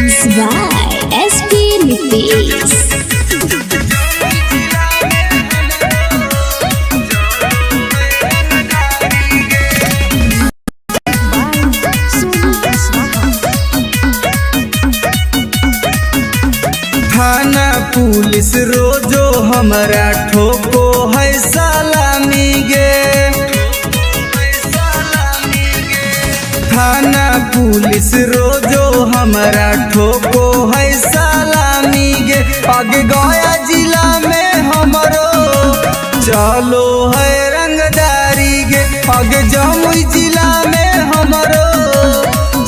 Mix by SP Nitish. थाना police रोजो हमरा ठोको है सलामी गे। थाना पुलिस रोजो हमरा ठोको है सलामी गे। अग गया जिला में हमरो चलो है रंगदारी गे। अग जमुई जिला में हमरो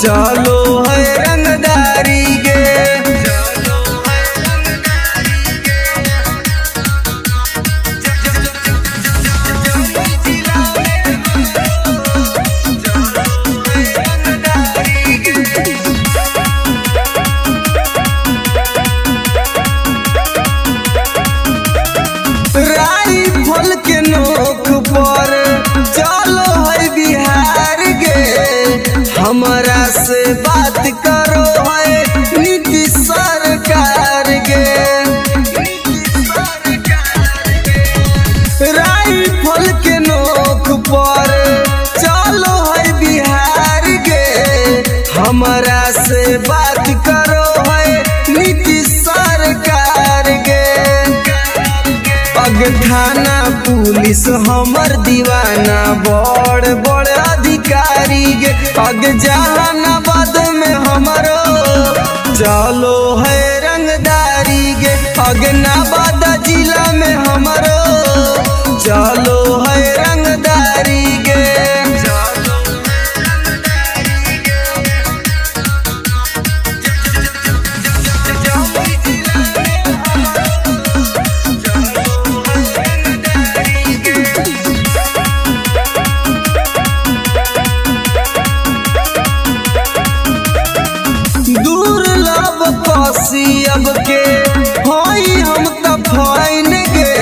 चलो है रंगदारी गे। राइफल के नोक पर चलो है बिहार गे। हमरा से बात करो है नीतीश सरकार गे। राइफल के नोक पर चलो है बिहार गे। हमरा से बात करो है नीतीश सरकार गे। अग थाना पुलिस हमर दीवाना बड़ बड़ अधिकारी गे। अग जहानाबाद में हमरो चलो है रंगदारी गे। अग नवादा जिला में हमरो चलो है रंगदारी गे। दुर्लभ अब के होई हम त फाइन गे।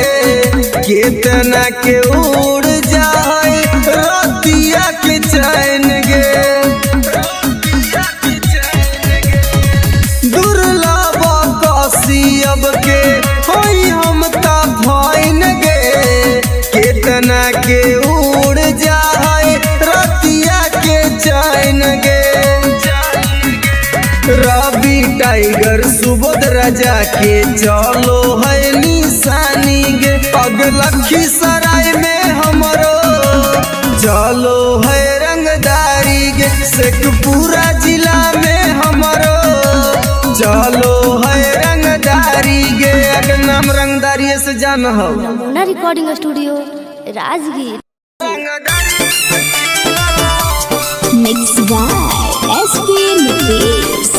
केतना के उड़ जाए रतिया के चैन गे। दुर्लभ अब के होई हम त फाइन गे। केतना के उड़ जाए रतिया के चैन गे। रवि टाइगर सुबोध राजा के चलो है निशानी गे। अग लखीसराय में हमरो चलो है रंगदारी गे। शेखपुरा जिला में हमरो चलो है रंगदारी गे। अग नाम रंगदारी से जान हो। नमूना recording studio Rajgir. Mix by SP Nitish.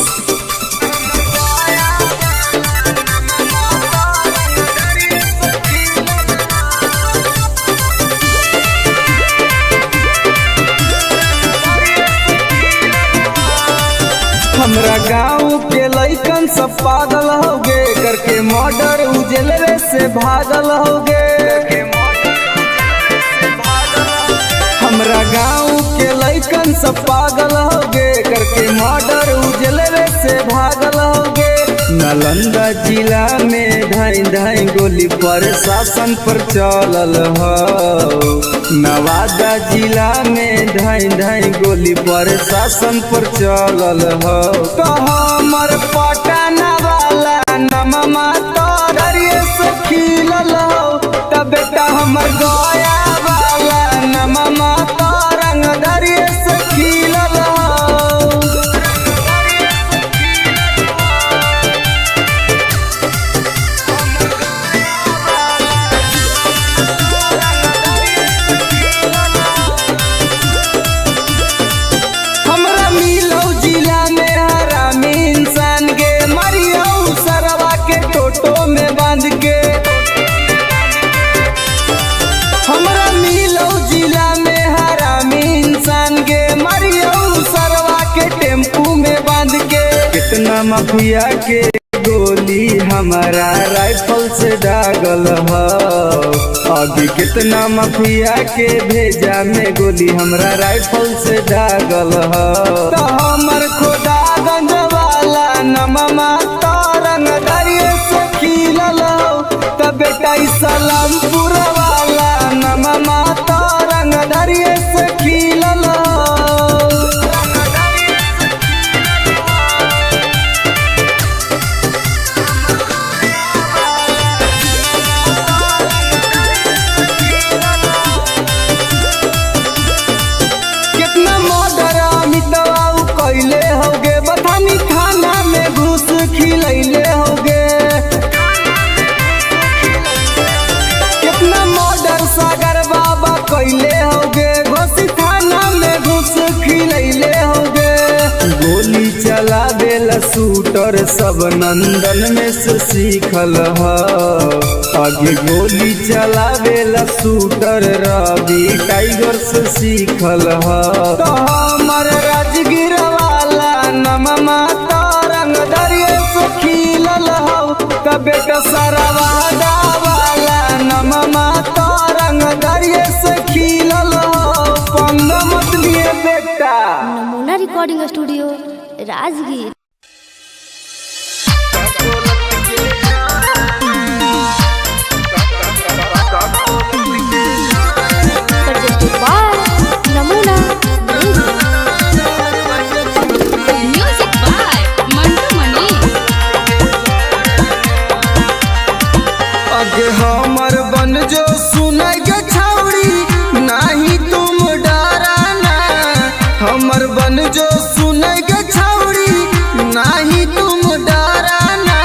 हमरा गाँव के लइकन सब पागल हो गे, करके मर्डर उजलवे से भागल हो गे। हमरा गाँव के लइकन सब पागल हो गे, करके मर्डर उजलवे से भागल हो गे। नालंदा जिला में धाई धाई गोली पर शासन पर चलल हो। नवादा जिला में धाई धाई गोली पर शासन पर चलल हो। तो हमर पटना वाला नमा तोरिए से खिलल हो। त बेटा हमर गया वाला नमा तरंगदारिये से खिलल हो। हमरा मिलो जिला में हरामी इंसान के मरियो सरवा के टोटो में बांध के। हमरा मिलो जिला में हरामी इंसान के मरियो सरवा के टेम्पू में बांध के। कितना माफिया के गोली हमारा राइफल से दागल हो। अभी कितना माफिया के भेजा में गोली हमरा राइफल से दागल हो। तो हमर खुदागंज वाला नम धर्मपुर वाला नमा रंग दरिये से खिलल हो। कितना मर्डर अमितवा उ कैले होगे, बथानी थाना में घूस खिलैले होगे। कितना मर्डर सागर बाबा कैले होगे, घोसी थाना में घूस खिलैले होगे। गोली चला देला शूटर सब नंदन में से सीखल ह। आगे गोली चला देला शूटर रवि टाइगर से सीखल ह। तो हमर राजगीर वाला नमा रंग दरिये से खिलल हौ। त बेटा सारा वादा वाला नमा रंग दरिये से खिलल हौ। पंगा मत लिए बेटा। नमूना recording studio Rajgir. Presented by Namuna Music. Music by Mantu Mani. अगे हमर बन जो सुनै गे छौड़ी, नाही तुम डराना। हमर बन जो सुनै गे छौड़ी, नाही तुम डराना।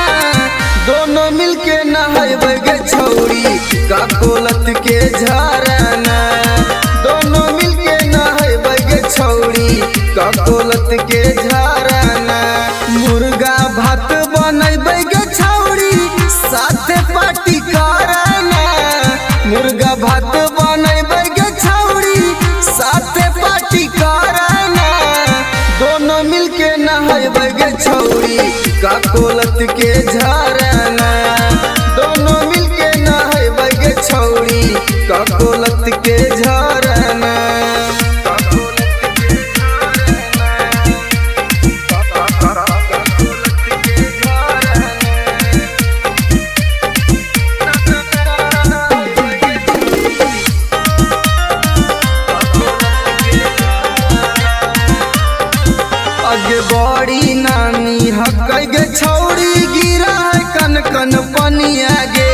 दोनों मिलके नहैबै गे छौड़ी, काकोलत के झरना। दोनों मिलके नहैबै गे छौड़ी, काकोलत के झरना। मुर्गा भात बनैबै गे छौड़ी, साथे पार्टी करना। मुर्गा भात बनैबै गे छौड़ी, साथे पार्टी करना। दोनों मिलके नहैबै गे छौड़ी, काकोलत के झरना। दोनों मिलके नहैबै गे छौड़ी, काकोलत के झरना। अगे बड़ी नानी हकै गे छौड़ी, गिरा है कन कन पनिया गे।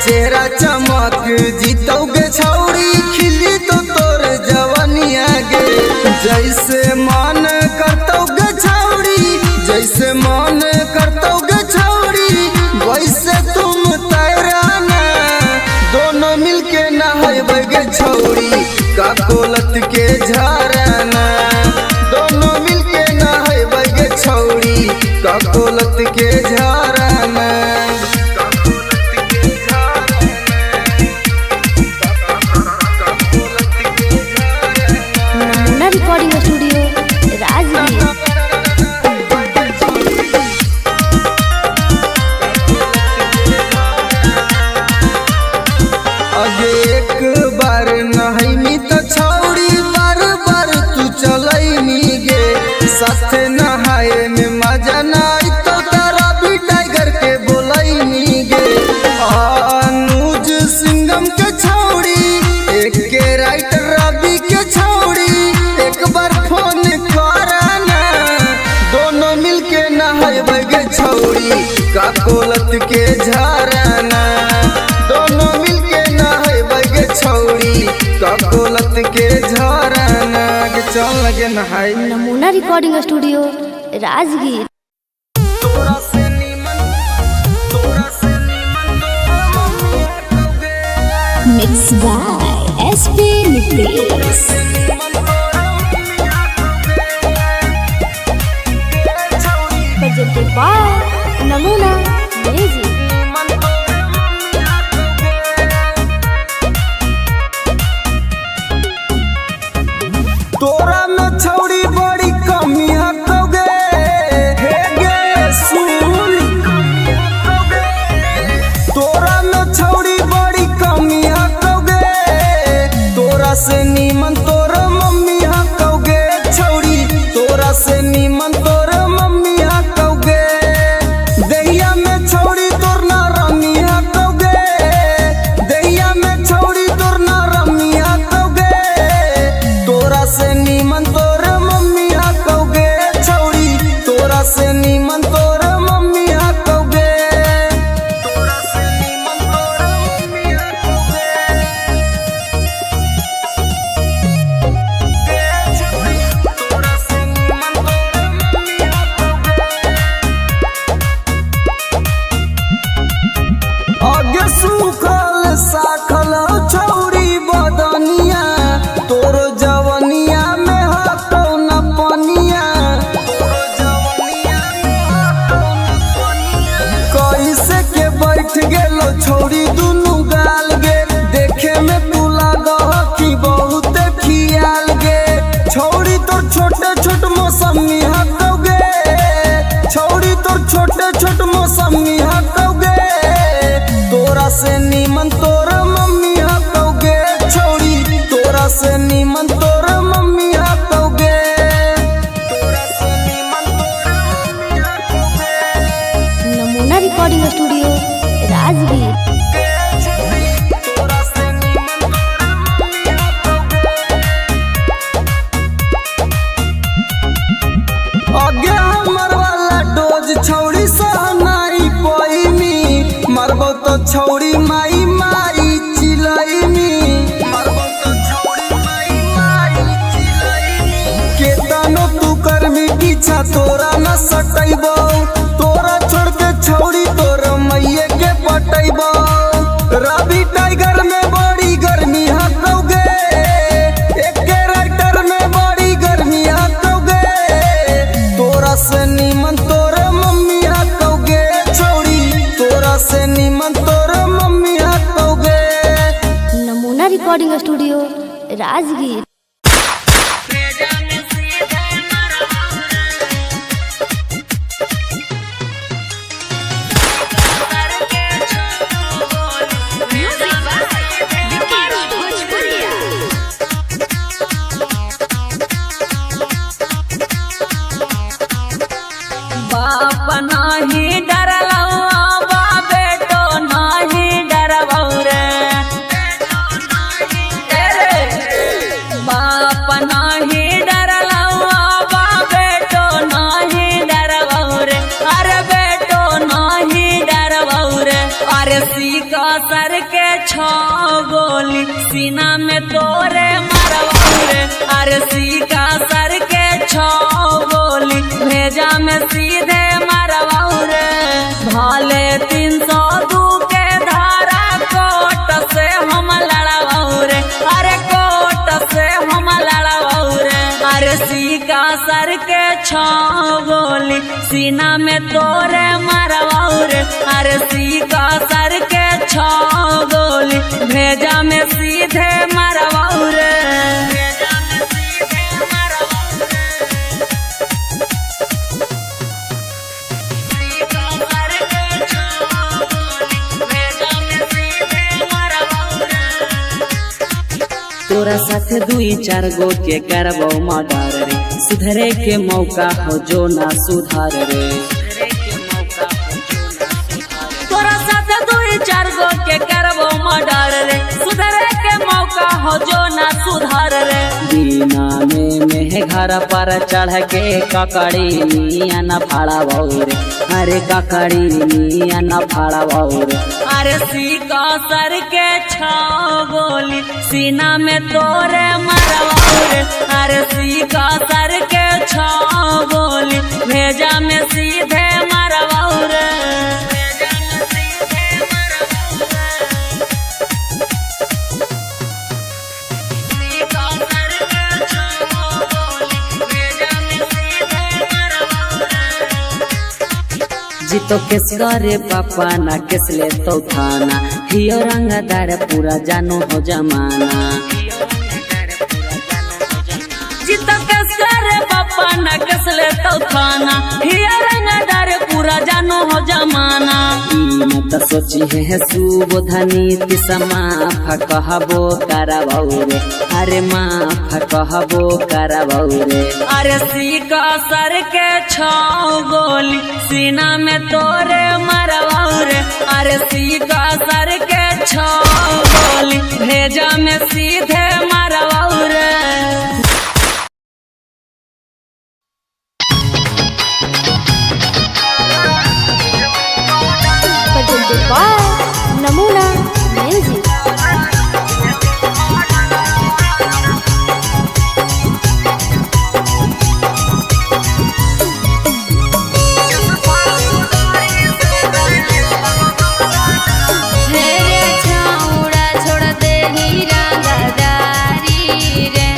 चेहरा चमक जीतौ गे छौड़ी, खिली तो तोर जवनिया गे। जैसे मन करतौ गे छौड़ी, जैसे मन करतौ गे छौड़ी, वैसे तुम तैराना। दोनों मिलके नहैबै गे छौड़ी, काकोलत के झरना। दोनों मिलके नहैबै गे छौड़ी, काकोलत के झरना। नमूना रिकॉर्डिंग स्टूडियो राजगीर। अगे एक बार नहैनी त छौड़ी, बार बार तू चलैनी गे। साथे नहाए में मजा ना आई तो तारा भी टाइगर के बोलैनी गे। अनुज सिंघम के छौड़ी, एक के राइटर रवि के छौड़ी, एक बार फोन करना। दोनों मिलके नहैबै गे छौड़ी, काकोलत के झरना। दोनों मिलके नहैबै गे छौड़ी, काकोलत के झरना। गे चल लगे नहाय। नमूना रिकॉर्डिंग स्टूडियो राजगीर। तोरा से नीमन, तोरा से नीमन तोरा mummy हटोगे। Mix by SP Nitesh. Presented by Namuna Music. तोरा में छौड़ी बड़ी कमी हटोगे, हे गे सुन। तोरा में छौड़ी बड़ी कमी हटोगे, तोरा से नीमन तोरा मम्मी हटोगे। छौड़ी तोरा से नीमन तोरा मम्मी हटोगे। दहिया में छौड़ी तोर ना रमी हटोगे, दहिया छोटे छोट मौसमी हकौगे, छौड़ी तोर छोटे छोट मौसमी हकौगे। तोरा से नीमन तोर मम्मी हकौगे, छौड़ी तोरा से नीमन तोर मम्मी हकौगे। तोरा से नीमन तोर मम्मी हकौगे। नमूना रिकॉर्डिंग स्टूडियो राजगीर। तोरा से नीमन तोर मम्मी हकौगे। आगे हमर वाला डोज छौड़ी सहनाई पैमी, मरबो तो छौड़ी माई माई चिलैमी, मरबो तो छौड़ी माई माई चिलैमी। केतनो तू करमी पीछा तोरा न सटैबो, तोरा छोड़ के छौड़ी तोर मैये के पटैबो। रवि टाइगर में बड़ी गर्मी हकौगे, एके राइटर में बड़ी गर्मी हकौगे। तोरा से नीमन तोर मम्मी हकौगे, छौड़ी तोरा से नीमन तोर मम्मी हकौगे। नमूना recording studio Rajgir. Music by Vikesh Bhojpuria. बाप नाही डरलौ बा बेटो नाही डरबौ रे। ए रे। बाप नाही डरलौ बा बेटो नाही डरबौ रे। अरे बेटो नाही डरबौ रे। अरे सीका सर के छो गोली सीना में तोरे मरबौ रे। अरे सीका सर के छो गोली भेजा में सीधे मरबौ रे। भाले 302 के धारा कोट से हम लड़बौ रे। अरे कोट से हम लड़बौ रे। अरे सीका सर के छो गोली सीना में तोरे मरबौ रे। अरे सीका सर के छो गोली भेजा में सीधे मरबौ रे। भेजा में सीधे मरबौ रे। सीका सर के छो गोली भेजा में सीधे मरबौ रे। तोरा साथे दुई चार गो के करबो मर्डर रे, सुधरे के मौका हो जो ना सुधार रे। तोरा साथ दुई चार गो के करबो मर्डर रे, सुधरे के मौका हो जो ना सुधार रे। बिना में मेह घर पर चढ़ के ककड़ी नियन फाड़बौ रे, अरे ककड़ी नियन फाड़बौ रे। अरे सीका सर के छो गोली सीना में तोरे मरबौ रे। अरे सीका सर के छो गोली भेजा में सीधे मरबौ रे। भेजा में सीधे मरबौ रे। सीका सर के छो गोली भेजा में सीधे मरबौ रे। जीतो केस करे पापा ना केस ले तो थाना, हियो रंगदार पूरा जानो हो जमाना। जितना कस करे पापा ना कसले तो खाना, हिया रंगदार पूरा जानो हो जमाना। ई मत सोची है सुबोधनी माफ कहबो करबौ रे, अरे माफ कहबो करबौ रे। अरे सीका सर के छो गोली सीना में तोरे मरबौ रे। अरे सीका सर के छो गोली भेजा में सीधे मरबौ रे। Presented by Namuna Music. रे छौड़ा छोड़ दे हीरा गदारी रे।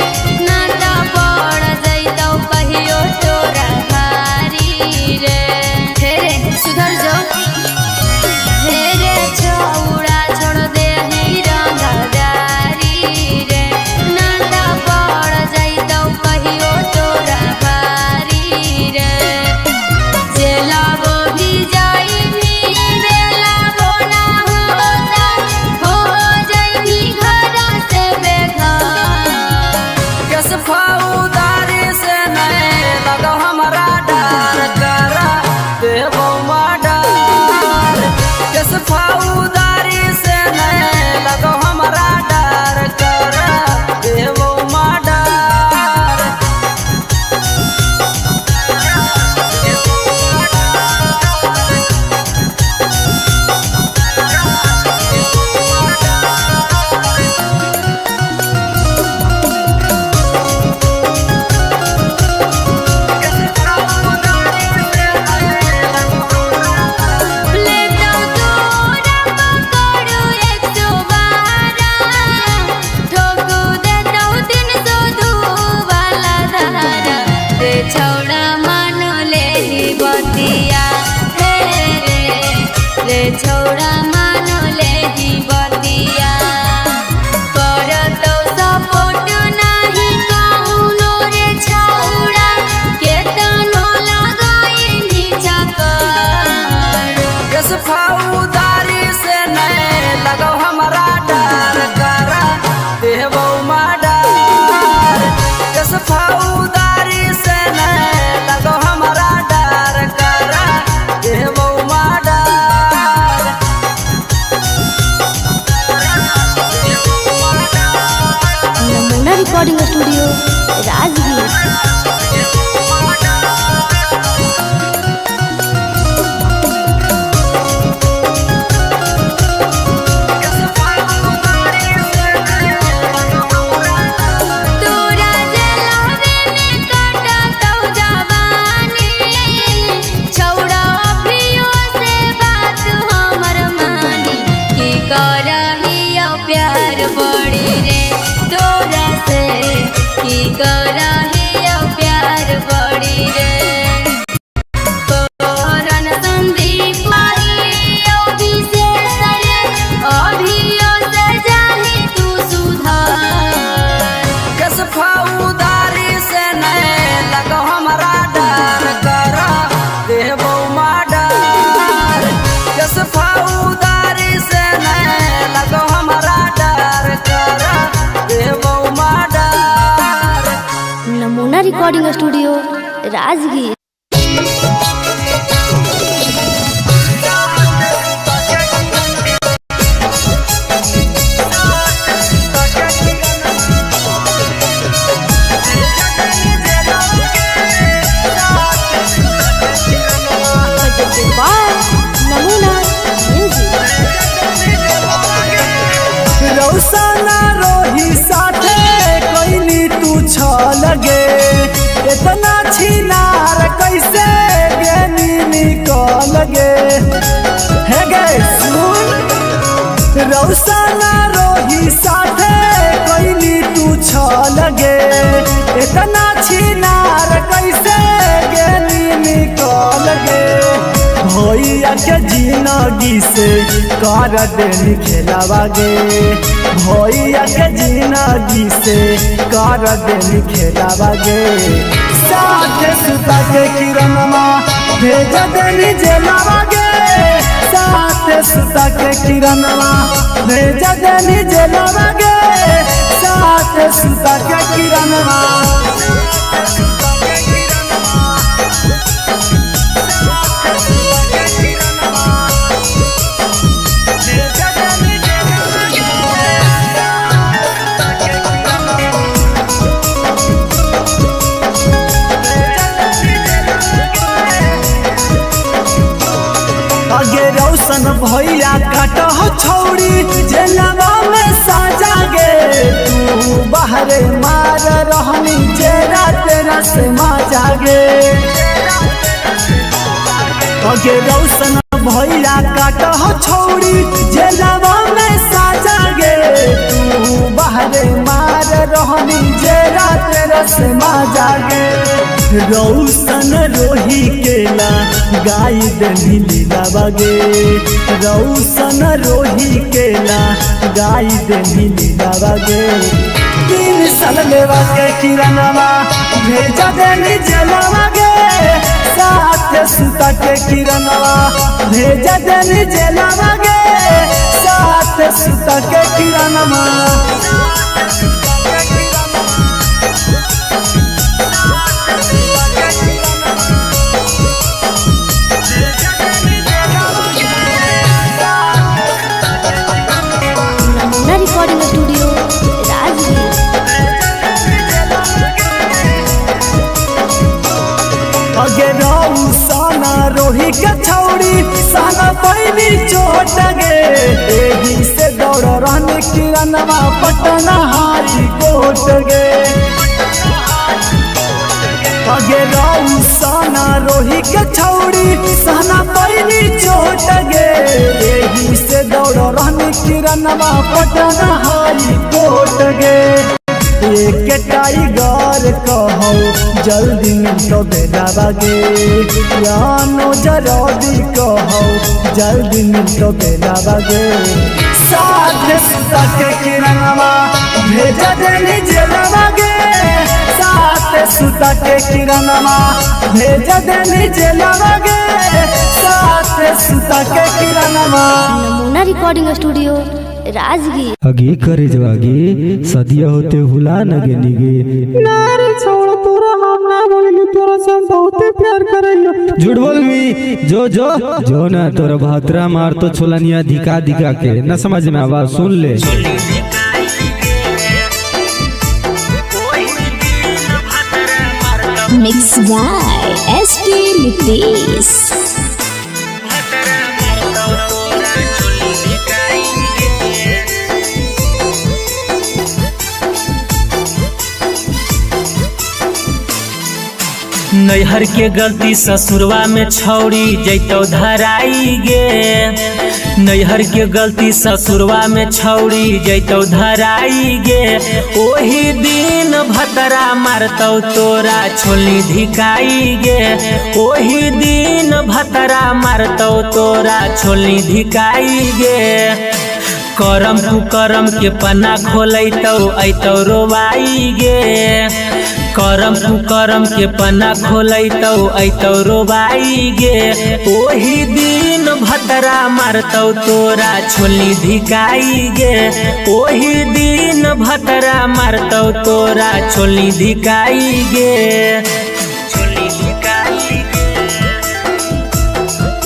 Recording studio Rajgir. Presented by Namuna Music. रौसना रोही साथे कैनी तू छल गे, इतना छिनार कैसे गेनी निकल गे। हे गे सुन, रौसना रोही साथे कैनी तू छल गे, इतना छिनार कैसे गेनी निकल गे। भैया के जिंदगी से कर देनी खेलावा गे, भैया के जिंदगी से कर देनी खेलावा गे। साथ सुता के किरणमा भेज देनी जेलावा गे, साथ सुता के किरणमा भेज देनी जेलावा गे, साथ सुता के किरणमा। आगे रौशन भैया काटह छौरी जेलवा में साजा गे, तू बाहरे मार रहनी जेरा तेरा से माजा गे। आगे रौशन भैया काटह छौरी जेलवा में साजा गे, तू बाहरे मार रहनी जेरा तेरा से माजा गे। रौशन रोही केला गाय देनी लीला बगे, रौशन रोही केला गाय देनी लीला बगे। 3 साल लेवा के किरणवा भेजा देनी जेलवा गे, साथ सुता के किरणवा भेजा देनी जेलवा गे, साथ सुता के किरणवा। नमूना रिकॉर्डिंग स्टूडियो राजगीर। अगे रौसना रोही के छौरी साना पैनी चोट गे, एही से दौड़ रहने किरणवा पटना हाई कोर्ट गे। अगे रौसना रोही के छौरी साना पैनी चोट गे, एही से दौड़ रहने किरणवा पटना हाई कोर्ट गे। एक टाइगर कहो जल्दी मिलतो बेला बागे, यानो जरदी कहो जल्दी मिलतो बेला बागे। साथ सुता के किरणवा भेजा देनी जेलवा गे, साथ सुता के किरणवा भेजा देनी जेलवा गे, साथ सुता के किरणवा। नमूना रिकॉर्डिंग स्टूडियो राजगीर। अगे करे जवागे सदिया होते हुला नगे निगे ना रे छोड़ तोरा हम ना बोलगी, तोरा से हम बहुते प्यार करेलो। झूठ बोलबी जो जो जो ना तोरा भातरा मार तो छोलनिया धिका धिका के न समझ में आवाज सुन ले। Mix by S P Nitish. नैहर के गलती ससुरवा में छौरी जैतौ धराई गे, नैहर के गलती ससुरवा में छौरी जैतौ धराई गे। ओही दिन भतरा मारतौ तोरा छोली धिकाई गे, ओही दिन भतरा मारतौ तोरा छोली धिकाई गे। करम कुकरम के पन्ना खोलैतौ ऐतौ रोवाई गे, करम कुकरम के पन्ना खोलैतौ ऐतौ रोबाई गे। ओही दिन भतरा मारतौ तोरा छोली धिकाई गे। ओही दिन भतरा मारतौ तोरा छोली धिकाई गे। छोली धिकाई गे।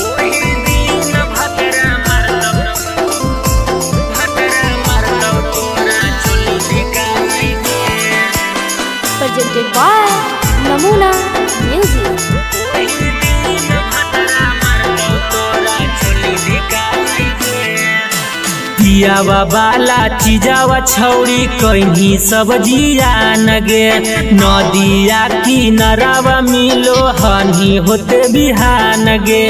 ओही दिन भतरा मारतौ, भतरा मारतौ तोरा छोली धिकाई गे। Presented by Namuna Music. ओही दिन भतरा मारतौ तोरा छोली धिकाई गे। पियावा बाला चिजावा छौरी कहीं सब जियान गे। नदिया किनारावा मिलो हनी होते बिहान गे।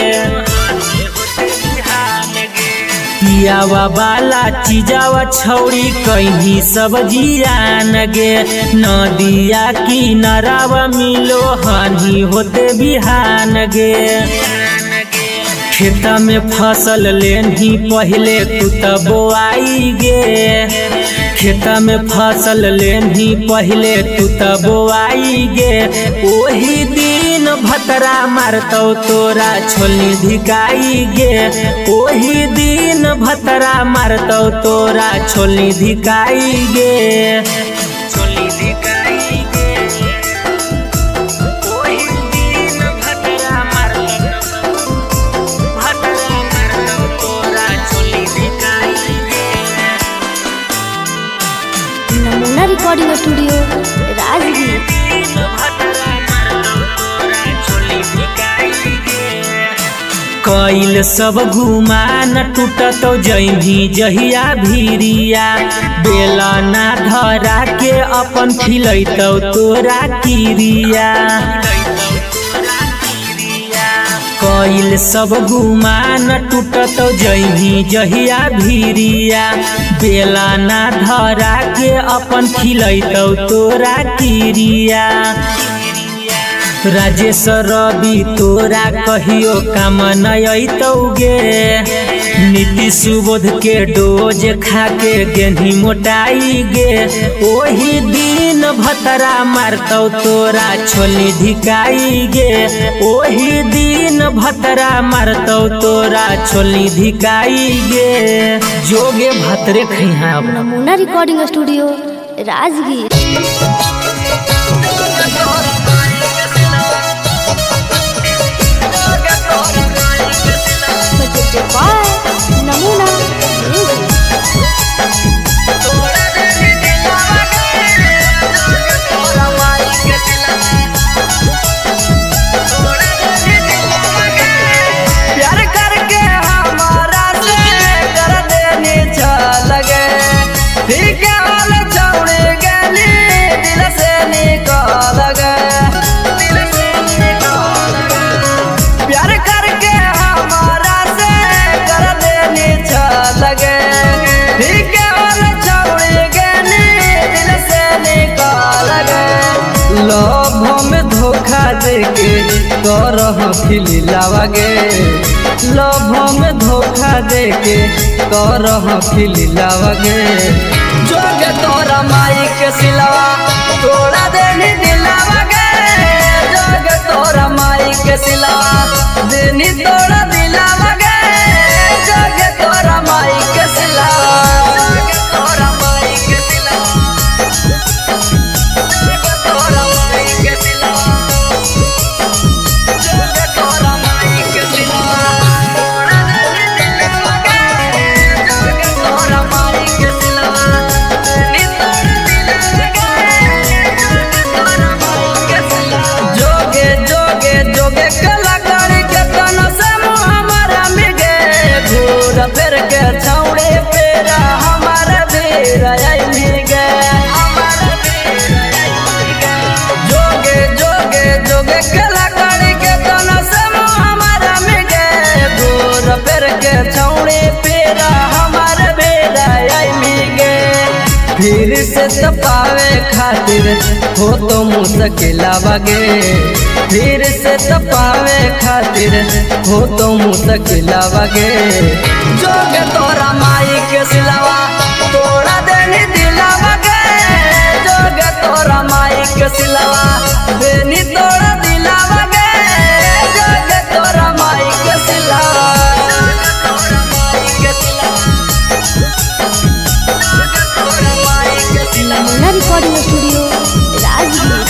पियावा बाला चिजावा छौरी कहीं सब जियान गे। नदिया किनारावा मिलो हनी होते बिहान गे। खेत में फसल लेनी पहले तू त बोआई गे। खेत में फसल लेनी पहले तू त बोआई गे। ओही दिन भतरा मारतौ तोरा छोली धिकाई गे। ओही दिन भतरा मारतौ तोरा छोली धिकाई गे। छोली धिकाई गे। ओही दिन भतरा मारतौ, भतरा मारतौ तोरा छोली धिकाई गे। Namuna Recording Studio, Rajgir. कैल सब घुमा न टूटतौ जैभी जहिया भीरिया। बेला ना धरा के अपन खिलैतौ तोरा किरिया। कैल सब गुमा न टूटतौ जैभी जहिया भीरिया। बेला ना धरा के अपन खिलैतौ तोरा किरिया। राजेश रवि तोरा कहियो काम न अयतौ गे। नीतीश सुबोध के डोज खा के गेन्ही मोटाई गे। ओही दिन भतरा मारतौ तोरा छोली धिकाई गे। ओही दिन भतरा मारतौ तोरा छोली धिकाई गे। जोगे भतरे खैहा। Namuna Recording Studio, Rajgir. Presented by Namuna Music. प्यार करके हमारा से कर देनी लगे, ठीक हाल छोड़ गली दिल से निकल गए। प्यार करके हमारा से कर देनी लगे, ठीक हाल छोड़ गली दिल से निकल गए। लोभ में धोखा देके करह खिलावागे, लोभ में धोखा देके करह खिलावागे। जोगे तोरा माई के सिलवा तोड़ा देनी दिलावागे। जोगे तोरा माई के सिलवा देनी तोड़ा दिलावागे। जोगे तोरा माई के सिलवा, जोगे तोरा माई के सिलवा, जोगे तोरा माई के सिलवा, जोगे तोरा माई के सिलवा तोड़ा देनी दिलावागे। जोगे तोरा माई के सिलवा देनी तोड़ा दिलावागे। जोगे तोरा माई के सिलवा जोगे जोगे जोगे कलाकारी के तन से हमारा मिगे। घूर फिर के छौड़े पेरा हमारा बेरा आई मिगे। जोगे जोगे जोगे कलाकारी के तन से हमारा मिगे। घूर फिर के छौड़े पेरा हमारा बेरा आई मिगे। फिर से तपावे खातिर हो तो मुश्किलावागे। फिर से तपावे खातिर हो तो मुश्किलावागे। जोगे तोरा माई के सिलवा तोड़ा देनी दिलावागे। जोगे जोग तोरा माई के सिलवा देनी तोरा दिलावा गे, जोग तोरा माई के सिलवा। नमूना रिकॉर्डिंग स्टूडियो राजगीर।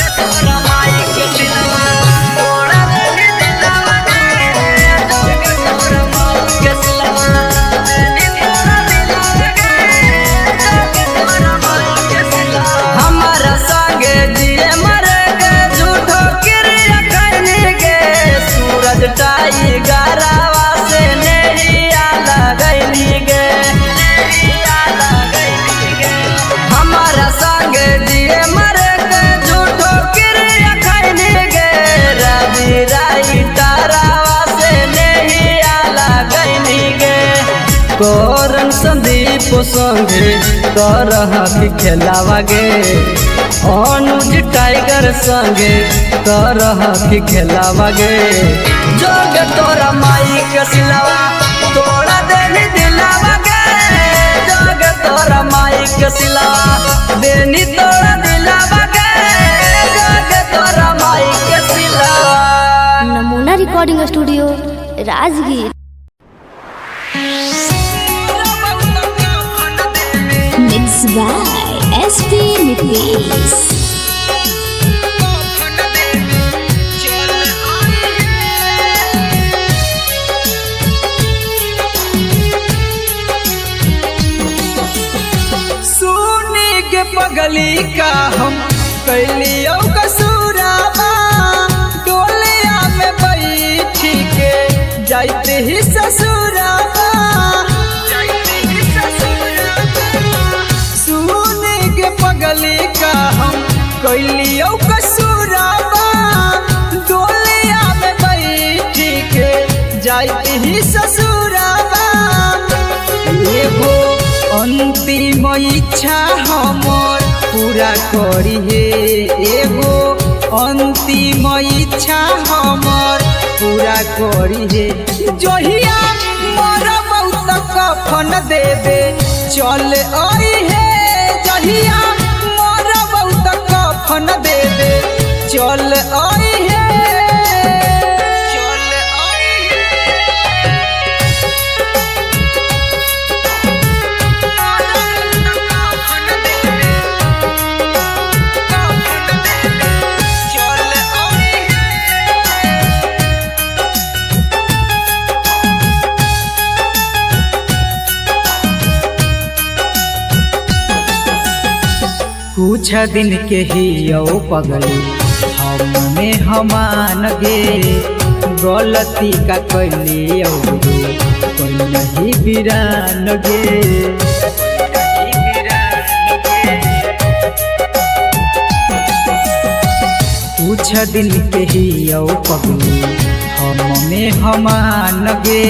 हमारा संगे जिए मरे के झूठो क्रिया करने के, सूरज टाइगरवा से नैया लगैली गे। हमारा संगे जिए मरे के झूठो क्रिया करने के, रवि राई तारावा से नैया लगैली गे। करन संदीप संगे कर हकी खेलावा गे, अनुज टाइगर संगे कर हकी खेलावा गे। जोग तोरा माई के सिलवा तोड़ा देनी दिलावा गे, जोग तोरा माई के सिलवा देनी तोड़ा दिलावा गे, जोग तोरा माई के सिलवा। नमूना recording studio Rajgir. Mix by SP Nitesh. सुनी के पगली का हम कैलियो कसूराबा, डोलिया में बैठी के जाते ही ससुराबा। सुनी के पगली का हम कैलियो कसूराबा, डोलिया में बैठी के जाते ही ससुराबा। एगो अंतिम इच्छा हमर पूरा करी हे, एगो अंतिम इच्छा हमर पूरा करी हे। जहिया मरबौ त कफन देबे चल आई हे, जहिया मरबौ त कफन देबे चल आई हे, चल आई हे। कुछ दिन के ही यो पगली हमने हमान गे, गलती का कैली कोई नहीं बिरान गे। कुछ दिन के ही यो पगली हमने हमान गे,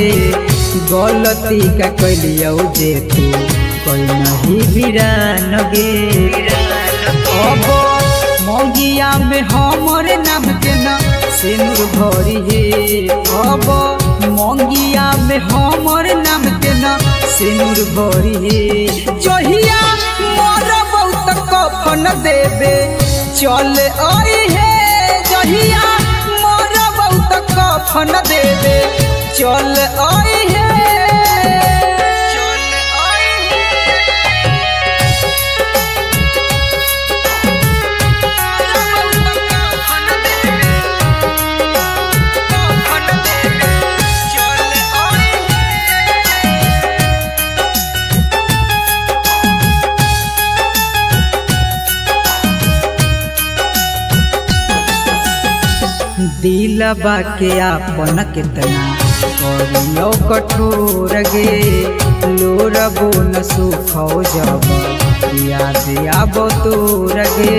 गलती का कैलियो जे तू कोई नहीं बिरान गे। अब मौगिया में हमर नाम के न सिनुर भरी हे, अब मौगिया में हमर नाम के न सिनुर भरी हे। जहिया मरबौ त कफन देबे चल आई हे, जहिया मरबौ त कफन देबे चल आई हे, चल आई हे। दिलबा के आपन केतना करियो कठोर गे, लोरबो न सुखो जब याद आबो तोर गे।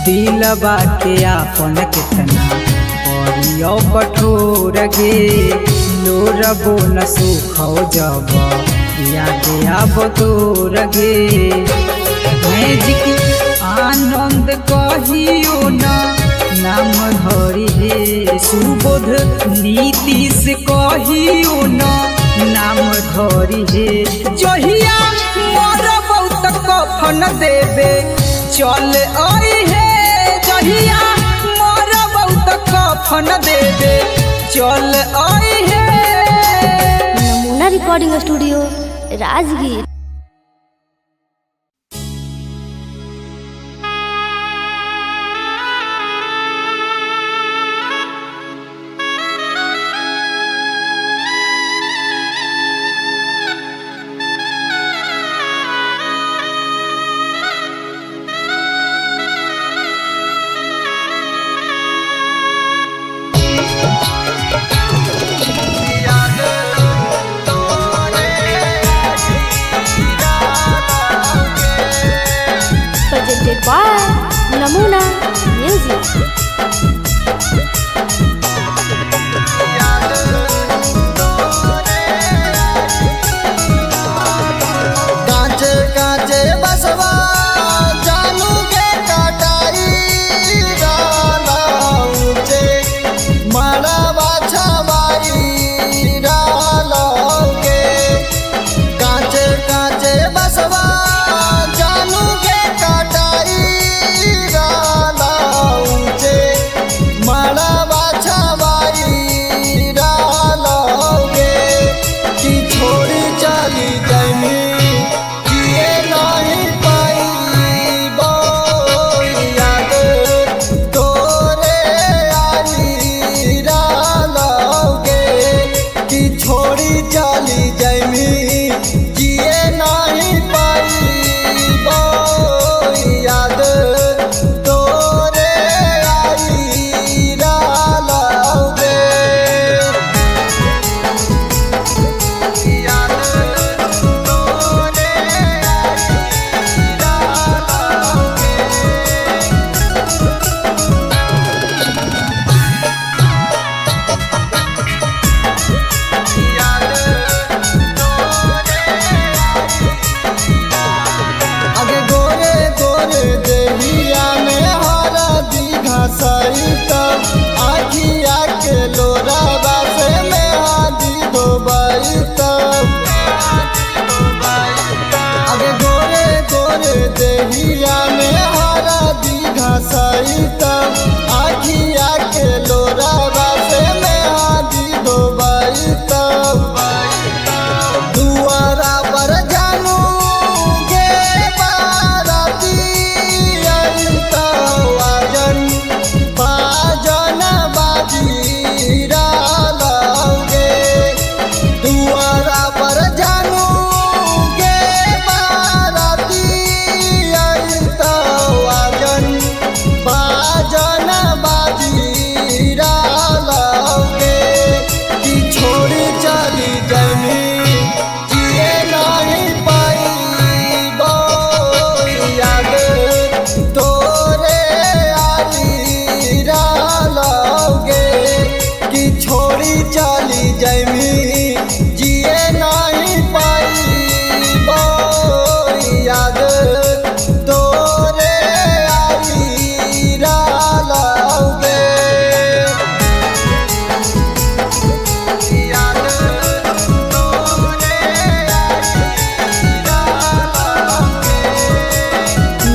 दिलबा के आपन केतना करियो कठोर गे, लोरबो न सुखो जब याद आबो तोर गे। मैजिक आनंद कहियो न नाम धरी हे, सुबोध नीतीश कहियो न नाम धरी हे। जहिया मरबौ त कफन देबे चल आई हे, जहिया मरबौ त कफन देबे चल आई हे। नमूना recording studio Rajgir. Presented by Namuna Music. कांचे कांचे बसवा जानू के कटाई राला ऊंचे मड़वा छवाई राला के। कांचे कांचे बसवा जानू के कटाई राला ऊंचे मड़वा छवाई राला के। कि छोड़ी चली जमी किए नहीं पाई याद तोरे आई रालोगे। कि छोड़ी चली जमी किए नहीं पाई याद तोरे आई रालोगे। अगे गोरे गोरे देहिया में हरा दीघा सई तब आखिया के लोराबा से में हादी धोबई तब। अगे गोरे गोरे देहिया में हरा दीघा सई तब आखिया के लोराबा से में हादी धोबई तब। दुआरा पर जानू गे बाराती आई तवाजन बाजन बाजी रालोगे। दुआरा पर जानू गे बाराती आई तवाजन बाजन बाजी रालोगे। कि छोड़ी चली जमी जिए नहीं पाई याद तोरे आई रालोगे। कि छोड़ी चली जमी जिए नहीं पाई याद तोरे आई रालोगे।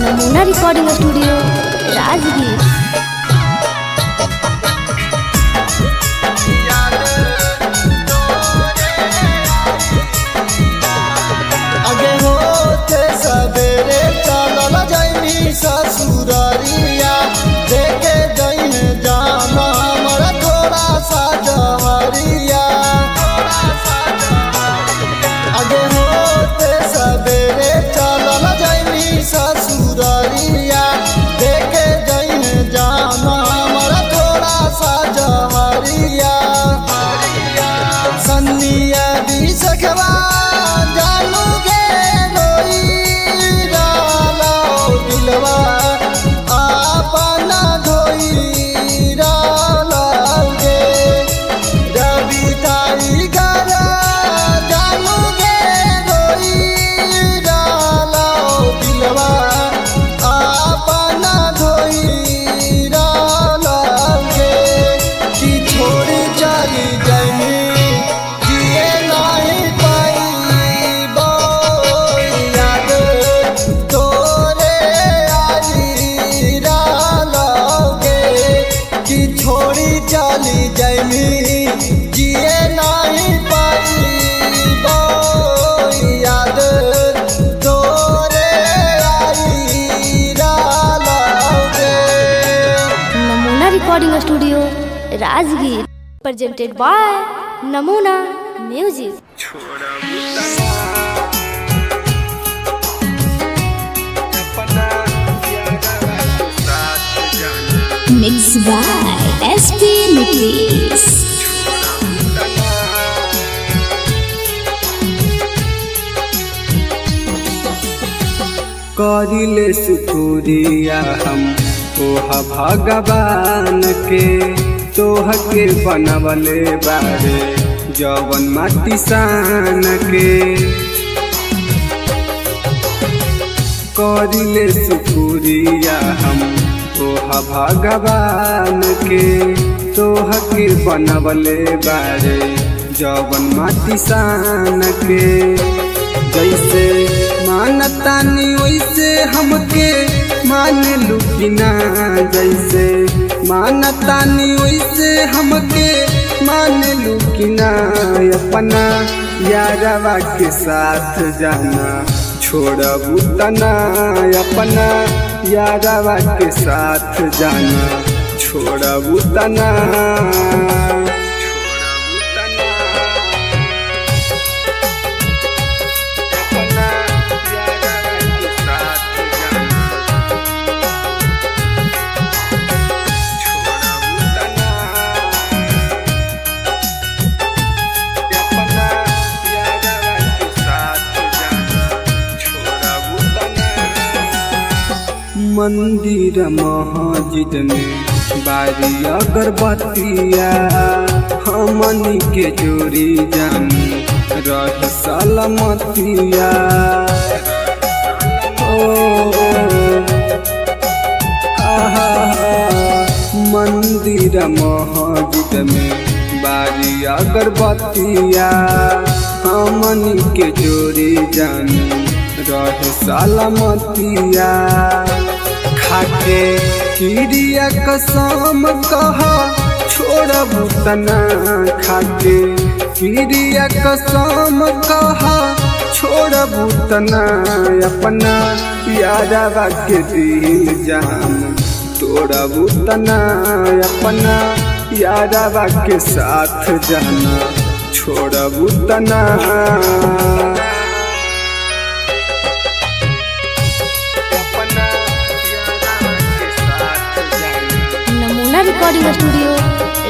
नमूना रिकॉर्डिंग स्टूडियो राजगीर। अगे होते सवेरे चलल जैनी ससुररिया देखे जैने जाना हमर थोड़ा सा जहरिया। अगे होते सवेरे चलल जैनी ससुररिया देखे जैने जाना Recording studio Rajgir. Presented by Namuna music. Mix by SP Nitish. करिले सुकुरिया हम तोह भगवान के, तोह के बनवले बारे जवन माटी सान के। करिले सुकुरिया हम तोह भगवान के, तोह के बनवले बारे जवन माटी सान के। जैसे मानतानी वैसे हमके मान लुकिना, जैसे मानतानी वैसे हमके मान लुकिना। अपना यारवा के साथ जाना छोड़बू तना, अपना यारवा के साथ जाना छोड़बू तना। मंदिर मस्जिद में बारी अगरबत्तिया, हमनी के जोड़ी जानी रह सलामतिया। ओ आहा, मंदिर मस्जिद में बारी अगरबत्तिया, हमनी के जोड़ी जानी रह सलामतिया। खाके किरिया कसम कह छोड़बू तना, खाके किरिया कसम कह छोड़बू तना। अपना यारवा के दिल जान तोड़बू तना, अपना यारवा के साथ जाना छोड़बू तना। Namuna recording studio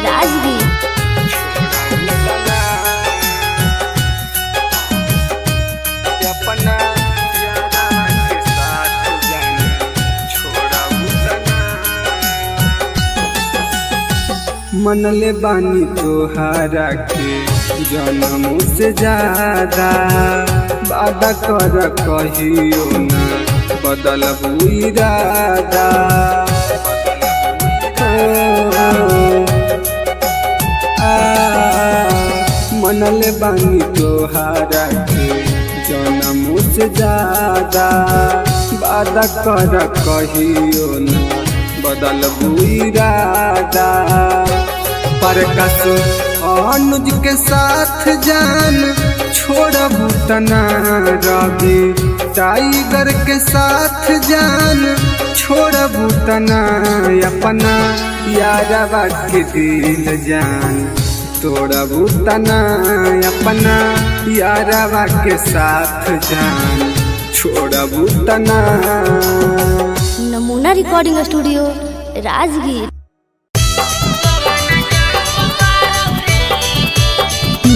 Rajgir. मनले बानी तोहारा के जन्म से ज्यादा, वादा कर कहियो ना बदलबू इरादा। मनले बानी तोहारा के जन्म से ज्यादा, वादा कर कहियो ना बदलबू इरादा। परकस अनुज के साथ जान छोड़बू तना, रवि टाइगर के साथ जान छोड़बू तना। अपना यारवा के दिल जान तोड़बू तना, अपना यारवा के साथ जान छोड़बू तना। Namuna recording studio Rajgir.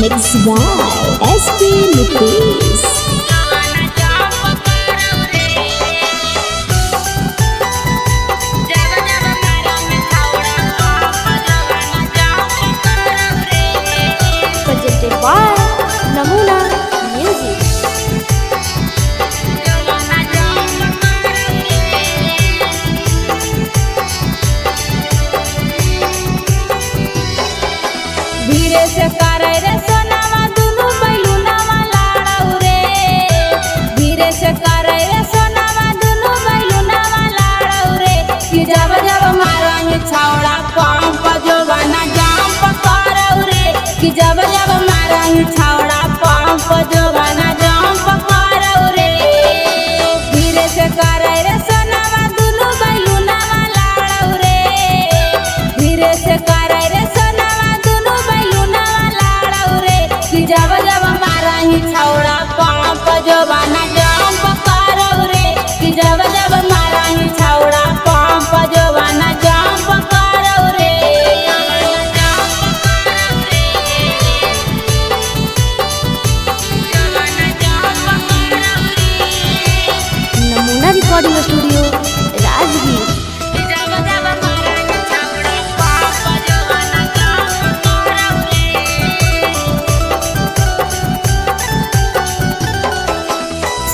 Mix by SP Nitish. Presented by Namuna music. धीरे से करे रे सोनावा दुनु बैलूनावा लाड़ौ रे। recording studio Rajgir.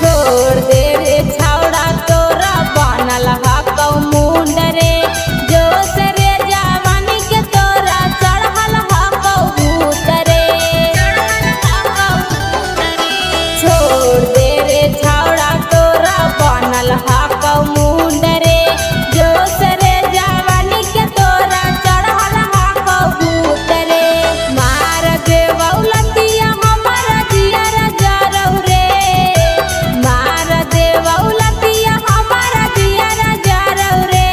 छोड़ दे रे छौड़ा तोरा बनल हकौ मुंड रे, जोश रे जवानी के तोरा चढ़ल हकौ भूत रे। छोड़ दे रे छौड़ा तोरा बनल हकौ मुंड रे, जोश रे जवानी के तोरा चढ़ल हकौ भूत रे। मार देवौ लतिया हमर जियर जरौ रे, मार देवौ लतिया हमर जियर जरौ रे।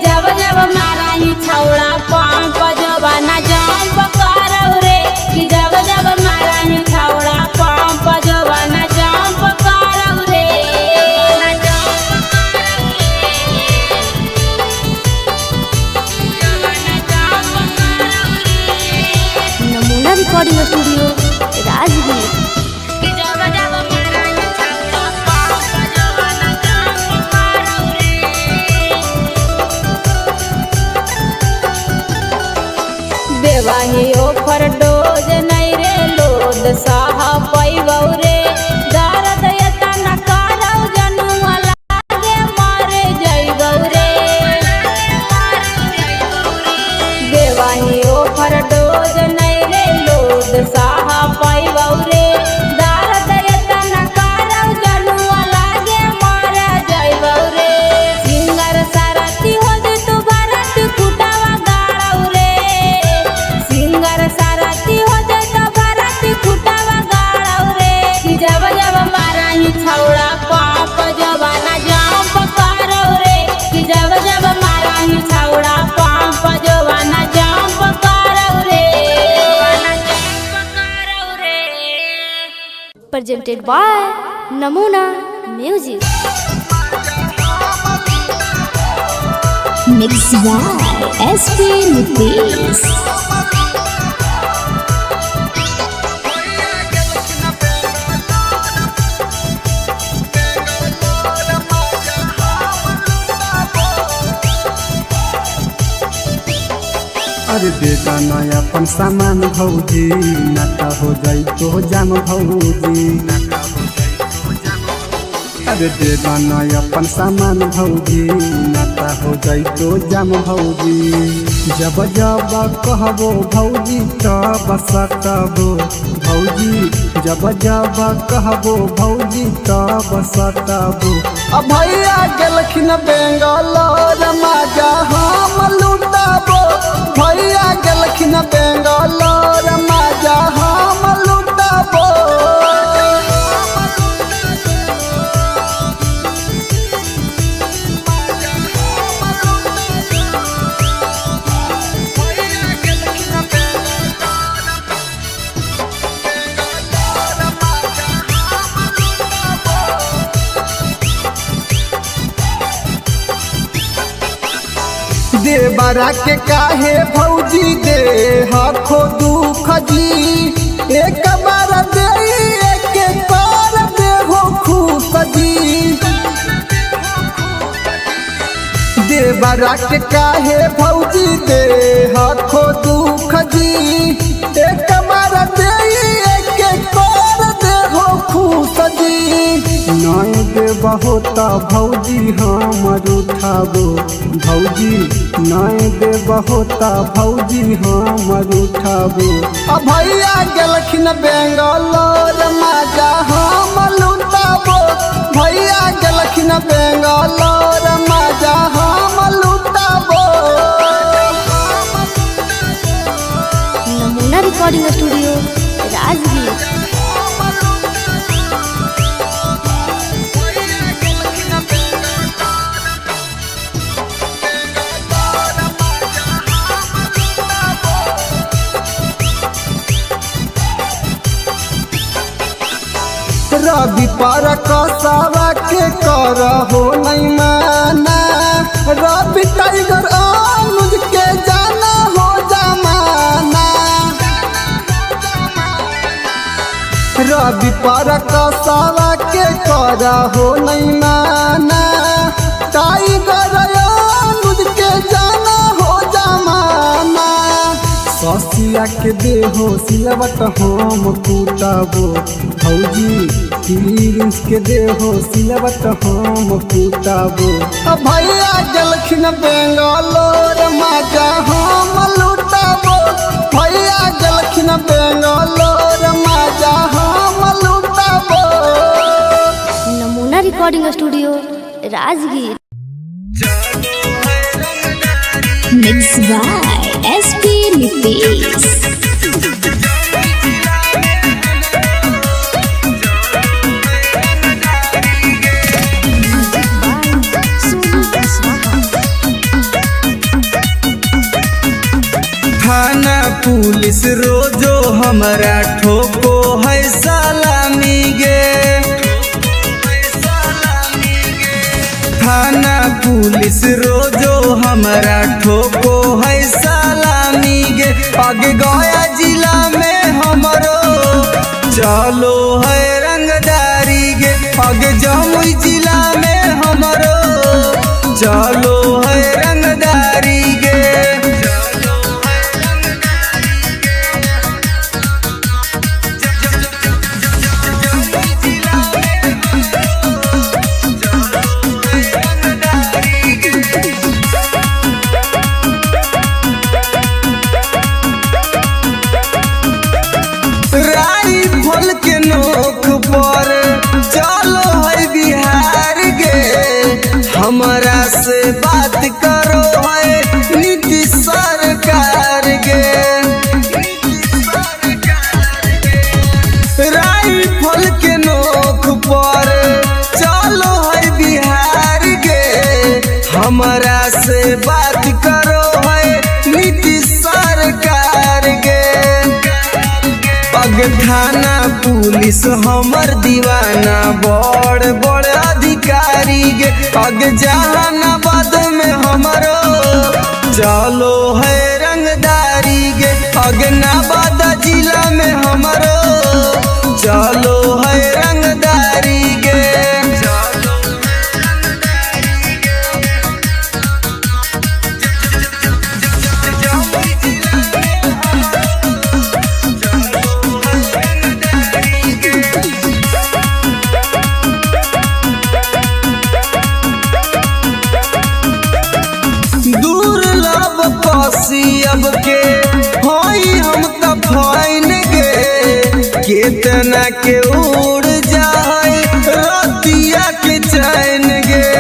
जब जब माराही छौड़ा पंप जवाना जंप करौ रे, जब जब माराही छौड़ा पंप जवाना जंप करौ रे। नमूना रिकॉर्डिंग स्टूडियो राजगीर। देवाही ओफर डोज नहीं रे लोद साह पैबौ रे, दर्द एतना करौ जनुआ लागे मरे जइबौ रे। देवाही ओफर डोज नहीं रे लोद साह पैबौ रे, दर्द एतना करौ जनुआ लागे मरे जइबौ रे। सिंगर सारथी हो जतु भरत कुटावा गाड़ौ रे, सिंगर सारथी हो जतु भरत कुटावा गाड़ौ रे। जब जब माराही छौड़ा पाप जवाना जंप करौ रे, जब जब माराही छौड़ा पाप जवाना जंप करौ रे। Presented by Namuna music. Mix by SP Nitesh. अरे बेटा नया अपन सामान भौजी, नाता हो जाई तो जाम भौजी। अरे बेटा नया अपन सामान भौजी, नाता हो जाई तो जाम भौजी। जब जब कहबो भौजी तब सटबो भौजी, जब जब कहबो भौजी तब सटबो। अब भैया गेलखिन बेंगलोर माजा हम लुटाबो, भैया गेलखिन बेंगलोर माजा हम लुटाबो। देवरा के काहे भौजी दे हखो दुख जी, एक बार दे एक बार दे हो खुश जी। देवरा के काहे भौजी दे हखो दुख जी, एक बार दे एक बार दे हो खुश जी। नय देबहो त भौजी हमर उठाबो भौजी, नय देबहो त भौजी हमर उठाबो। अब भैया गेलखिन बेंगलोर माजा हम लुटाबो, भैया गेलखिन बेंगलोर माजा हम लुटाबो। नमूना रिकॉर्डिंग स्टूडियो राजगीर। रवि पर कसावा के कर हो नहीं माना, रवि टाइगर अनुज के जाना हो जमाना। रवि पर कसावा के कर हो नहीं माना, भैया के देहो सिलवट हम कूटबो। भौजी प्रिंस के देहो सिलवट हम कूटबो। भैया गेलखिन बेंगलोर मजा हम लुटबो। भैया गेलखिन बेंगलोर मजा हम लुटबो। Namuna recording studio Rajgir. Mix by SP Nitesh. थाना पुलिस रोजो हमरा ठोको है सलामी गे। थाना पुलिस रोजो हमरा ठोको है सलामी गे। आगे गया जिला में हमरो चलो है रंगदारी गे। आगे जमुई जिला में हमरो चलो है रंगदारी गे। राइफल के नोक पर चलो है बिहार गे। हमरा से बात करो है नीतीश सरकार गे। राइफल के नोक पर चलो है बिहार गे। हमरा से बात करो है नीतीश सरकार गे। पग थाना पुलिस हमर दीवाना बड़ बड़ अधिकारी गे। पग जहानाबाद में हमरो चलो है रंगदारी गे। पग नवादा जिला में हमरो चलो है रंगदारी गे। दुर्लभ पसी अब के होई हम त फाइन गे। केतना के उड़ जाए रतिया के चैन गे।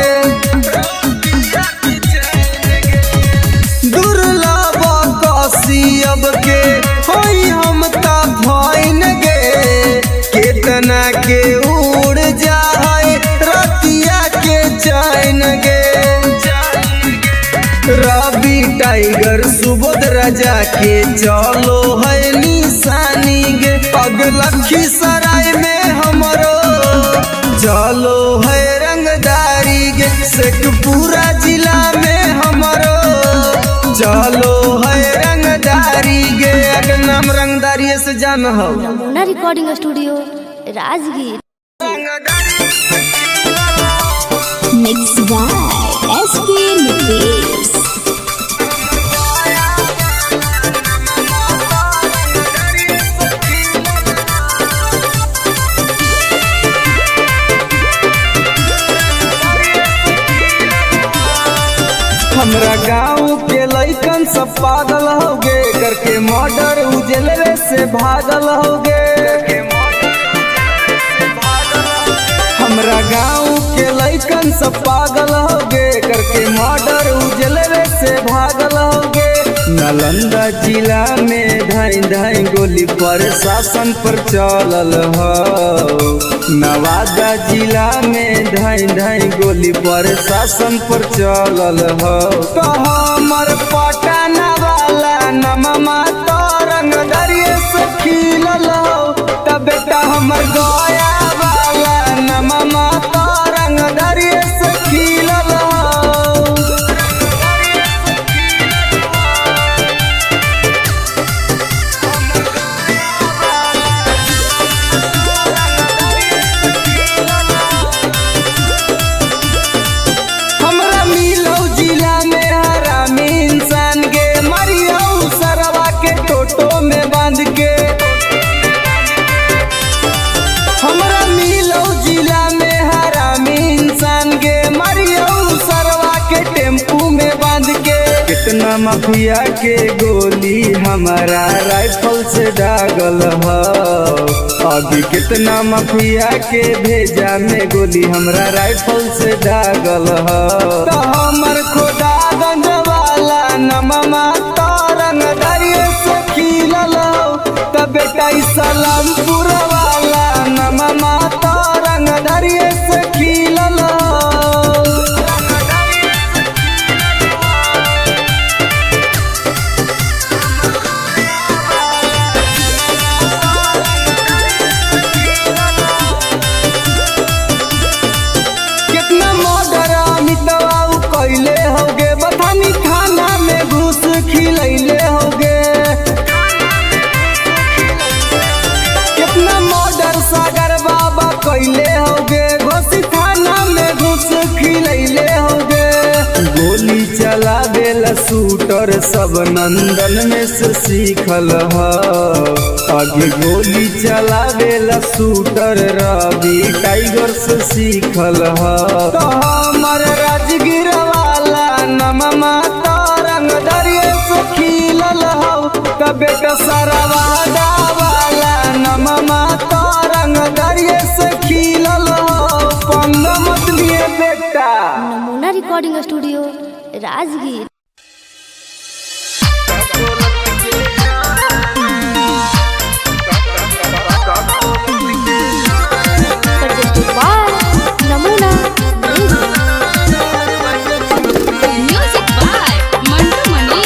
दुर्लभ कसी अब के होई हम त फाइन गे। केतना के उड़ जाए रतिया के चैन गे। रवि टाइगर सुबोध राजा के चलो है निशानी गे। पग लखीसराय में हमरो चलो है रंगदारी गे। शेखपुरा जिला में हमरो चलो है रंगदारी गे। अगर नाम रंगदारी से जान हो। Namuna recording studio Rajgir. Mix by SP Nitesh. हमरा गाँव के लइकन सब पागल हो गे। करके मर्डर उजलवे से भागल हो गे। हमरा गाँव के लइकन सब पागल हो गे। करके मर्डर उजलवे से भागल हो गे। नालंदा जिला में धाई धाई गोली पर शासन पर चलल हो। नवादा जिला में धाई धाई गोली पर शासन पर चलल हो। तो हमर पटना वाला नमा तो रंगदारी से खिलल हो। तब बेटा हमर गया वाला नमा तो रंगदारी से खिलल हो। हमरा मिलो जिला में हरामी इंसान गे। मरियो सरवा के टोटो में कितना माफिया के गोली हमारा राइफल से दागल हो। अभी कितना माफिया के भेजा में गोली हमरा राइफल से दागल हो। तो हमर खोदागंज वाला नममा तरंग दरिये से खिलल हो। त बेटा सलामपुर वाला नममा तरंग दरिये से खिलल हो। कितना मर्डर अमितवा उ कइले होगे, बथानी थाना में घूस खिलैले होगे। कितना मर्डर सागर बाबा कइले होगे, घोसी थाना में घूस खिलैले होगे। गोली चलावेला शूटर सब नंदन में से सीखल ह। आगे गोली चलावेला शूटर रवि टाइगर से सीखल ह। तो हमर राजगीर वाला नममा तरंग दरिये से खिलल हौ। त बेटा सरवादा वाला नममा तरंग दरिये से खिलल हौ। पंगा मत लिए बेटा। नमूना recording studio Rajgir. Presented by Namuna Music. Music by Mantu Mani.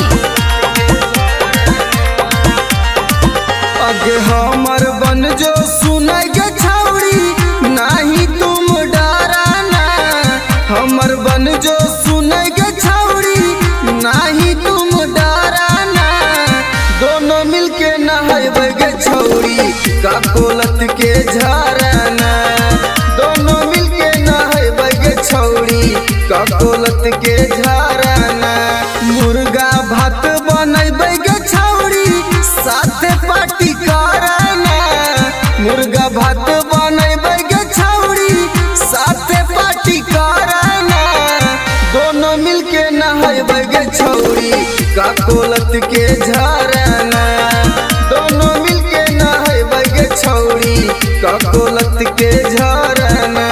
अगे हमर बन जो सुनै गे छौड़ी नाही तुम डराना। हमर बन जो सुनै गे छौड़ी नाही तुम डराना। दोनों मिलके नहैबै गे छौड़ी ककोलत के झरना। दोनों मिलके नहैबै गे छौड़ी ककोलत के झरना। मुर्गा भात बनैबै गे छौड़ी साथे पार्टी करना। मुर्गा भात बनैबै गे छौड़ी साथे पार्टी करना। दोनों मिलके नहैबै गे छौड़ी ककोलत के झरना। दोनों मिलके नहैबै गे छौड़ी ककोलत के झरना।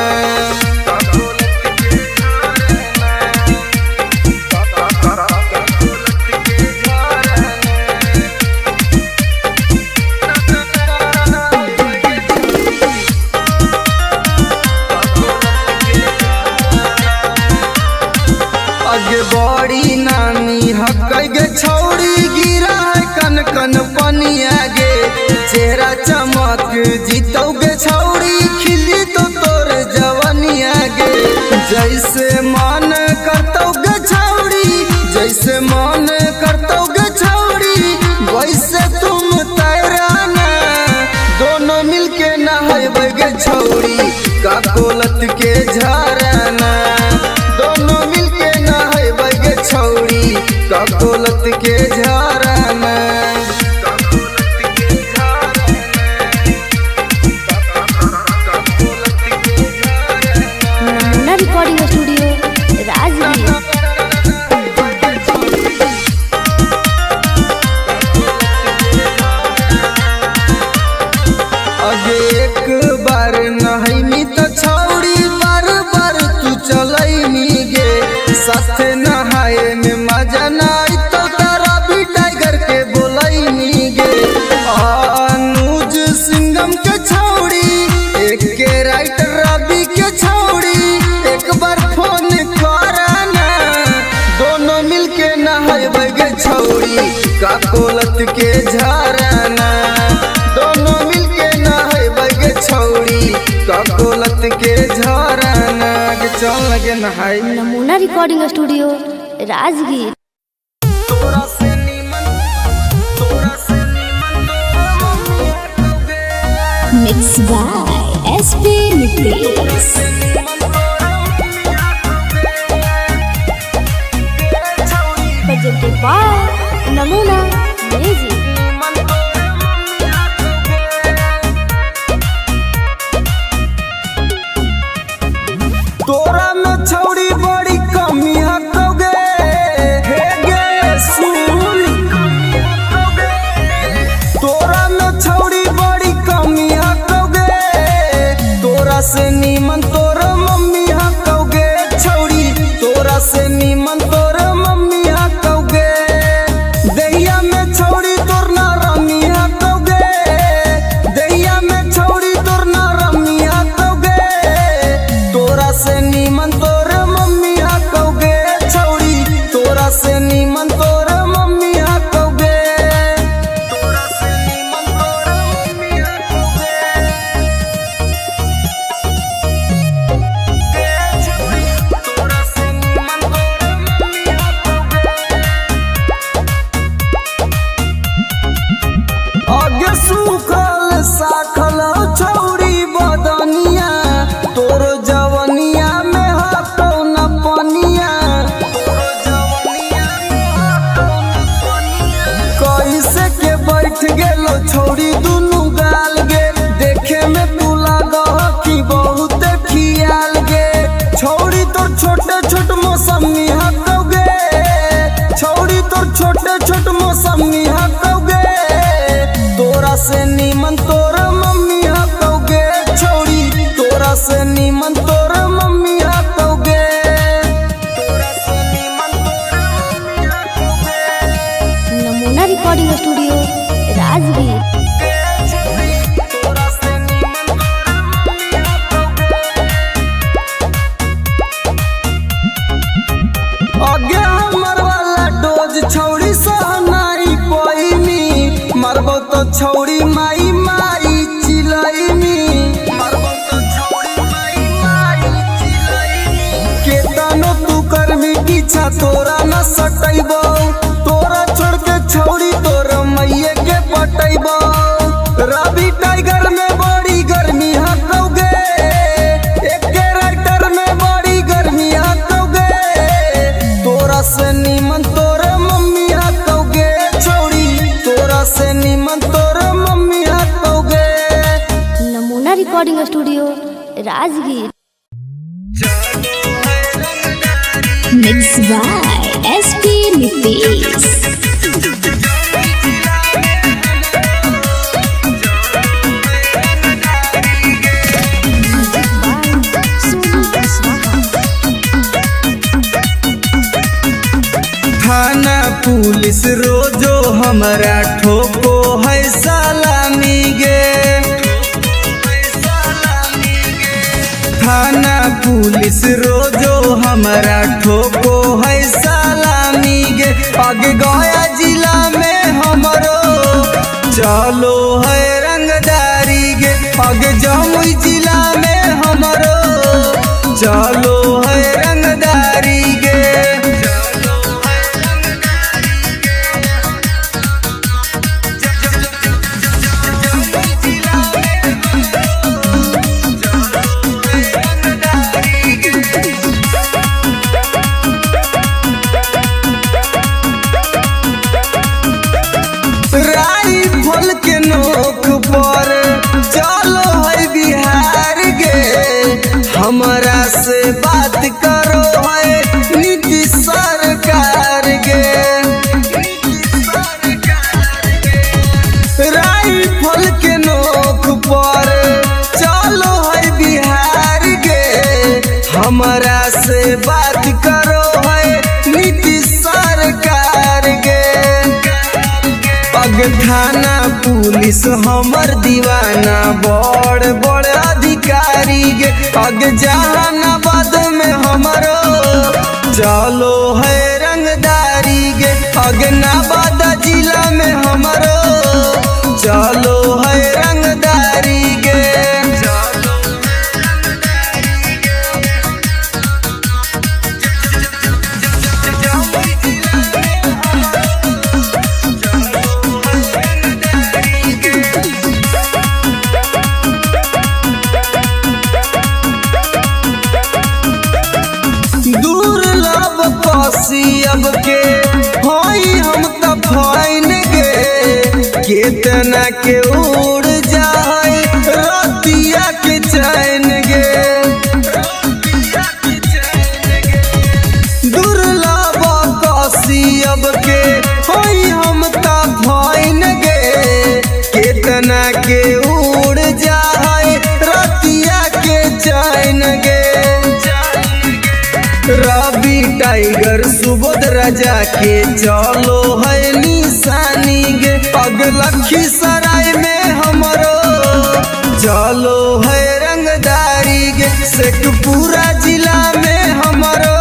अगे बड़ी नानी हकै गे छौड़ी गिरा है कन कन पनिया गे। चेहरा चमक जीतौ गे छौड़ी खिली तो तोर जवनिया गे। जैसे मन करतौ गे छौड़ी, जैसे मन करतौ गे छौड़ी वैसे तुम तैराना। दोनों मिलके नहैबै गे छौड़ी ककोलत के झरना। दोनों मिलके नहैबै गे छौड़ी ककोलत के झरना। नमूना रिकॉर्डिंग स्टूडियो राजगीर। अगे एक बार नहैनी त छौड़ी बार बार तू चलैनी गे। साथे नहाए में मजा ना आई तो तारा भी टाइगर के बोलैनी गे। अनुज सिंघम के छौड़ी एक के राइटर रवि के छौड़ी एक बार फोन करना। दोनों मिलके नहैबै गे छौड़ी ककोलत के झरना। दोनों मिलके नहैबै गे छौड़ी ककोलत के झरना। गे चल लगे नहाय। नमूना रिकॉर्डिंग स्टूडियो राजगीर। तोरा से नीमन, तोरा से नीमन तोरा mummy हकौगे। Mix by SP Nitesh. Presented by Namuna Music. तोरा में छौड़ी बड़ी कमी हकौगे। हे गे सुन नीमन तोर मम्मिया कौगे। दहिया में छौड़ी तोर ना रमिया कौगे, दहिया में छौड़ी तोर ना रमिया कौगे। तोरा से नीमन तोर मम्मिया कौगे छौड़ी, तोरा से नीमन तोर मम्मिया कौगे। तोरा से नीमन तोर मम्मिया कौगे। तोरा से नीमन तोर मम्मिया कौगे। आगे सूखल साखल छौड़ी बदनिया, तोर जवनिया में हतो न पनिया। कैसे के बैठ गेलो छौड़ी दुनू गाल गे, देखे में तू लागह कि बहुत खियाल गे। छौड़ी तोर छोटे छोट मौसमी हकौगे, छौड़ी तोर छोटे छोट मौसमी हकौगे। तोरा से नीमन तोर मम्मी हकौगे छौड़ी, तोरा से नीमन तोर मम्मी हकौगे। तोरा से नीमन तोर मम्मी हकौगे। नमूना रिकॉर्डिंग स्टूडियो राजगीर। तोरा से नीमन तोर मम्मी हकौगे। आगे हमर वाला डोज छौड़ी सहनाई पैमी, मरबो तो छौड़ी माई माई चिलैमी। मरबो तो छौड़ी माई माई चिलैमी। केतनो तू करमी पीछा तोरा न सटैबो, तोरा छोड़ के छौड़ी तोर मैये के पटैबो। रवि टाइगर में बड़ी गर्मी हकौगे, एके राइटर में बड़ी गर्मी हकौगे। तोरा से नीमन तोर मम्मी हकौगे छौड़ी, तोरा से नीमन तोर मम्मी हकौगे। नमूना recording studio Rajgir. Mix by SP Nitesh. थाना पुलिस रोजो हमरा ठोको है सलामी गे। थाना पुलिस रोजो हमरा ठोको है सलामी गे। आगे गया जिला में हमरो चलो है रंगदारी गे। आगे जमुई जिला में हमरो चलो है रंगदारी गे। राइफल के नोक पर चलो है बिहार गे। हमरा से बात करो है नीतीश सरकार गे। राइफल के नोक पर चलो है बिहार गे। हमरा से बात करो है नीतीश सरकार गे। पग थाना पुलिस हमर दीवाना बड़ बड़ अधिकारी गे। पग जहानाबाद में हमरो चलो है रंगदारी गे। पग नवादा जिला में हमरो चलो है रंगदारी गे। दुर्लभ पसी अब के होई हम त फाइन गे। केतना के उड़ जाए रतिया के चैन गे। दुर्लभ पसी अब के होई हम त फाइन गे। केतना के उड़ जाए रतिया के चैन गे। रवि टाइगर टाइगर सुबोध राजा के चलो है निशानी गे। पग लखीसराय में हमरो चलो है रंगदारी गे। शेखपुरा जिला में हमरो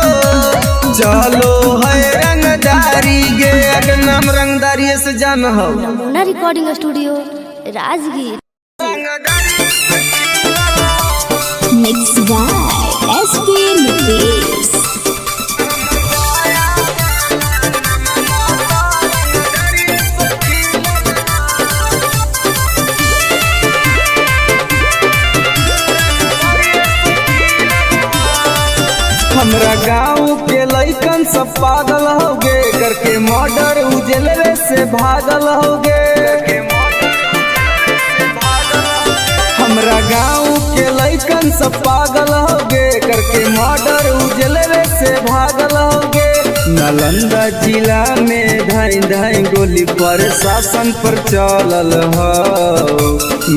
चलो है रंगदारी गे। अगर नाम रंगदारी से जान हो। Namuna recording studio Rajgir. Mix by SP Nitesh. हमरा गाँव के लइकन सब पागल हो गे, करके मर्डर उजलवे से भागल हो गे। हमरा गाँव के लइकन सब पागल हो गे, करके मर्डर उजलवे से भागल हो गे। नालंदा जिला में धाई धाई गोली पर शासन पर चलल हो।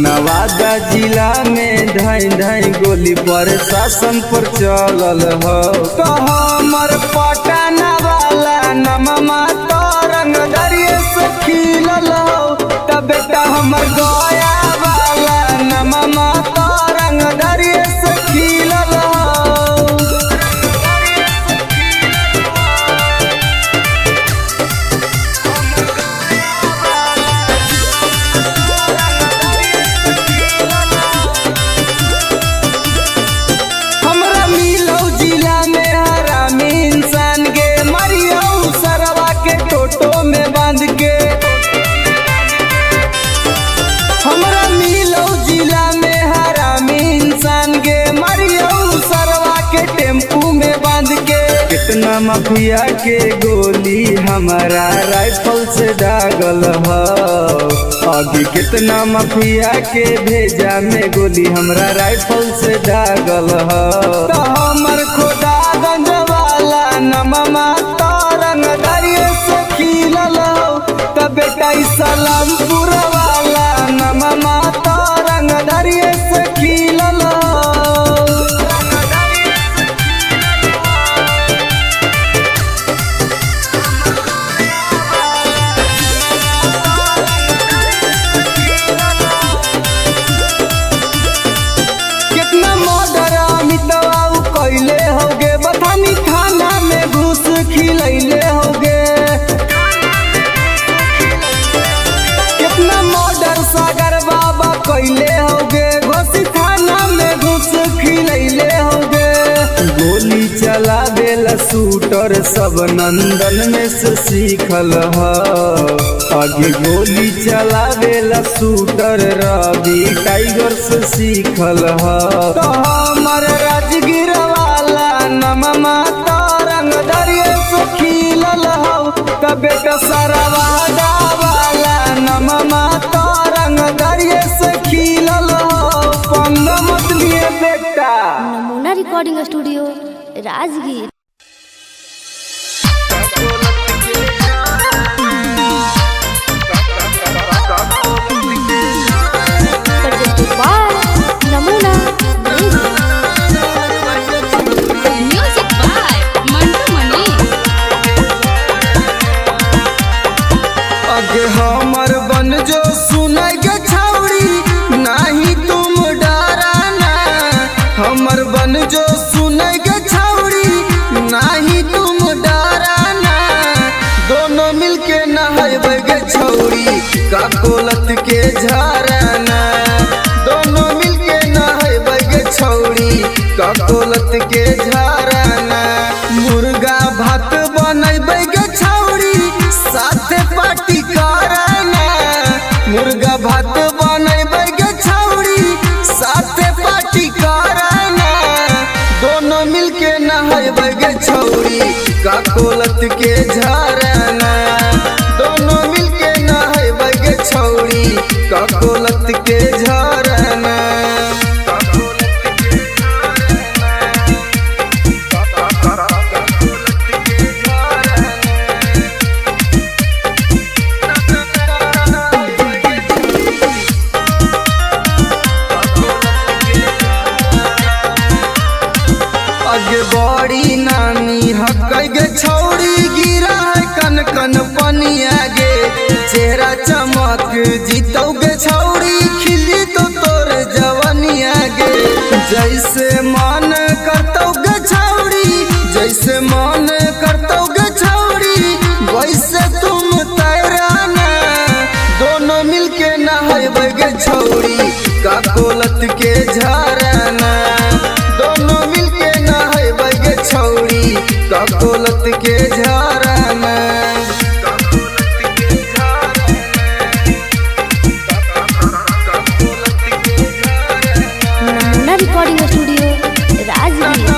नवादा जिला में धाई धाई गोली पर शासन पर चलल हो। तो हमर पटना वाला नमा तो रंगदारी से खिलल हो। तब बेटा हमर गया वाला नमा तो रंगदारी से खिलल हो। हमरा मिलो जिला में हरामी इंसान के, मरियो सरवा के टोटो में बांध के। हमरा मिलो जिला में हरामी इंसान के, मरियो सरवा के टेम्पू में बांध के। कितना माफिया के गोली हमारा राइफल से दागल हो। अभी कितना माफिया के भेजा में गोली हमरा राइफल से दागल हो। तो हमर खोदागंज वाला नमा तो रंगदारी से खिलल हो। तब बेटा ई सलामपुर वाला नमा तो रंगदारी से खिलल हो। कितना मर्डर अमितवा उ कैले होगे, बथानी थाना में घूस खिलैले होगे। कितना मर्डर सागर बाबा कैले होगे, घोसी थाना में घूस खिलैले होगे। गोली चला देला शूटर सब नंदन में से सीखल ह। आगे गोली चला देला शूटर रवि टाइगर से सीखल ह। तो हमर राजगीर वाला नमा तो रंगदारी से खिलल हो। तब बेटा सरवादा वाला नमा तो रंगदारी से खिलल हो। पंगा मत लिए बेटा। Namuna recording studio Rajgir. Presented by Namuna Music. Music by Mantu Mani. अगे हमर बन जो सुनै गे छौड़ी, नाही तुम डराना। हमर बन जो सुनै गे छौड़ी, नाही तुम डराना। दोनों मिलके नहैबै गे छौड़ी ककोलत के झरना। दोनों मिलके नहैबै गे छौड़ी ककोलत के झरना। मुर्गा भात बनैबै गे छौड़ी साथे पार्टी करना। मुर्गा भात बनैबै गे छौड़ी साथे पार्टी करना। दोनों मिलके नहैबै गे छौड़ी ककोलत के झरना। दोनों मिलके नहैबै गे छौड़ी ककोलत के झरना। अगे बड़ी नानी हकै गे छौड़ी। जैसे मन करतो गे छौड़ी वैसे तुम तैराना। दोनों मिलके नहाइबै गे छौड़ी काकोलत के झरना। दोनों मिलके नहाइबै गे छौड़ी काकोलत के झरना। नमूना रिकॉर्डिंग स्टूडियो राजगीर।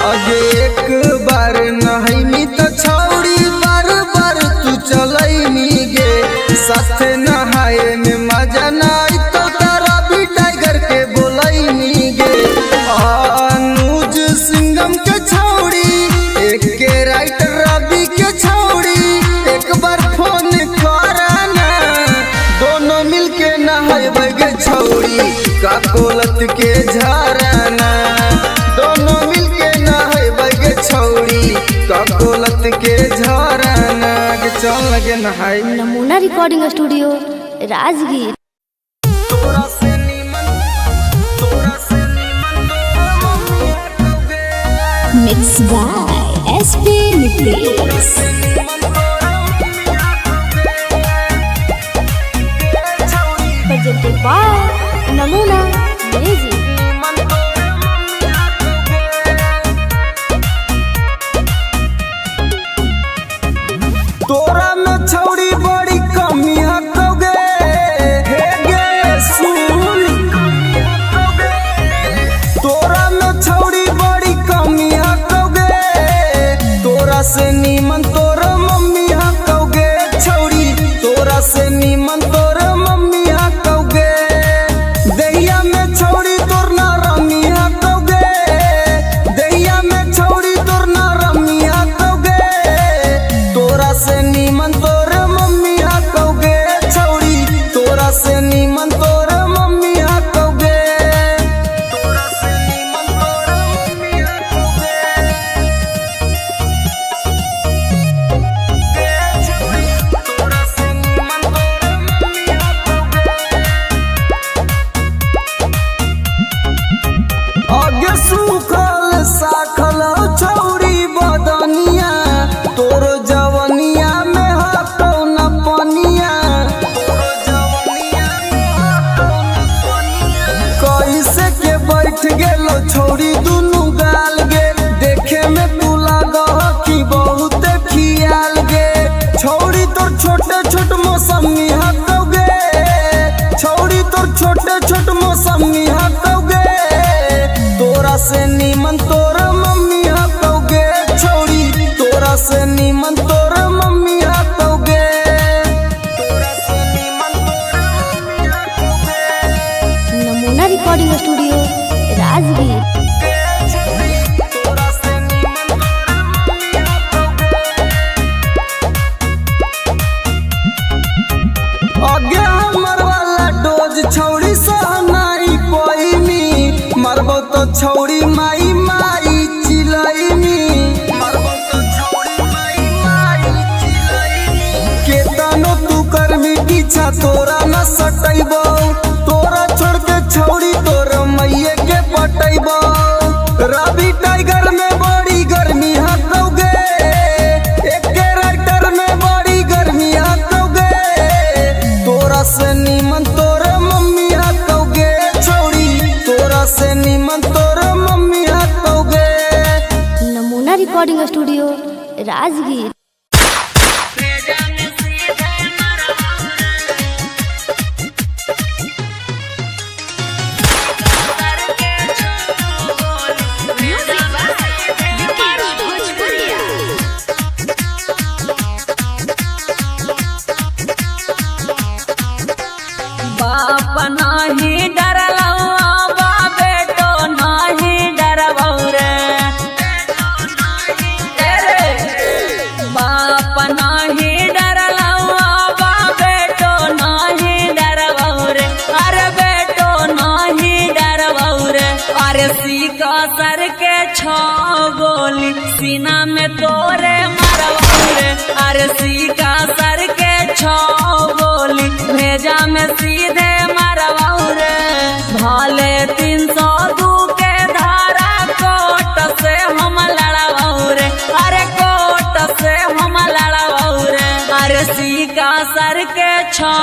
अगे एक बार नहैनी त छौड़ी बार बार तू चलैनी गे। साथे नहाए में मजा ना आई तो तारा भी टाइगर के बोलैनी गे। अनुज सिंघम के छौड़ी एक के राइटर रवि के छौड़ी एक बार फोन कराना। दोनों मिलके नहाइबै गे छौड़ी काकोलत के झरना। दोनों मिलके नहाइबै गे छौड़ी काकोलत के झरना। गे चल लगे नहाई। नमूना रिकॉर्डिंग स्टूडियो राजगीर। तोरा से नीमन, तोरा से नीमन mummy हटोगे। Mix by SP Nitesh. Presented by Namuna music. तोरा में छौड़ी बड़ी कमी हटोगे। हे गे सुन, तोरा में छौड़ी बड़ी कमी हटोगे। तोरा से नीमन तोर मम्मी हटोगे छौड़ी। तोरा से नीमन तोर मम्मी हटोगे। दहिया में छौड़ी तोर ना रमी हटोगे। दहिया में छौड़ी तोर ना रमी हटोगे। तोरा से नीमन तोर मम्मी हटोगे छौड़ी। तोरा से नीमन तोर मम्मी हटोगे। तोरा से नीमन तोर मम्मी हटोगे। तोरा से नीमन तोर मम्मी हटोगे। आगे सूखल साखल छौड़ी बदनिया। तोर जवनिया में हटौ न पनिया। कैसे के बैठ गेलो छौड़ी दुनू गाल गे। देखे में तू लागह कि बहुत खियाल गे। छौड़ी तोर छोटे छोट मौसमी हटौगे। छौड़ी तोर छोटे छोट मौसमी हटौगे। तोरा से नीमन तोर मम्मी हटौगे छौड़ी। तोरा से नीमन तोर मम्मी हटौगे। तोरा से नीमन तोर मम्मी हटौगे। नमूना रिकॉर्डिंग स्टूडियो राजगीर। तोरा से नीमन तोर मम्मी हटौगे। आगे हमर वाला डोज छौड़ी सहनाई पैनी। मरबो तो छौड़ी माई माई चिलैनी। मरबो तो छौड़ी माई माई चिलैनी। केतनो तू करमी पीछा तोरा न सटैबो। तोरा छोड़ के छौड़ी तोर मैये के पटैबो। रवि टाइगर में बड़ी गर्मी हटौगे। एके राइटर में बड़ी गर्मी हटौगे। तोरा से नीमन तोर मम्मी हटौगे छौड़ी। तोरा से नीमन तोर मम्मी हटौगे। नमूना रिकॉर्डिंग स्टूडियो राजगीर। बाप नाही डरलौ बा बेटो नाही डरबौ रे। बाप नाही डरलौ बा बेटो नाही डरबौ रे। अरे बेटो नाही डरबौ रे। अरे सीका सर के छो गोली सीना में तोरे मरबौ रे। अरे सीका सर के छो गोली भेजा में सीधे मरवाऊ रे। भले 302 के धारा कोट से हम लड़वाऊ रे, अरे कोट से हम लड़वाऊ रे। अरे सीका सर के छो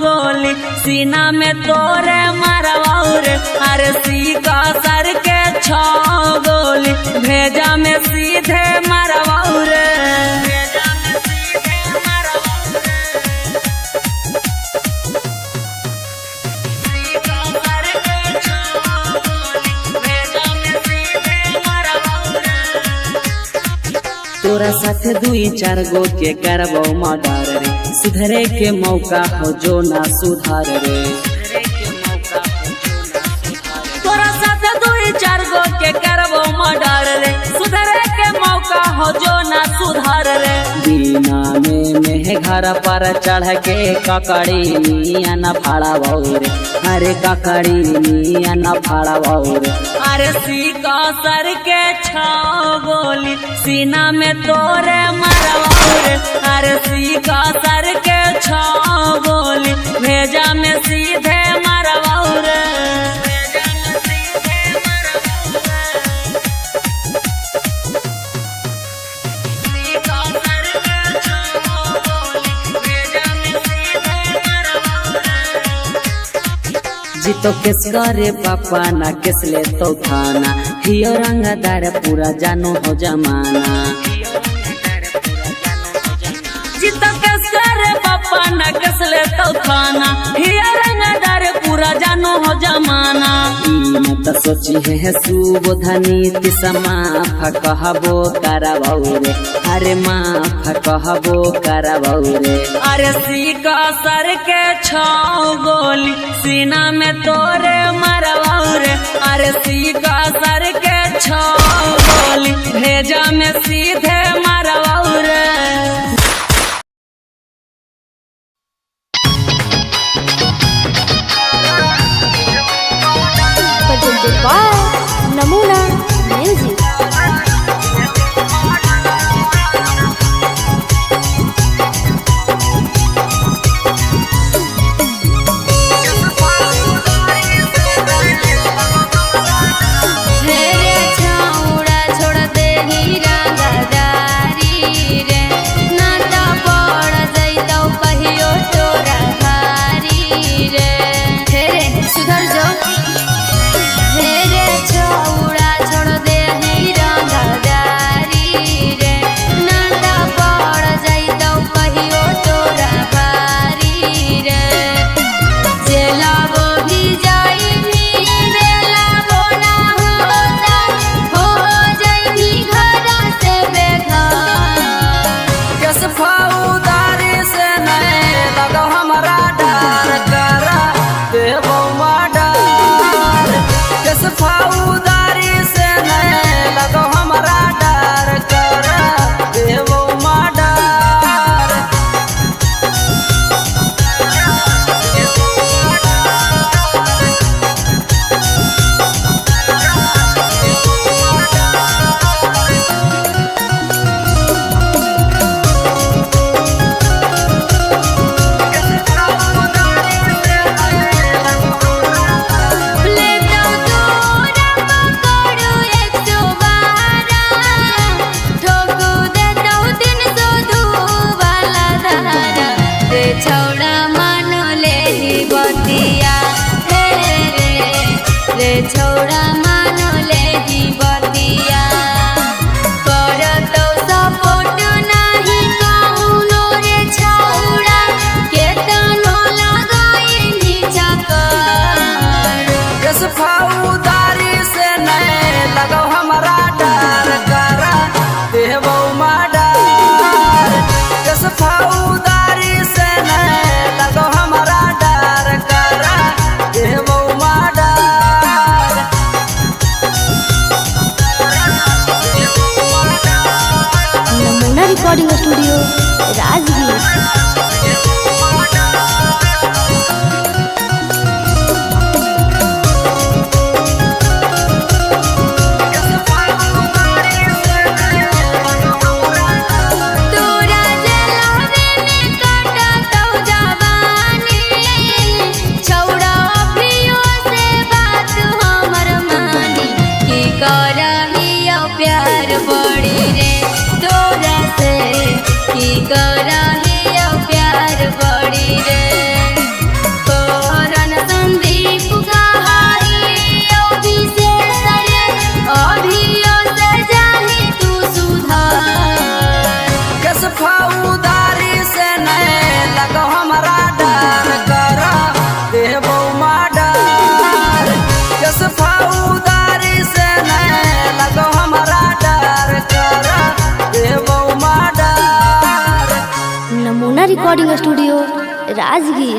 गोली सीना में तोरे मरवाऊ रे, अरे सीका सर के छो गोली भेजा में सीधे मरवाऊ रे। तोरा साथे दुई चार गो के करबो मर्डर रे, सुधरे के मौका हो जो ना सुधार रे। तोरा साथे दुई चार गो के करबो मर्डर रे, सुधरे के मौका हो जो ना सुधार रे। बिना में मेह घर पर चढ़ के ककड़ी मिया न फाड़ाबो रे, अरे ककड़ी मिया न फाड़ाबो रे। अरे सीका सर के छो गोली सीना में तोरे मरवाऊ रे, अरे सीका सर के छो गोली भेजा में सीधे मरवाऊ रे। जीतो केस करे पापा ना केस ले तो थाना, हियो रंगदार पूरा जानो हो जमाना। जीतो केस करे पापा ना केस ले तो थाना, हियो रंगदार पूरा जानो हो जमाना। ई मत सोची है सुबोधनी माफ कहबो करबौ रे, अरे माफ कहबो करबौ रे। अरे सीका सर के छो गोली सीना में तोरे मरवाऊ रे, अरे सीका सर के छो गोली भेजा में सीधे मरवाऊ रे। Presented by Namuna Music. Recording studio Rajgir. तोरा जलावे में Recording studio Rajgir.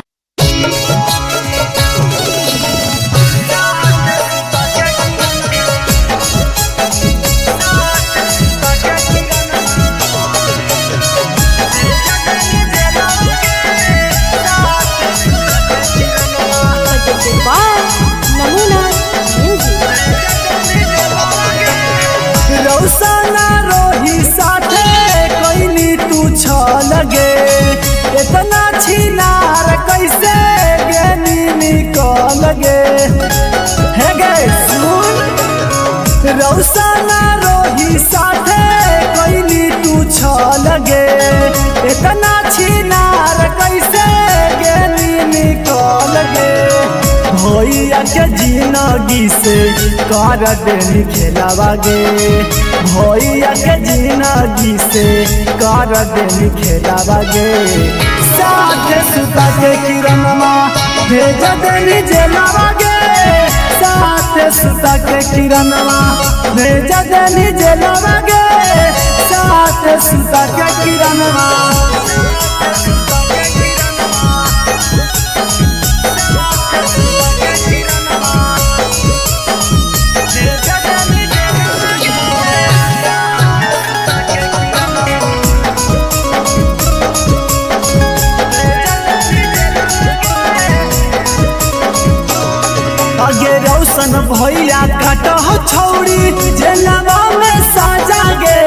Presented by Namuna Music. रौसना रोही साथे कोइनी तू लगे, इतना छिनार कैसे गेनी निकल गे। हे गे सुन, रौसना रोही साथे कोइनी तू लगे, इतना छिनार कैसे गेनी निकल गे। भैया के जिनगी से कर देनी खेलावा गे, भैया के जिनगी से कर देनी खेलावा गे। साथ सुता के किरणमा भेज देनी जेलावा गे, साथ सुता के किरणमा भेज देनी जेलावा गे, साथ सुता के किरणमा। आगे रौशन भैया काट छौड़ी जेलवा में साजा गे,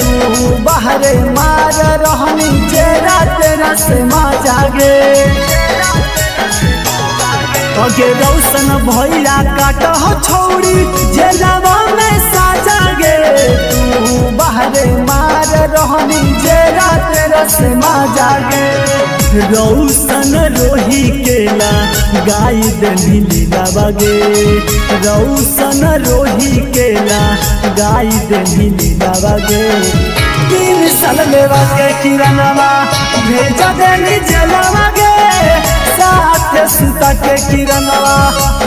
तू बाहरे मार रहनी जेरा तेरा से माजा गे। आगे रौशन भैया काट छौड़ी जेलवा में साजा गे, तू बाहरे मार रहनी जेरा तेरा से माजा गे। रौशन रोही केला गाय देनी लीला बागे, रौशन रोही केला गाय देनी लीला बागे। 3 साल लेवा के किरणवा भेजा देनी जलवा गे, साथ सुता के किरणवा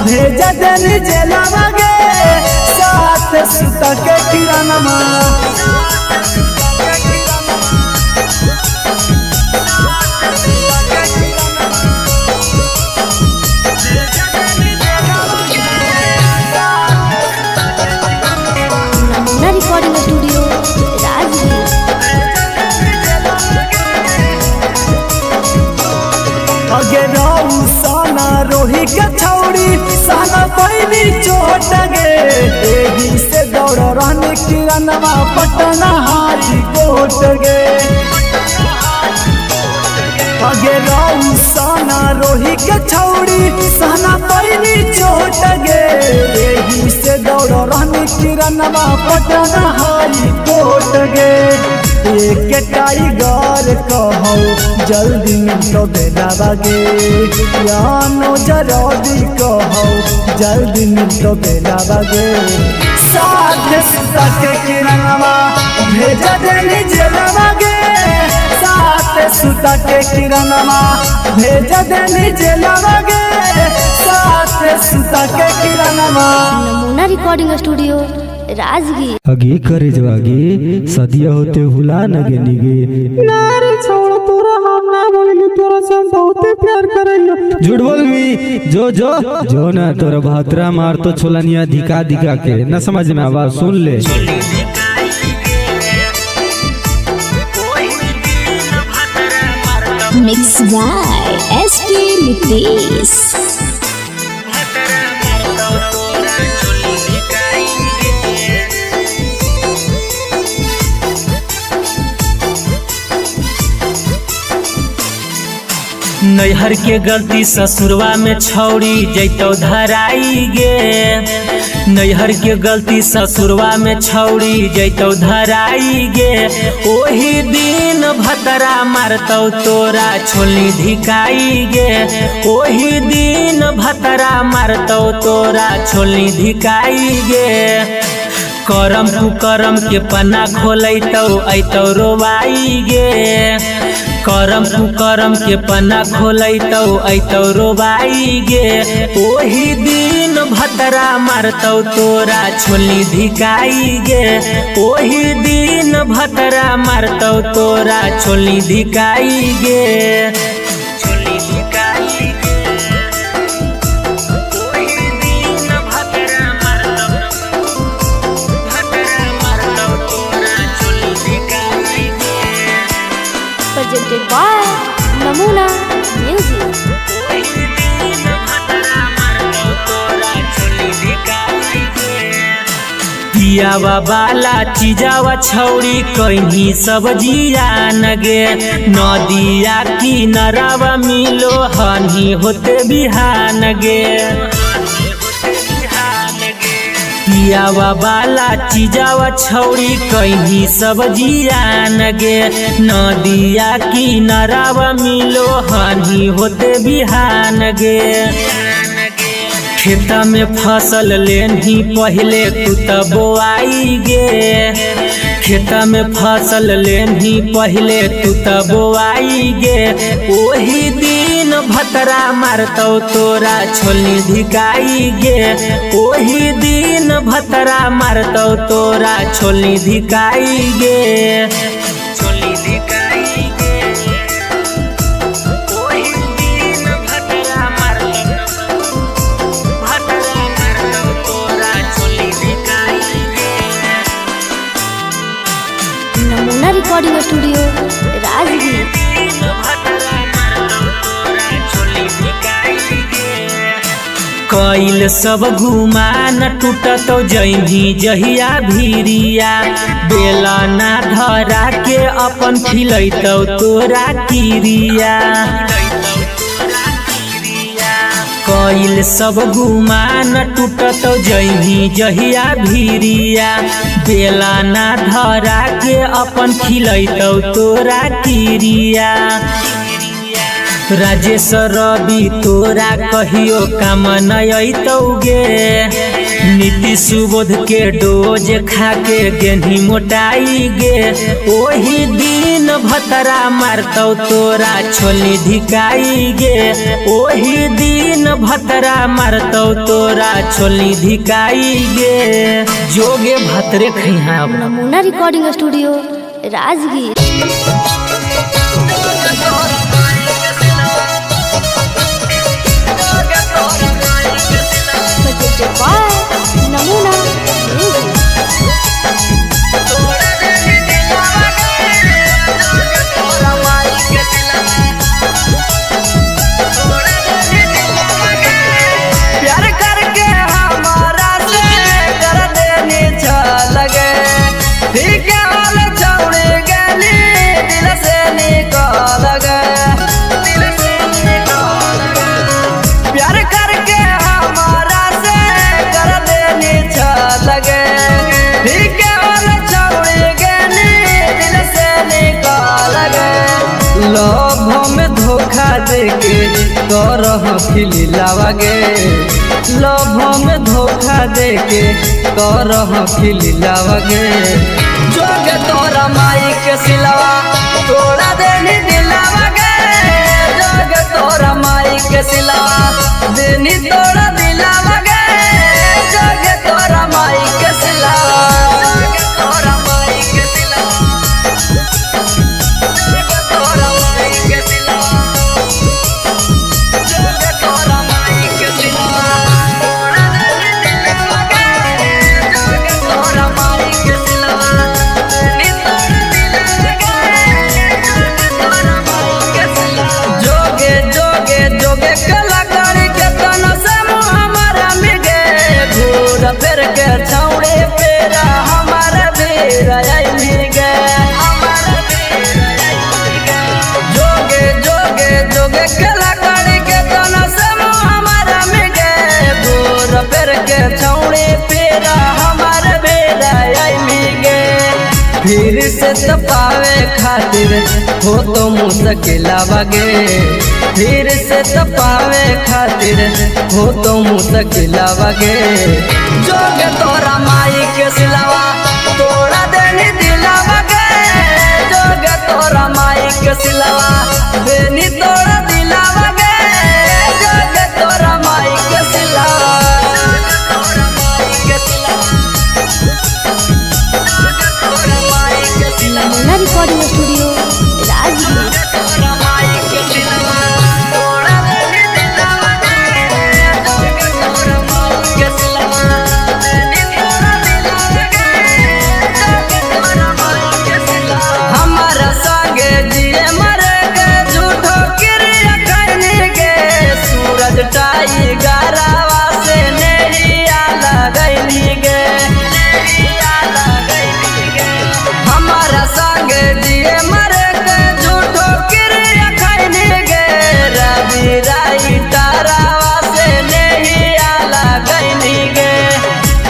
भेजा देनी जलवा गे, साथ सुता के किरणवा। नमूना रिकॉर्डिंग स्टूडियो राजगीर। अगे रौसना रोही के छौड़ी साना पैनी चोट गे, एही से दौड़ रहनी किरणवा पटना हाई कोट गे। अगे रौसना रोही के छौड़ी साना पैनी चोट गे, एही से दौड़ रहनी किरणवा पटना हाई कोट गे। एक टाइगर कहो जल्दी मिलो बेला बागे, यानो जरदी कहो जल्दी मिलो बेला बागे। साथ सुता के किरणवा भेजा देनी जेलवा गे, साथ सुता के किरणवा भेजा देनी जेलवा गे, साथ सुता के किरणवा। नमूना रिकॉर्डिंग स्टूडियो राजगीर। अगे करे जवागे सदिया होते हुला नगे निगे। ना रे छोड़ तोरा हम ना बोलेंगे, तोरा से हम बहुते प्यार करेंगे। झूठ बोलवी जो जो जो ना तोरा भातरा मार तो छोलनिया धिका धिका के न समझ में आवाज सुन ले। Mix by S P Nitesh. नैहर के गलती ससुरवा में छौड़ी जैतौ धराई गे, नैहर के गलती ससुरवा में छौड़ी जैतौ धराई गे। ओही दिन भतरा मारतौ तोरा छोली धिकाई गे, ओही दिन भतरा मारतौ तोरा छोली धिकाई गे। करम कुकरम के पन्ना खोलैतौ ऐतौ रोवाई गे, करम कुकरम के पन्ना खोलैतौ ऐतौ रोवाई गे। ओही दिन भतरा भतरा मारतौ तोरा छोली धिकाई गे। ओही दिन भतरा मारतौ तोरा छोली धिकाई गे। छोली धिकाई गे। ओही दिन भतरा मारतौ, भतरा मारतौ तोरा छोली धिकाई गे। Presented by Namuna Music. ओही दिन भतरा मारतौ तोरा छोली धिकाई गे। पियावा बाला चिजावा छौरी कहीं सब जियान गे। नदिया किनारावा मिलो हनी होते बिहान गे। पियावा बाला चिजावा छौरी कहीं सब जियान गे। नदिया किनारावा मिलो हनी होते बिहान गे। खेता में फसल लेनी पहले तू त बोआई गे। खेता में फसल लेनी पहले तू त बोआई गे। ओही दिन भतरा मारतौ तोरा छोली धिकाई गे। ओही दिन भतरा मारतौ तोरा छोली धिकाई गे। छोली धिकाई गे। ओही दिन भतरा मारतौ, भतरा मारतौ तोरा छोली धिकाई गे। Namuna Recording Studio, Rajgir. कैल सब घुमा न टूटतो जैनी जहिया भीरिया। बेला ना धरा के अपन खिलैतौ तोरा किरिया। कैल सब गुमा न टूटतो जैनी जहिया भीरिया। बेला ना धरा के अपन खिलैतौ तोरा किरिया। राजेश रवि तोरा कहियो काम न अयतौ गे। नीतीश सुबोध के डोज खा के गेन्ही मोटाई गे। ओही दिन भतरा मारतौ तोरा छोली धिकाई गे। ओही दिन भतरा मारतौ तोरा छोली धिकाई गे। जोगे भतरे खैहा। Namuna Recording Studio, Rajgir. Presented by Namuna Music. प्यार करके हमारा से कर देनी लगे, ठीक हाल छोड़ गली दिल से निकल गए, दिल से निकल गए। प्यार करके हमारा से कर देनी लगे, ठीक हाल छोड़ गली दिल से निकल गए। लोभ में धोखा देके करह खिलावागे, लोभ में धोखा देके करह खिलावागे। जोगे तोरा माई के सिलवा तोड़ा देनी दिलावागे, जोगे तोरा माई के सिलवा देनी तोड़ा दिलावागे, जोगे तोरा माई के सिलवा, जोगे तोरा माई के सिलवा, जोगे तोरा माई के सिलवा, जोगे तोरा माई के सिलवा, तोड़ा देनी दिलावागे, जोगे तोरा माई के सिलवा देनी तोड़ा दिलावागे, जोगे तोरा माई के सिलवा। जोगे जोगे जोगे कलाकारी के तना से मुँह हमारा मिगे, घूर फिर के छौड़े पेरा हमारा बेरा मिगे, हमारा बेरा मिगे। जोगे जोगे जोगे कलाकारी के तना से मुँह हमारा मिगे, घूर फिर के छौड़े पेरा हमारा बेरा मिगे। फिर से तपावे खातिर हो तो मुश्किल आवागे, फिर से तपावे खातिर हो तो मुश्किल आवागे। जोगे तोरा माई के सिलवा तोड़ा देनी दिलावागे, जोगे तोरा माई के सिलवा देनी तोड़ा दिलावागे, जोगे तोरा माई के सिलवा।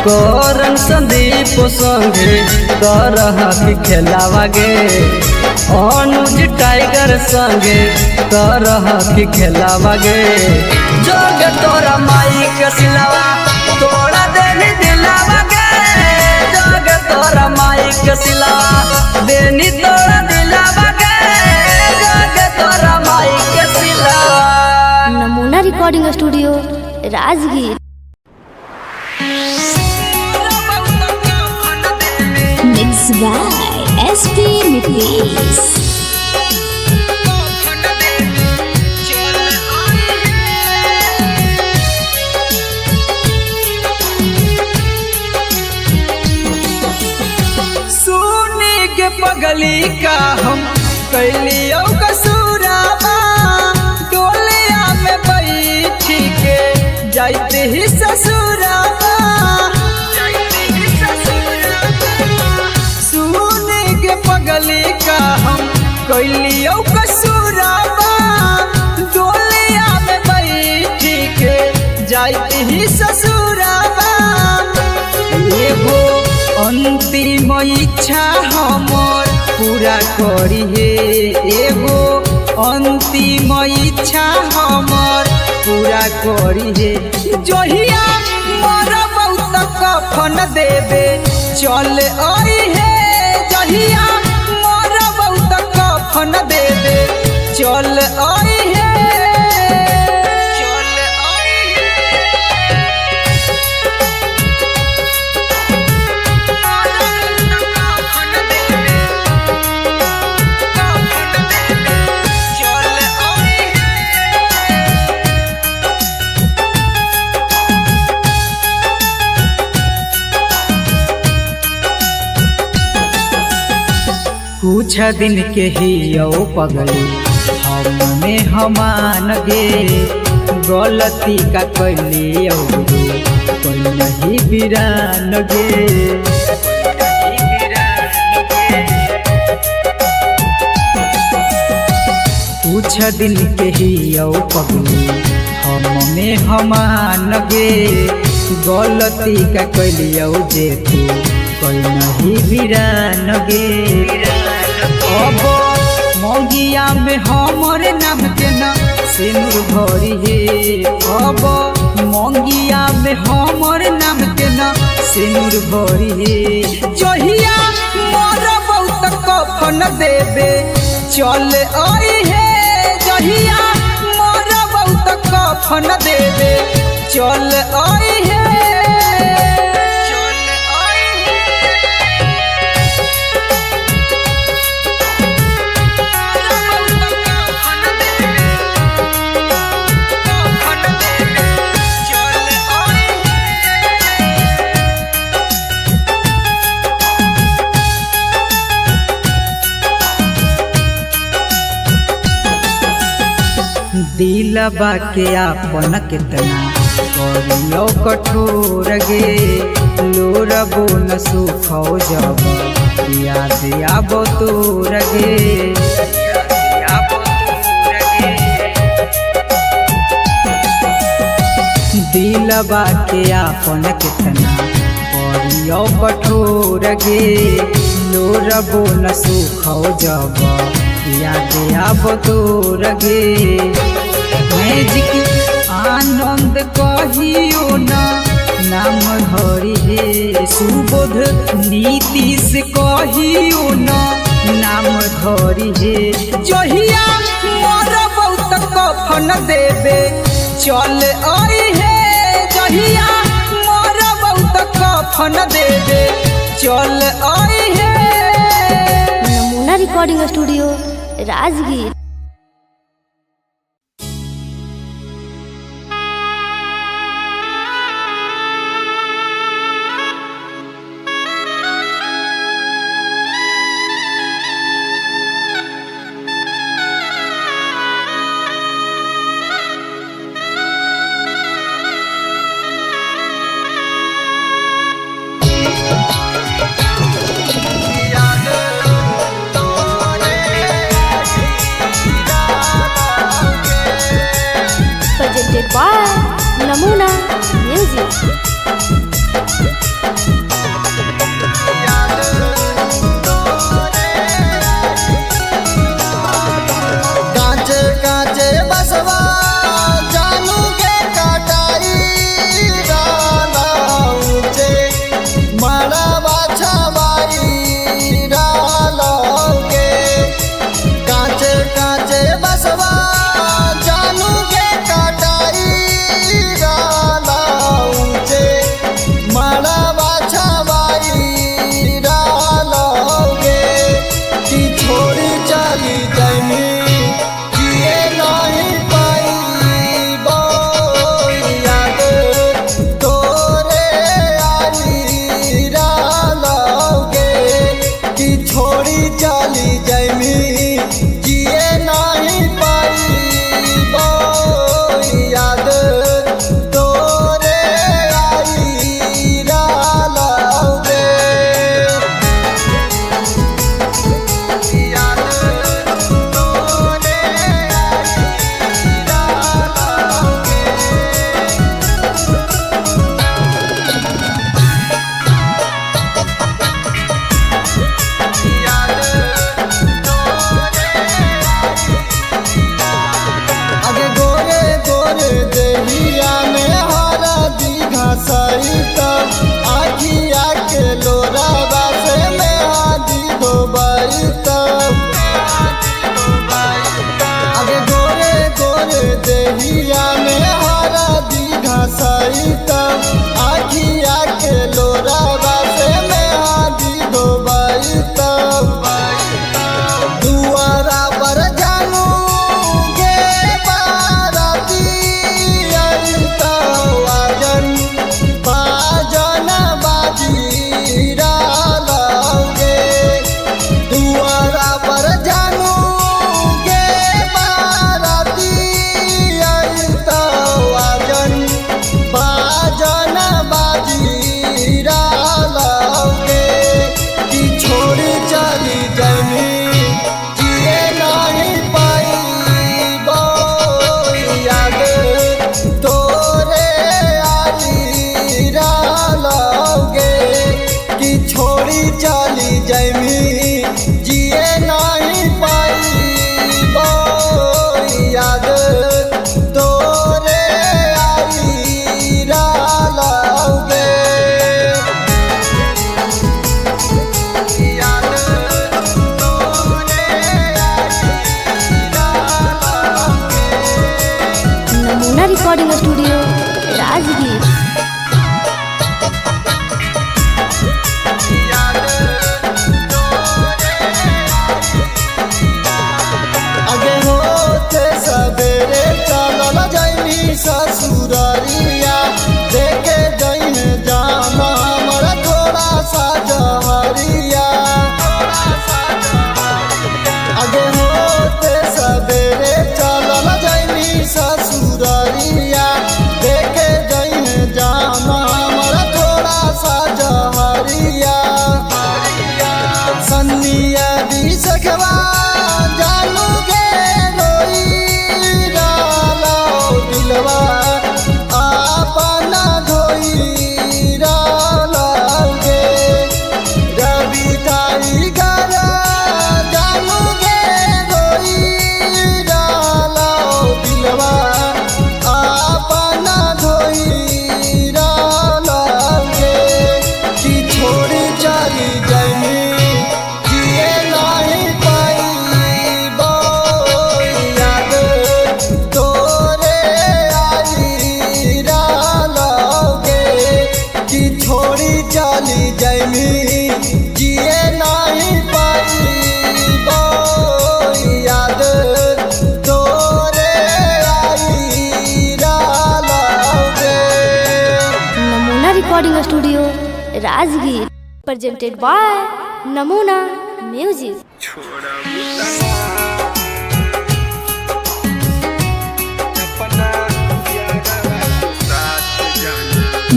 करन संदीप संगे करह की खेलावा गे, अनुज टाइगर संगे करह की खेलावा गे। जोग तोरा माई के सिलावा तोड़ा देनी दिलावा गे, जोग तोरा माई के सिलावा देनी तोड़ा दिलावा गे, जोग तोरा माई के सिलावा। Namuna recording studio Rajgir. Mix by SP Nitesh. सुनी के पगली का हम कैलियो कसूराबा, टोलिया में बैठी के जाते ही ससुराबा। सुनी के पगली का हम कैलियो कसूराबा, डोलिया में बैठी के जाते ही ससुराबा। एगो अंतिम इच्छा हमर पूरा करी हे, एगो अंतिम इच्छा हमर पूरा करी हे। जहिया मरबौ त कफन देबे चल आई हे, जहिया मरबौ त कफन देबे चल आई हे, चल आई हे। कुछ दिन के ही यो पगली हमने हमान गे, गलती का कैली कोई नहीं बिरान गे। कुछ दिन के ही यो पगली हमने हमान गे, गलती का कैली जे तू कोई नहीं बिरान गे। अब मौगिया में हमर नाम के न सिनुर भरी हे, अब मौगिया में हमर नाम के न सिनुर भरी हे। जहिया मरबौ त कफन देबे चल आई हे, जहिया मरबौ त कफन देबे चल आई हे, चल आई हे। दिलबा के आपन कितना करियो कठोर गे, लोरबो न सुखो जब याद आबो तोर गे। दिलबा के आपन कितना करियो कठोर गे, लोरबो न सुखो जब याद आबो तोर गे। मैजिक आनंद कहियो न नाम धरी हे, सुबोध नीतीश कहियो न नाम धरी हे। जहिया मरबौ त कफन देबे चल आई हे, जहिया मरबौ त कफन देबे चल आई हे। Namuna recording studio Rajgir. Presented by Namuna Music. भी जिए नहीं पाइबो, याद तोरे आई रहलौ गे। Namuna recording studio Rajgir presented by Namuna music.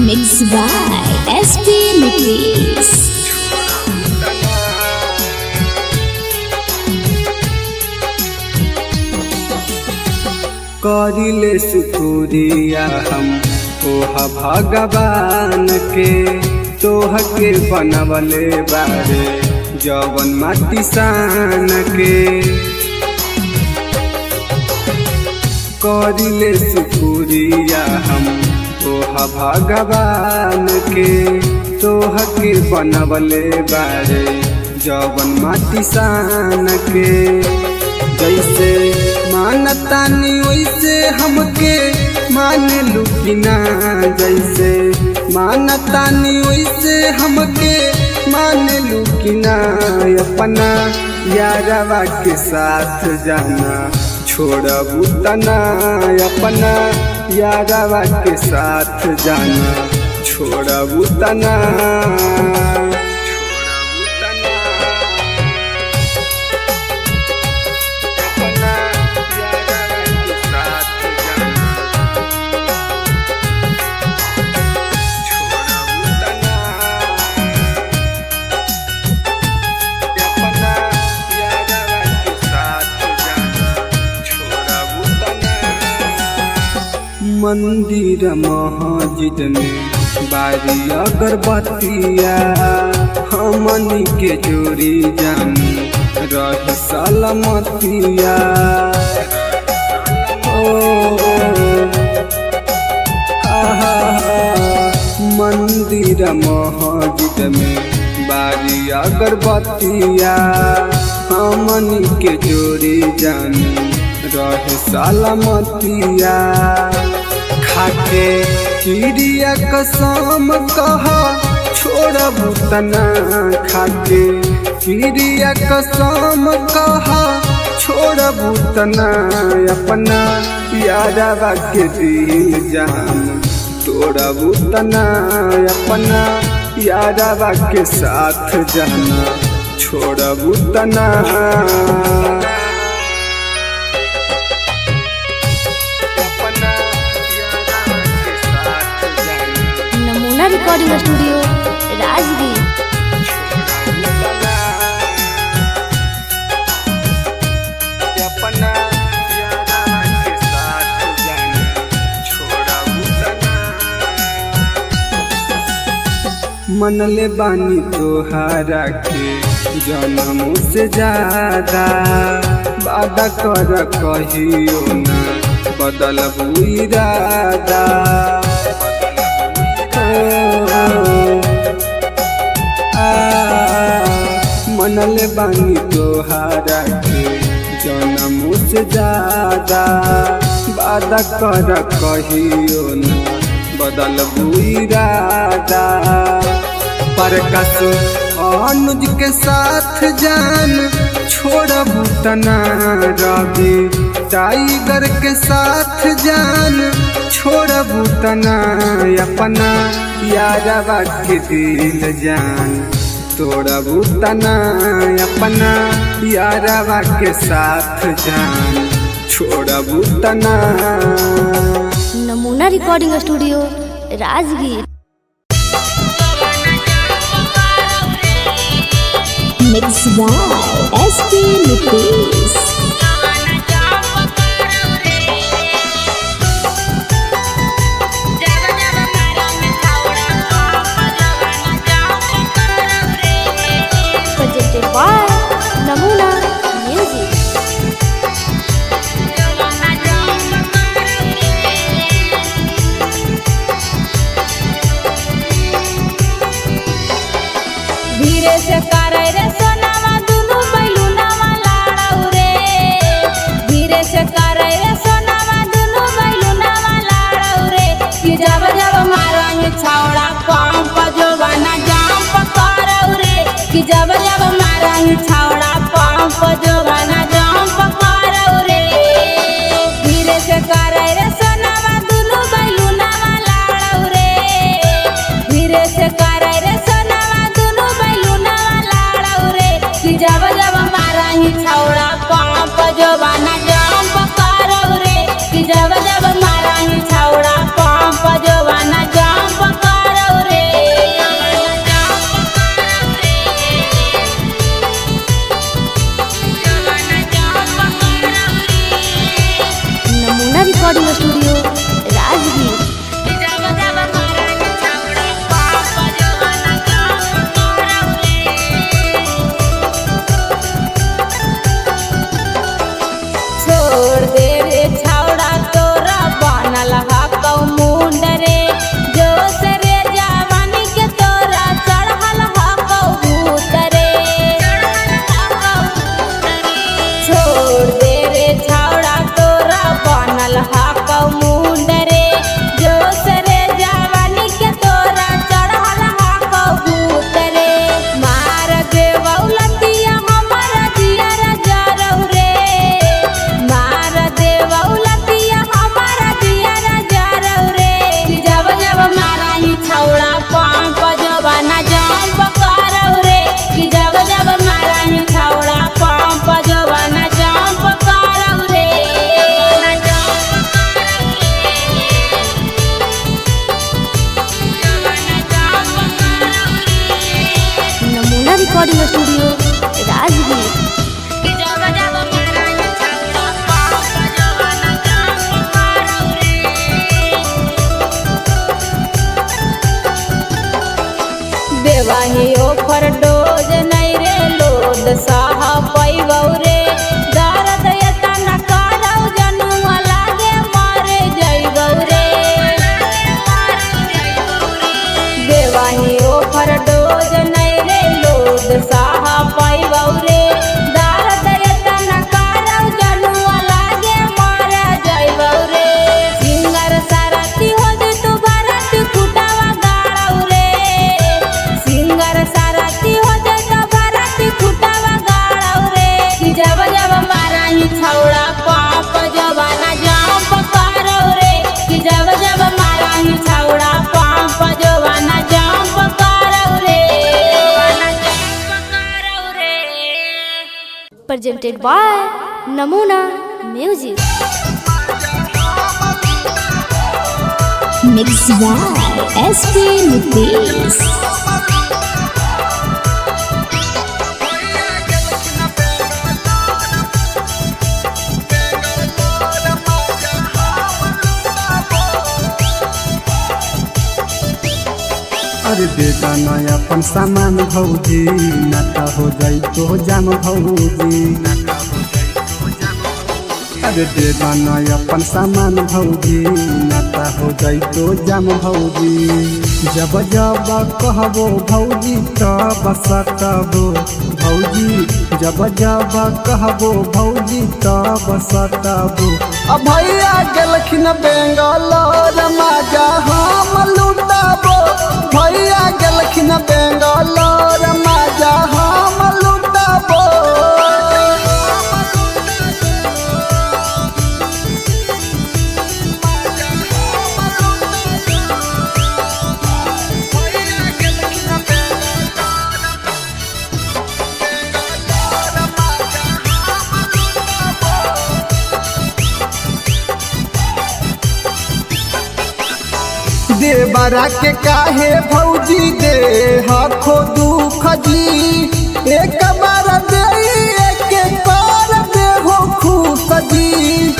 Mix by SP Nitish. करिले सुकुरिया हम तोह भगवान के, तोह के बनवले बारे जवन माटी सान के। करिले सुकुरिया हम तोह भगवान के, तोह के बनवले बारे जवन माटी सान के। जैसे मानतानी वैसे हमके मान लू कि ना, जैसे मानतानी वैसे हमके मान लू कि ना। अपना यारवा के साथ जाना छोड़बू तना, अपना यारवा के साथ जाना छोड़बू तना। मंदिर मस्जिद में बारी अगरबत्तिया, हमनी के जोड़ी जानी रह सलामतिया। ओ आहा, मंदिर मस्जिद में बारी अगरबत्तिया, हमनी के जोड़ी जानी रह सलामतिया। खाके किरिया कसम कह छोड़बू तना, खाके किरिया कसम कह छोड़बू तना। अपना यारवा के दिल जान तोड़बू तना, अपना यारवा के साथ जाना छोड़बू तना। नमूना रिकॉर्डिंग स्टूडियो राजगीर। मनले बानी तोहारा के जन्म से ज्यादा, वादा कर कहियो ना बदलबू इरादा। मनले बानी तोहारा के जन्म से ज्यादा, वादा कर कहियो ना बदलबू इरादा। परकस अनुज के साथ जान छोड़बू तना, रवि टाइगर के साथ जान छोड़बू तना। अपना यारवा के दिल जान तोड़बू तना, अपना यारवा के साथ जान छोड़बू तना। Namuna recording studio Rajgir. Mix by SP Nitish. Presented by Namuna music. धीरे से करे रे सोनावा दुनु बैलूनावा लाड़ौ रे, धीरे से करे रे सोनावा दुनु बैलूनावा लाड़ौ रे। कि जब जब मारंग छौड़ा पंप जोबाना जाम करौ recording studio Rajgir. देवाही ओफर डोज नहीं रे लोद साहा पैबौ रे दर्द एतना करौ जनुआ लागे मारे जइबौ रे। देवाही ओफर डोज नहीं रे लोद साहा पैबौ रे दर्द एतना करौ जनुआ लागे मारे जइबौ रे। सिंगर सारथी हो जे तू भरत खुटावा गाड़ौ रे सिंगर सारथी हो जे तो भरत खुटावा गाड़ौ रे। कि जब जब माराही छौड़ा पाप जवाना जाम पकारौ रे। कि जब जब माराही छौड़ा पाप जवाना जाम पकारौ रे। Presented by Namuna Music. Mix by SP Nitesh. अरे बेटा नया अपन सामान भौजी नाता हो जाई तो जाम भौजी। अरे बेटा नया अपन सामान भौजी नाता हो जाई तो जाम भौजी। जब जब कहबो भौजी तब सतबो भौजी। जब जब कहबो भौजी तब सतबो। अब भैया गेलखिन बेंगलोर माजा हम लुटाबो। भैया गेलखिन बेंगलोर माजा हम लुटाबो। देवरा के काहे भौजी दे हखो दुख जी। एक बार दे एक बार दे हो खुश जी।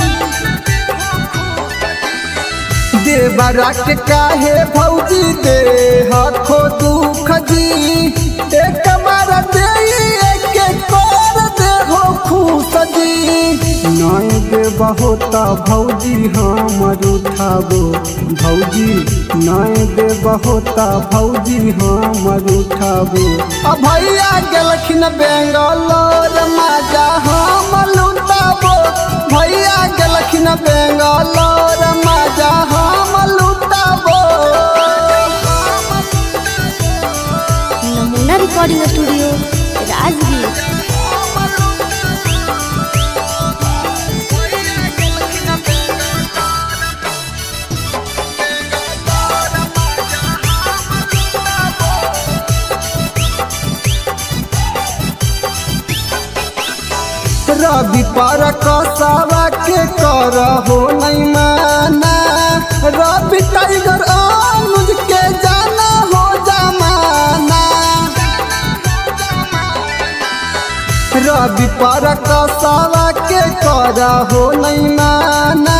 देवरा के काहे भौजी दे हखो दुख जी। एक बार दे एक बार दे हो खुश जी। नय दे बहुत भौजी हमर उठाबो भौजी। नय दे बहुत भौजी हमर उठाबो। अब भैया गेलखिन बेंगलोर माजा हम लुटाबो। भैया गेलखिन बेंगलोर माजा हम लुटाबो। Namuna recording studio Rajgir. Ravi पर कसावा के कर हो नहीं माना। रवि टाइगर अनुज के जाना हो जमाना। रवि पर कसावा के कर हो नहीं माना।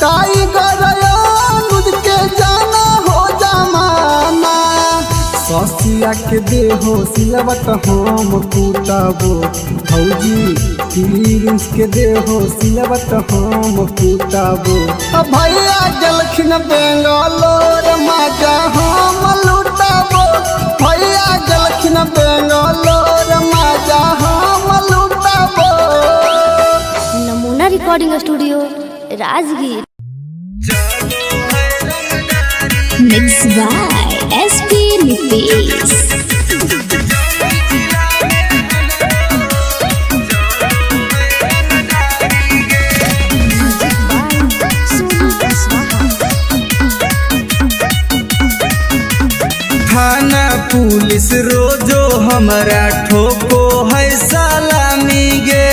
टाइगर अनुज के जाना हो जमाना। ससिया के देहो सिलवट हम कूटबो भौजी। प्रिंस के देहो सिलवट हम कूटबो। अब भैया गेलखिन बेंगलोर माजा हम लुटाबो। भैया गेलखिन बेंगलोर माजा हम लुटाबो। Namuna recording studio Rajgir. Mix by SP Nitesh. थाना पुलिस रोजो हमरा ठोको है सलामी गे।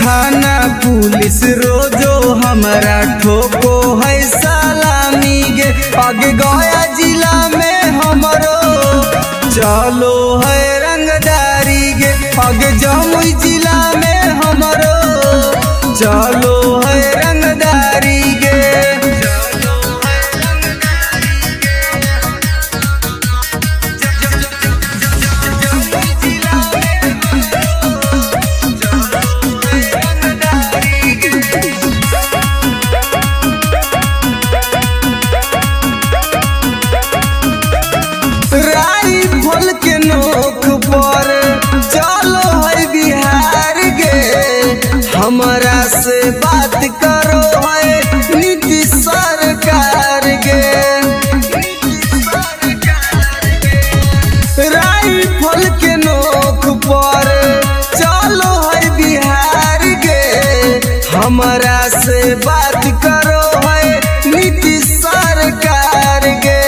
थाना पुलिस रोजो हमरा ठोको है सलामी गे। आगे गया जिला में हमर हमरा से बात करो है नीतीश सरकार गे।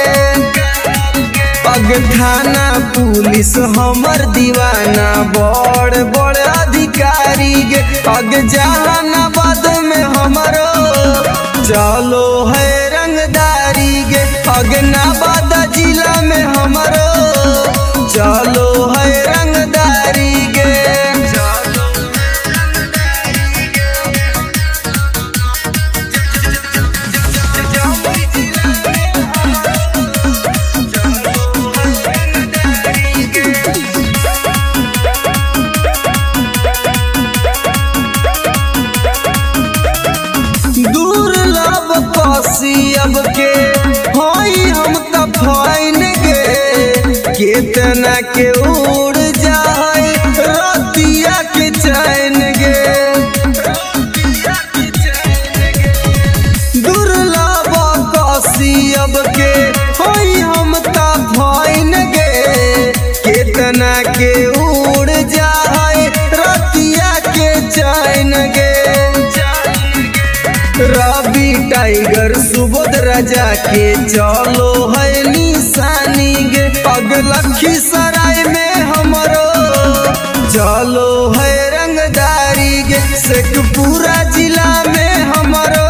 अग थाना पुलिस हमर दीवाना बड़ बड़ अधिकारी गे। अग जहानाबाद में हमरो चलो है रंगदारी गे। अग नवादा जिला में हमरो चलो है रंगदारी गे। दुर्लभ अब के होई हम त फाइन गे। केतना के उड़ जाए रतिया के चैन गे। दुर्लभ अब के होई हम त फाइन गे। केतना के उड़ जाए रतिया के चैन गे। रवि टाइगर सुबोध राजा के चलो है निशानी गे। अग लखीसराय में हमरो चलो है रंगदारी गे। शेखपुरा जिला में हमरो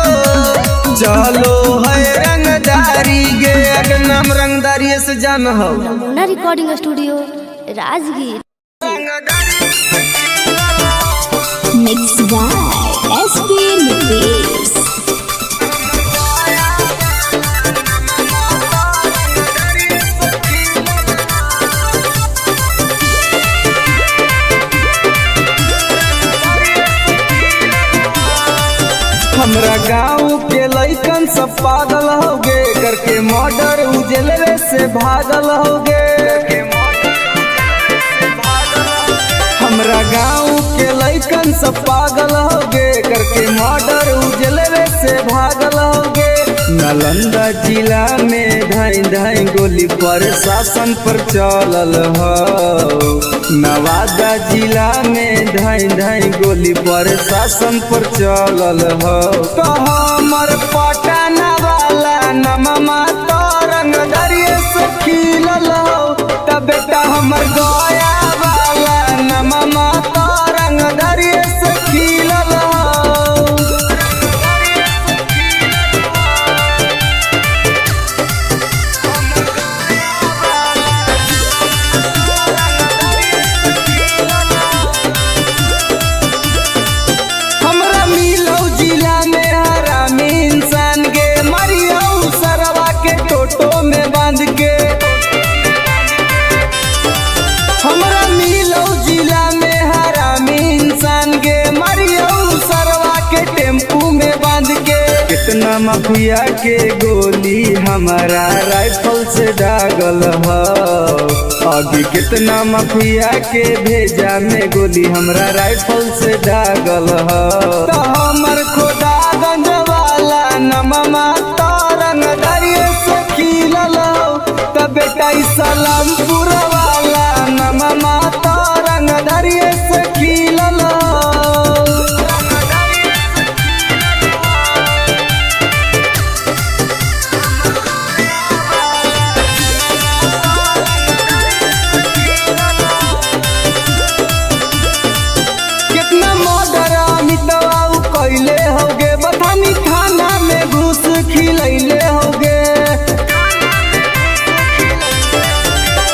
चलो है रंगदारी गे। अग नाम रंगदारी से जान हो। Namuna recording studio Rajgir. Mix by SP Nitesh. हमरा गाँव के लइकन सब पागल हो गे, करके मर्डर उजलवे से भागल हो गे। हमरा गाँव के लइकन सब पागल हो गे, करके मर्डर उजलवे से भागल हो गे। नालंदा जिला में धाई धाई गोली पर शासन पर चलल हो। नवादा जिला में धाई धाई गोली पर शासन पर चलल हो। तो हमर पटना वाला नमा रंगदारी से खिलल हो। तब बेटा हमर गया वाला नमा रंगदारी से खिलल हो। टोटो में बांध के हमरा मिलो जिला में हरामी इंसान गे। मारियो सरवा के टेम्पू में बांध के। कितना माफिया के गोली हमारा राइफल से दागल हो। अभी कितना माफिया के भेजा में गोली हमरा राइफल से दागल हो। तो हमर खोदागंज वाला नमा रंगदारी से खिलल हो। तब बेटा सलामपुर वाला नमा रंगदारी से खिलल हो। कितना मर्डर अमितवा कैले होगे, बथानी थाना में घूस खिलैले होगे।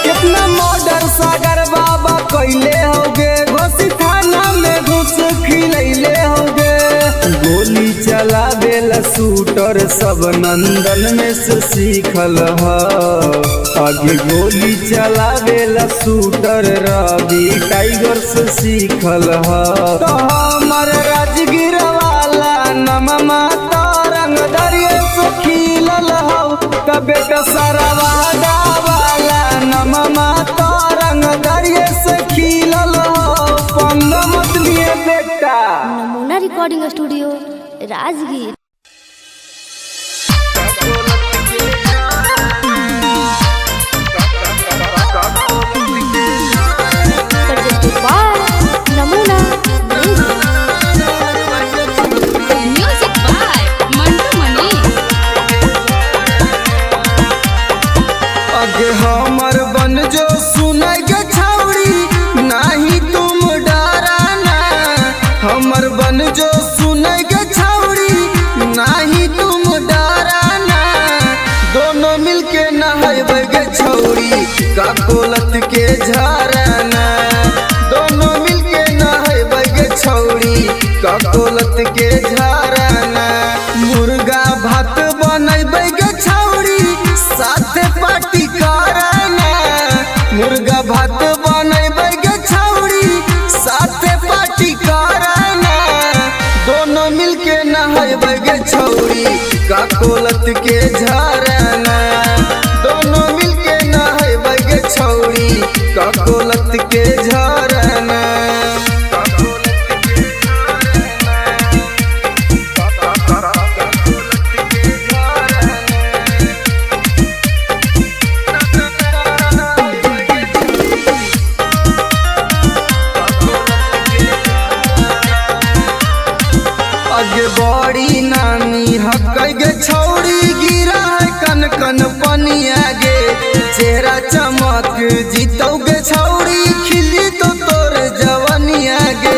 कितना मर्डर सागर बाबा कैले होगे, घोसी थाना में घूस खिलैले होगे। गोली चलावेला शूटर सब नंदन में से सीखल ह। आगे गोली चलावेला शूटर रवि टाइगर से सीखल ह। तो हमर राजगीर वाला नमा रंगदारी से खिलल हो। तब बेटा सरवादा वाला नमा रंगदारी से खिलल हो। पंगा मत लिए बेटा। Namuna recording studio Rajgir. Presented by Namuna Music. दोनों मिलके नहाइबै गे छौरी ककोलत के झरना। दोनों मिलके नहाइबै गे छौरी ककोलत के झरना। मुर्गा भात बनैबै गे छौरी साथे पार्टी करना। मुर्गा भात बनैबै गे छौरी साथे पार्टी करना। दोनों मिलके नहाइबै गे छौरी ककोलत के झरना। दोनों मिलके नहाइबै गे छौरी ककोलत के झरना। अगे बड़ी नानी हकै गे छौरी गिरा है कन कन पनिया गे। चेहरा चमक जीतौ गे छौरी खिली तो तोर जवनिया गे।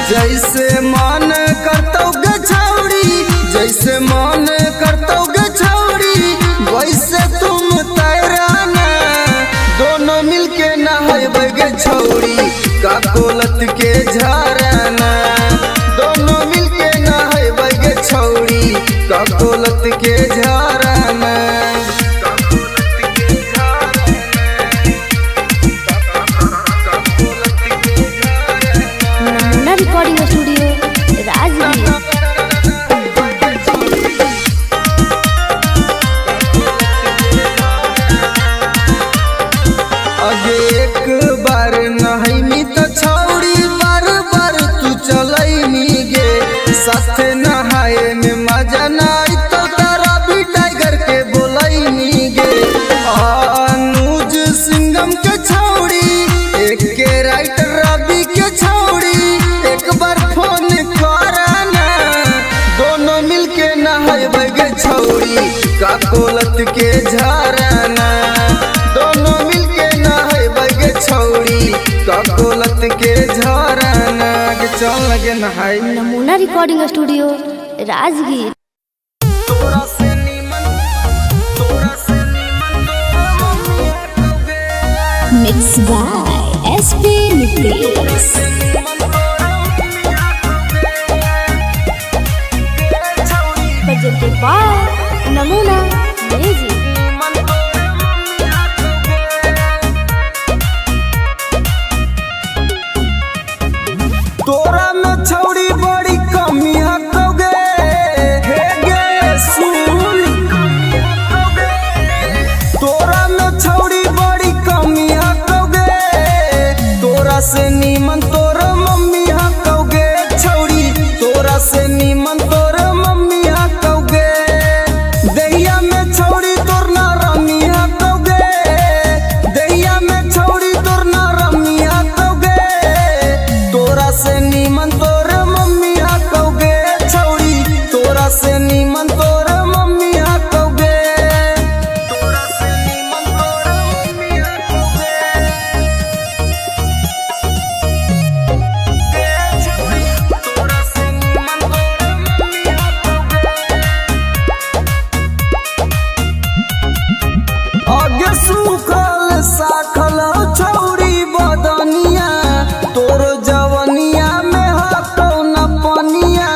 जैसे मन करतौ गे छौरी, जैसे मन करतौ गे छौरी वैसे तुम तैराना। दोनों मिलके नहाइबै गे छौरी ककोलत के झरना। दोनों मिलके नहाइबै गे छौरी ककोलत के झरना। नमूना रिकॉर्डिंग स्टूडियो राजगीर। अगे एक बार नहैनी त छौरी बार बार तू चलैनी गे। साथे नहाए में मजा ना आई तो तारा भी टाइगर के बोलैनी गे। अनुज सिंघम के छौरी एक के राइटर रवि के छौरी एक बार फोन करना। दोनों मिलके नहाइबै गे छौरी ककोलत के झरना। दोनों मिलके नहाइबै गे छौरी ककोलत के झरना। गे चल लगे नहाई। नमूना रिकॉर्डिंग स्टूडियो राजगीर। तोरा से नीमन, तोरा से नीमन mummy हकौगे। Mix by SP Nitesh. Presented by Namuna music. तोरा में छौरी बड़ी कमी हकौगे। हे गे सुन, तोरा में छौरी बड़ी कमी हकौगे। तोरा से नीमन तोर मम्मी हकौगे छौरी, तोरा से नीमन तोर मम्मी हकौगे। दहिया में छौरी तोर ना रमी हकौगे। दहिया में छौरी तोर ना रमी हकौगे। तोरा से नीमन तोर मम्मी हकौगे छौरी, तोरा से नीमन तोर मम्मी हकौगे। तोरा से नीमन तोर मम्मी हकौगे। तोरा से नीमन तोर मम्मी हकौगे। आगे सूखल साखल छौरी बदनिया, तोर जवनिया में हकौ न पनिया।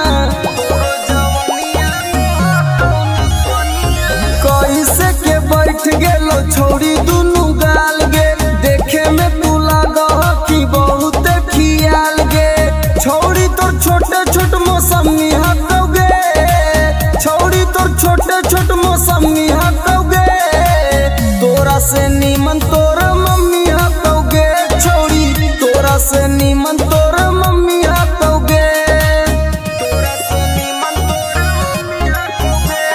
कैसे के बैठ गेलो छौरी दुनू गाल गे। देखे में तू लागह कि बहुत खियाल गे। छौरी तोर छोटे छोट मौसमी हकौगे। छौरी तोर छोटे छोट मौसमी हकौगे। तोरा से नीमन तोर मम्मी हकौगे छौरी, तोरा से नीमन तोर मम्मी हकौगे। तोरा से नीमन तोर मम्मी हकौगे।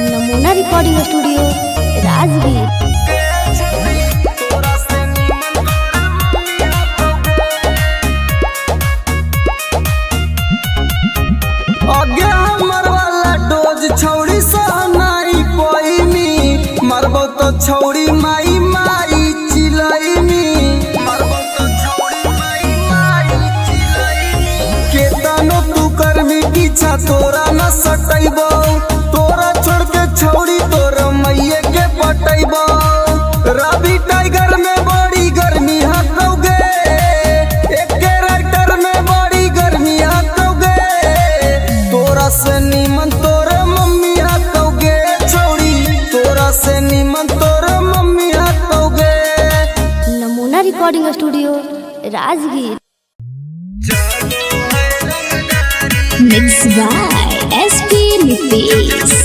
नमूना रिकॉर्डिंग स्टूडियो राजगीर। तोरा से नीमन तोर मम्मी हकौगे। आगे हमर वाला डोज छौरी सहनाई पैनी। मरबो तो छौरी माई माई चिलैनी। मरबो तो छौरी माई माई चिलैनी। केतनो तू करबी पीछा तोरा न सटैबो। तोरा छोड़ के छौरी तोर मैया पटैबो। रवि टाइगर में बड़ी गर्मी हकौगे, एके राइटर में बड़ी गर्मी हकौगे। तोरा से निमन तोर मम्मी हकौगे छौड़ी, तोरा से निमन तोर मम्मी हकौगे। नमूना recording studio Rajgir. Mix by SP Nitesh.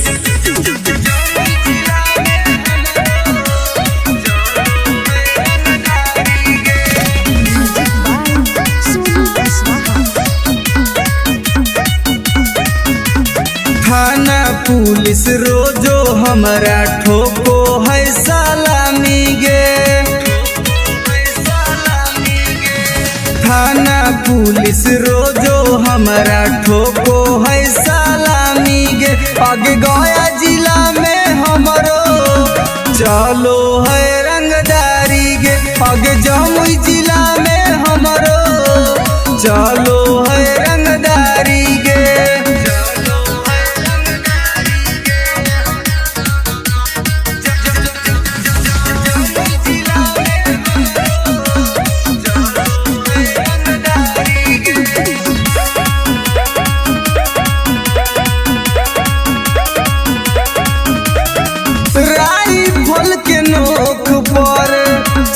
थाना पुलिस रोजो हमरा ठोको है सलामी गे। थाना पुलिस रोजो हमरा ठोको है सलामी गे। आगे गया जिला में हमरो चलो है रंगदारी गे। आगे जमुई जिला में हमरो चलो है रंगदारी गे। राइफल के नोक पर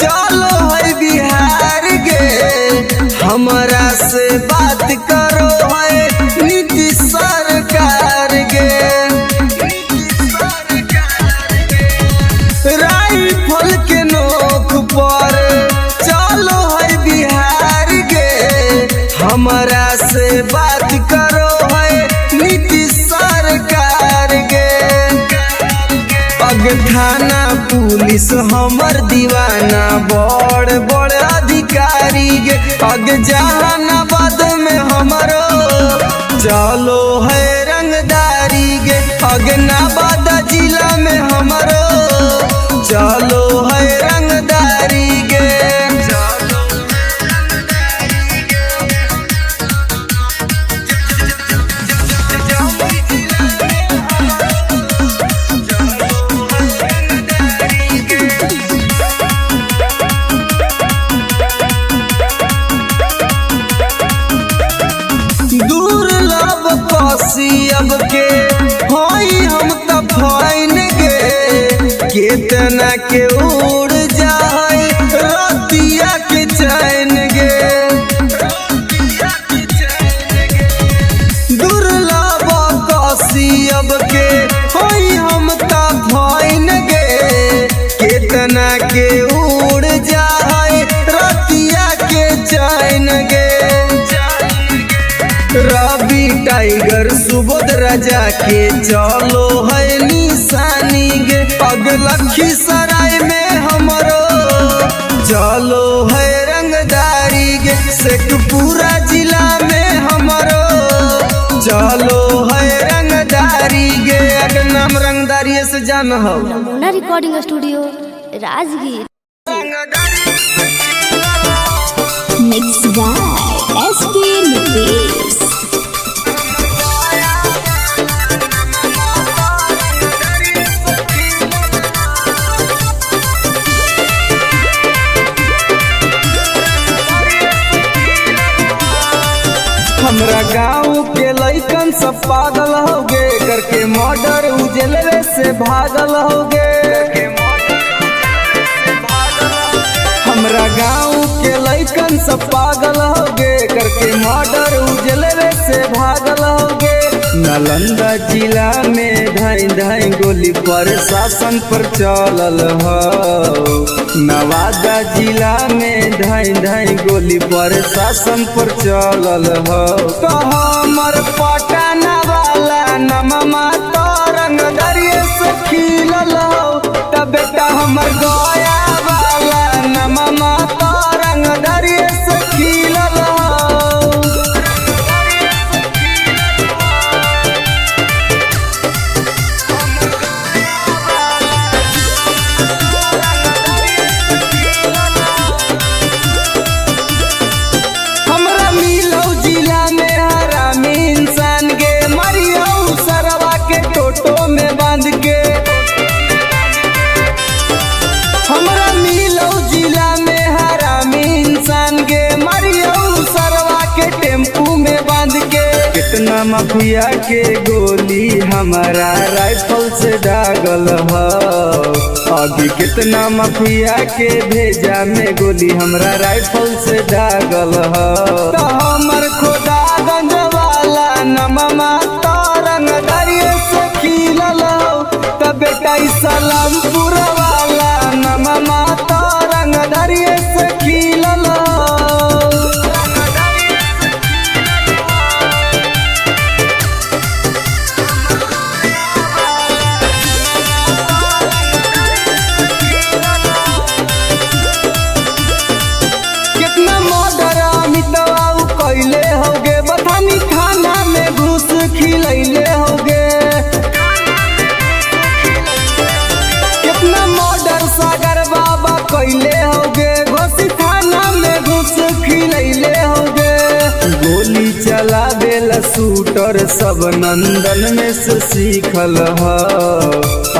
चलो है बिहार गे। हमरा से बात करो है नीतीश सरकार गे। राइफल के नोक पर चलो है बिहार गे। हमरा से बात करो है नीतीश सरकार गे। अग थाना पुलिस हमर दीवाना बड़ बड़ अधिकारी गे। अग जहानाबाद में हमरो चलो है रंगदारी गे। अग नवादा जिला में हमरो चलो है रंगदारी गे। दुर्लभ कसियब के होई हम त फैन गे। केतना के उड़ जाए रतिया के चैन गे। दुर्लभ कसियब के होई हम त फैन गे। केतना के उड़ जाए रतिया के चैन गे। रवि टाइगर सुबोध राजा के चलो है निशानी गे। पग लखीसराय में हमरो चलो है रंगदारी गे। शेखपुरा जिला में हमरो चलो है रंगदारी गे। अगर नाम रंगदारी से जान हो। नमूना recording studio Rajgir. Mix by SP Nitesh. हमरा गाँव के लइकन सब पागल हो गे, करके मर्डर उजलवे से भागल हो गे। हमरा गाँव के लइकन सब पागल हो गे, करके मर्डर उजलवे से भागल हो गे। नालंदा जिला में धाई धाई गोली पर शासन पर चलल हो। नवादा जिला में धाई धाई गोली पर शासन पर चलल हो। तो हमर पटना वाला नमा तो रंगदारी से खिलल हो। तब बेटा हमर गया वाला नमा तो रंगदारी से खिलल हो। माफिया के गोली हमारा राइफल से दागल ह। आगे कितना माफिया के भेजा में गोली हमरा राइफल से दागल ह। तो हमर खुदागंज वाला नममा तरंग दरिये से खिलल हो। त बेटा ई सलामपुर वाला नममा तरंग दरिये से खिलल हो। कितना मर्डर अमितवा उ कैले होगे, बथानी थाना में घूस खिलैले होगे। कितना मर्डर सागर बाबा कैले होगे, घोसी थाना में घूस खिलैले होगे। गोली चला देला शूटर सब नंदन में से सीखल ह।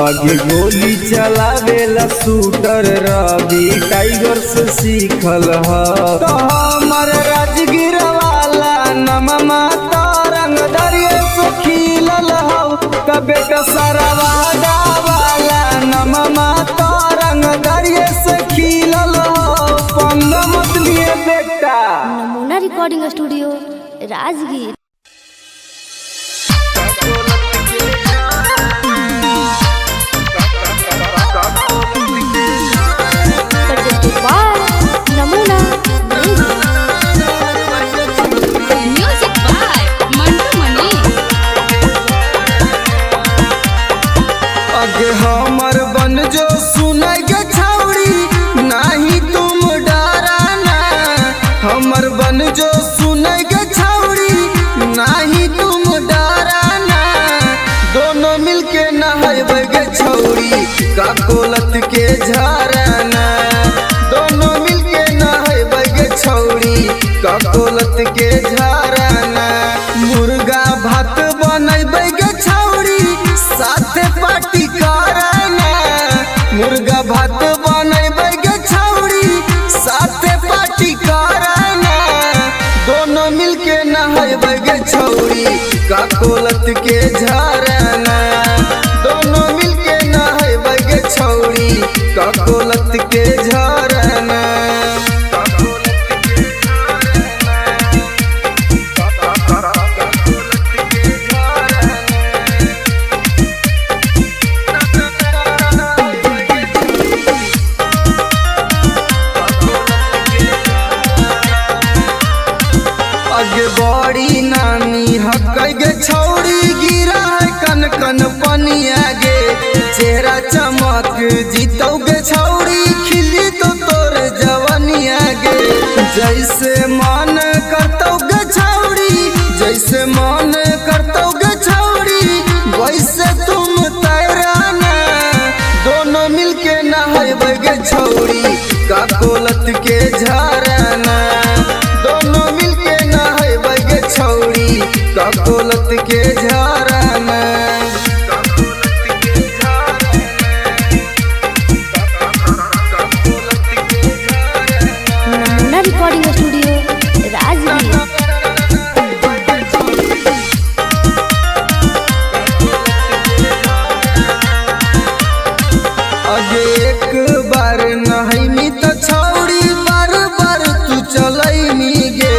आगे गोली चला देला शूटर रवि टाइगर से सीखल ह। तो हमर राजगीर वाला नममा तरंग दरिये से खिलल हौ। त बेटा सरवादा वाला नममा तरंग दरिये से खिलल हौ। पंगा मत लिए बेटा। नमूना recording studio Rajgir. Presented by Namuna Music. Music by Mantu Mani. अगे हमर बन जो सुनै गे छौड़ी नाही तुम डराना। हमर बन जो सुनै गे छौड़ी नाही तुम डराना। दोनों मिलके नहैबै गे छौड़ी काकोलत के झरना। दोनों मिलके नहैबै गे छौड़ी काकोलत के झरना। मुर्गा भात बनैबै गे छौड़ी साथे पार्टी करना। मुर्गा भात बनैबै गे छौड़ी साथे पार्टी करना। दोनों मिलके नहैबै गे छौड़ी काकोलत के झरना। दोनों मिलके नहैबै गे छौड़ी काकोलत के झरना। अगे बड़ी नानी हकै गे छौड़ी गिरा है कन कन पनिया गे। चेहरा चमक जीतौ गे छौड़ी खिली तो तोर जवनिया गे। जैसे मन करतौ गे छौड़ी, जैसे मन करतौ गे छौड़ी वैसे तुम तैराना। दोनों मिलके नहैबै गे छौड़ी काकोलत के झरना। दोनों मिलके नहैबै गे छौड़ी काकोलत के झरना। नमूना रिकॉर्डिंग स्टूडियो राजगीर। अगे एक बार नहैनी त छौड़ी बार बार तू चलैनी गे।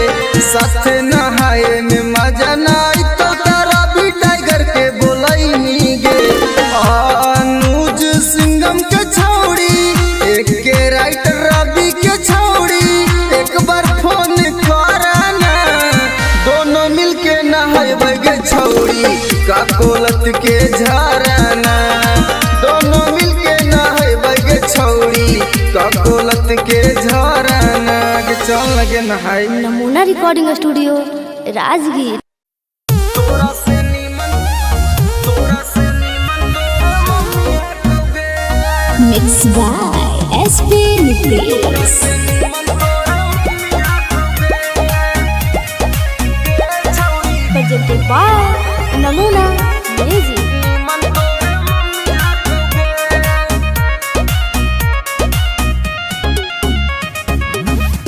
साथे नहाए में मजा ना आई तो तारा भी टाइगर के बोलैनी गे। अनुज सिंघम के छौड़ी एक के राइटर रवि के छौड़ी एक बार फोन करना। दोनों मिलके नहैबै गे छौड़ी काकोलत के झरना। दोनों मिलके नहैबै गे छौड़ी काकोलत के झरना। गे चल लगे नहाई। नमूना recording studio Rajgir. Mix by SP Nitesh. Presented by Namuna Music.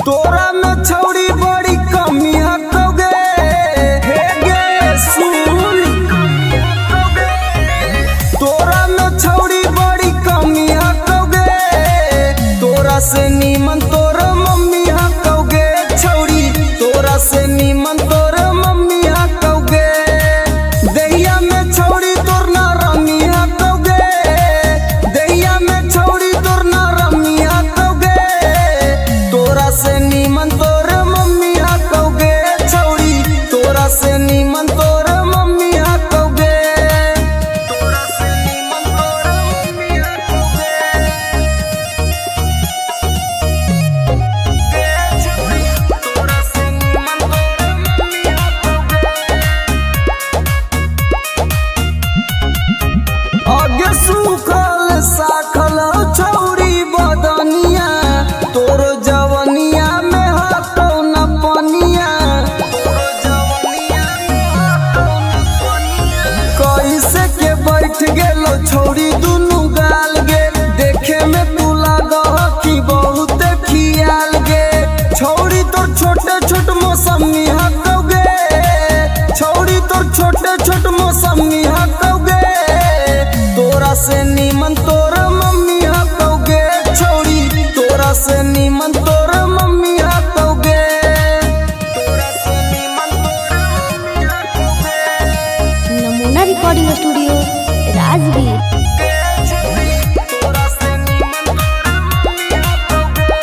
तोरा में छौड़ी बड़ी कमी हकौगे। हे गे सुन निमन तोर मम्मी हकौगे छौड़ी, तोरा से निमन तोर मम्मी हकौगे। तोरा से निमन तोर मम्मी हकौगे। नमूना रिकॉर्डिंग स्टूडियो राजगीर। तोरा से निमन तोर मम्मी हकौगे।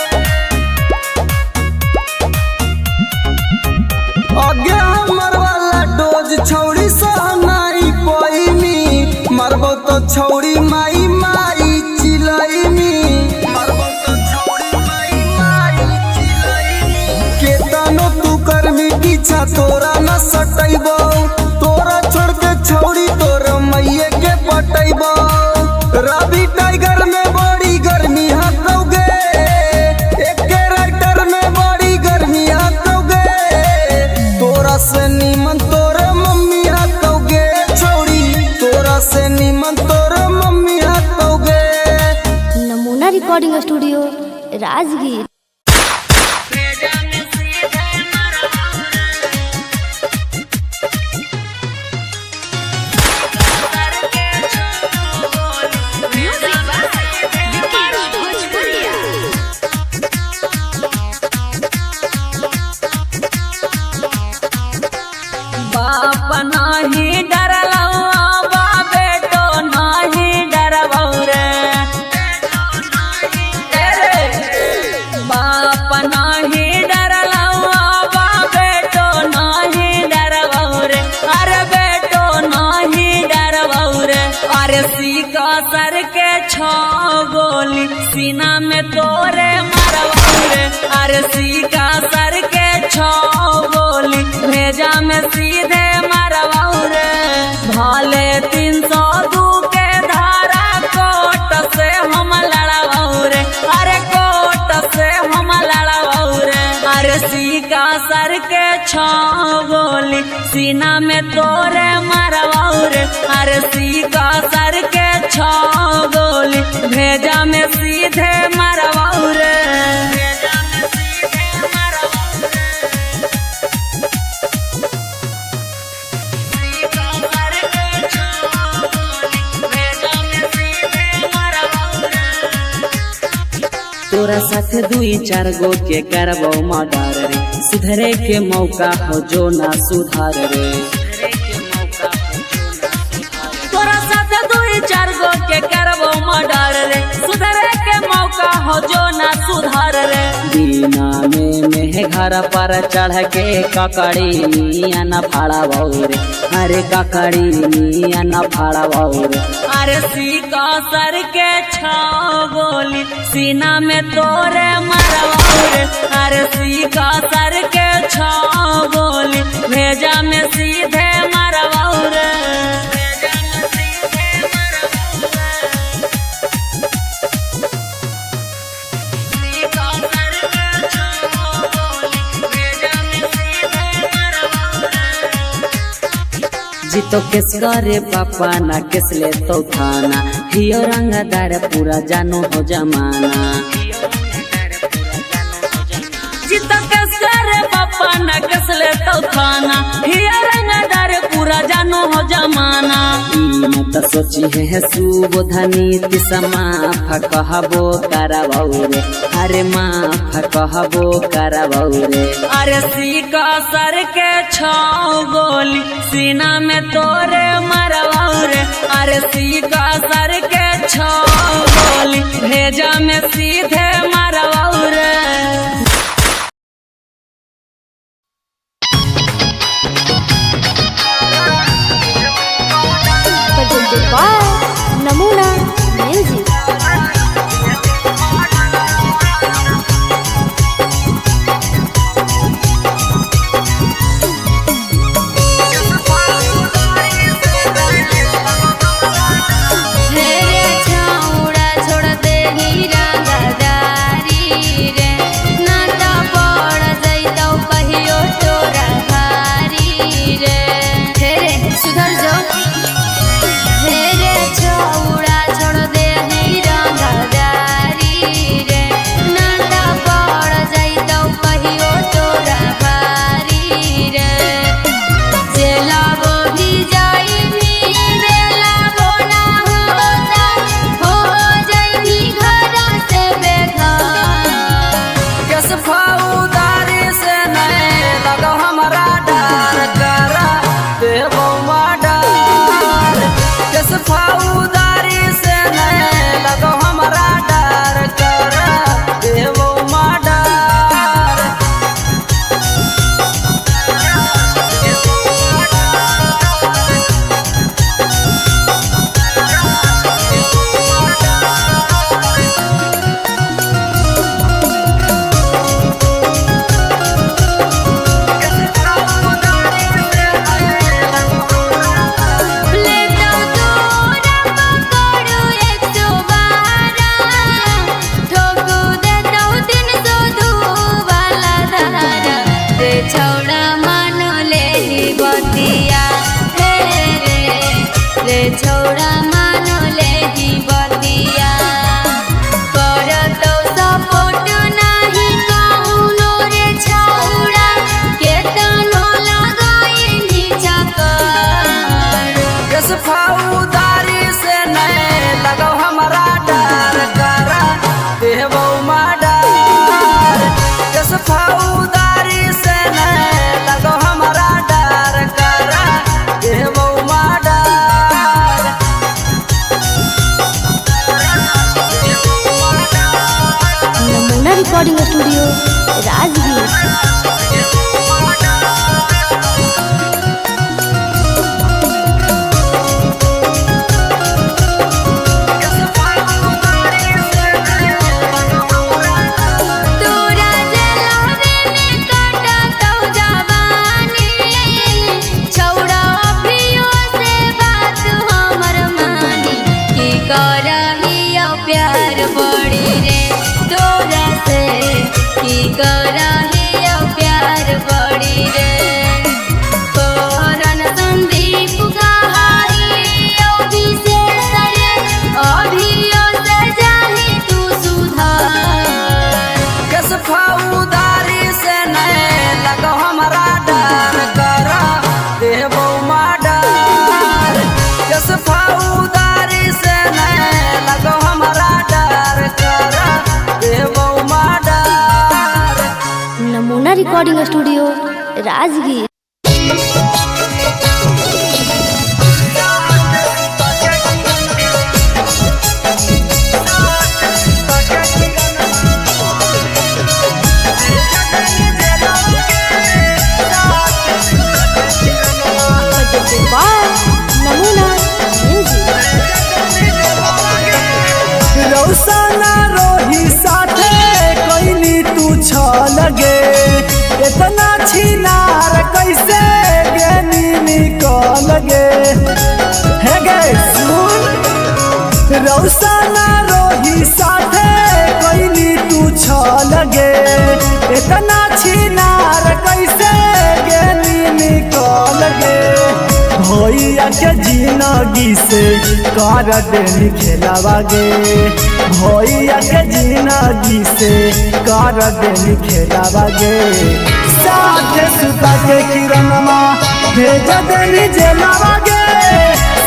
आगे हमर वाला डोज छौड़ी सहनाई पैमी, मरबो तो छौड़ी माई माई चिलैमी, मरबो तो छौड़ी माई माई चिलैमी। केतनो तू करमी पीछा तोरा न सटैबो, तोरा छोड़ के छौड़ी तोर मैये के पटैबो। रवि टाइगर में बड़ी गर्मी हकौगे, एके राइटर में बड़ी गर्मी हकौगे। तोरा से निमन तोर मम्मी हकौगे छौड़ी, तोरा से निमन तोर मम्मी हकौगे। नमूना रिकॉर्डिंग स्टूडियो राजगीर। बाप नाही डरलौ बा बेटो नाही डरबौ रे। बाप नाही डरलौ बा बेटो नाही डरबौ रे। अरे बेटो नाही डरबौ रे। अरे सीका सर के छो गोली सीना में तोरे मरबौ रे। अरे सीका सर के छो गोली भेजा में सीधे मरबौ रे। भाले 302 के धारा कोट से हम लड़बौ रे। अरे कोट से हम लड़बौ रे। अरे सीका सर के छो गोली सीना में तोरे मरबौ रे। अरे सीका सर के छो गोली भेजा में सीधे मरबौ रे। तोरा साथ दुई चार गो के करबो मर्डर रे, सुधरे के मौका हो जो ना सुधार रे। तोरा साथ दुई चार गो के करबो मर्डर रे, सुधरे के मौका हो जो ना सुधार रे। बिना में मेह घर पर चढ़ के ककड़ी निया न फाड़बौ रे। अरे ककड़ी निया न फाड़बौ रे। अरे सीका सर के छो गोली सीना में तोरे मरबौ रे। अरे सीका सर के छो गोली भेजा में सीधे मरबौ रे। जीतो केस करे पापा ना केस ले तो थाना, हियो रंगदार पूरा जानो हो जमाना। जीतो केस करे पापा ना केस ले तो थाना, हियो रंगदार पूरा जानो हो जमाना। ई त सोची है सुबोधनी तिसा माफ कहबो करबौ रे। अरे माफ कहबो करबौ रे। अरे सीका सर के छो गोली सीना में तोरे मरबौ रे। अरे सीका सर के छो गोली भेजा में सीधे मरबौ रे। Presented by Namuna Music. छोड़ दे हीरा दादा। Recording studio Rajgir. तोरा जलावे में काटा तौ जवानी, छौड़ा अभियो से बात हमर मानी, की करहियो प्यार बड़ी रे तोरा से, की करहियो प्यार बड़ी रे। करन संदीप कहारी अभिशेष रे, अभियो से जाही तू सुधार। कसफाउदारी से नहीं लगो हमारा डर करा देबो माडर। कसफाउदारी से नहीं लगो हमारा डर करा देबो माडर। नमूना recording studio Rajgir. Presented by Namuna Music. रौसना रोही साथे कैली तू छल गे, इतना छिनार कैसे गेनी निकल गे। हे गे सुन, रौसना रोही साथे कैली तू छल गे, इतना छिनार कैसे गेनी निकल गे। भैया के जिंदगी से कर देनी खेलावा गे, भैया के जिंदगी से कर देनी खेलावा गे। साथ सुता के किरणमा भेज देनी जेलावा गे,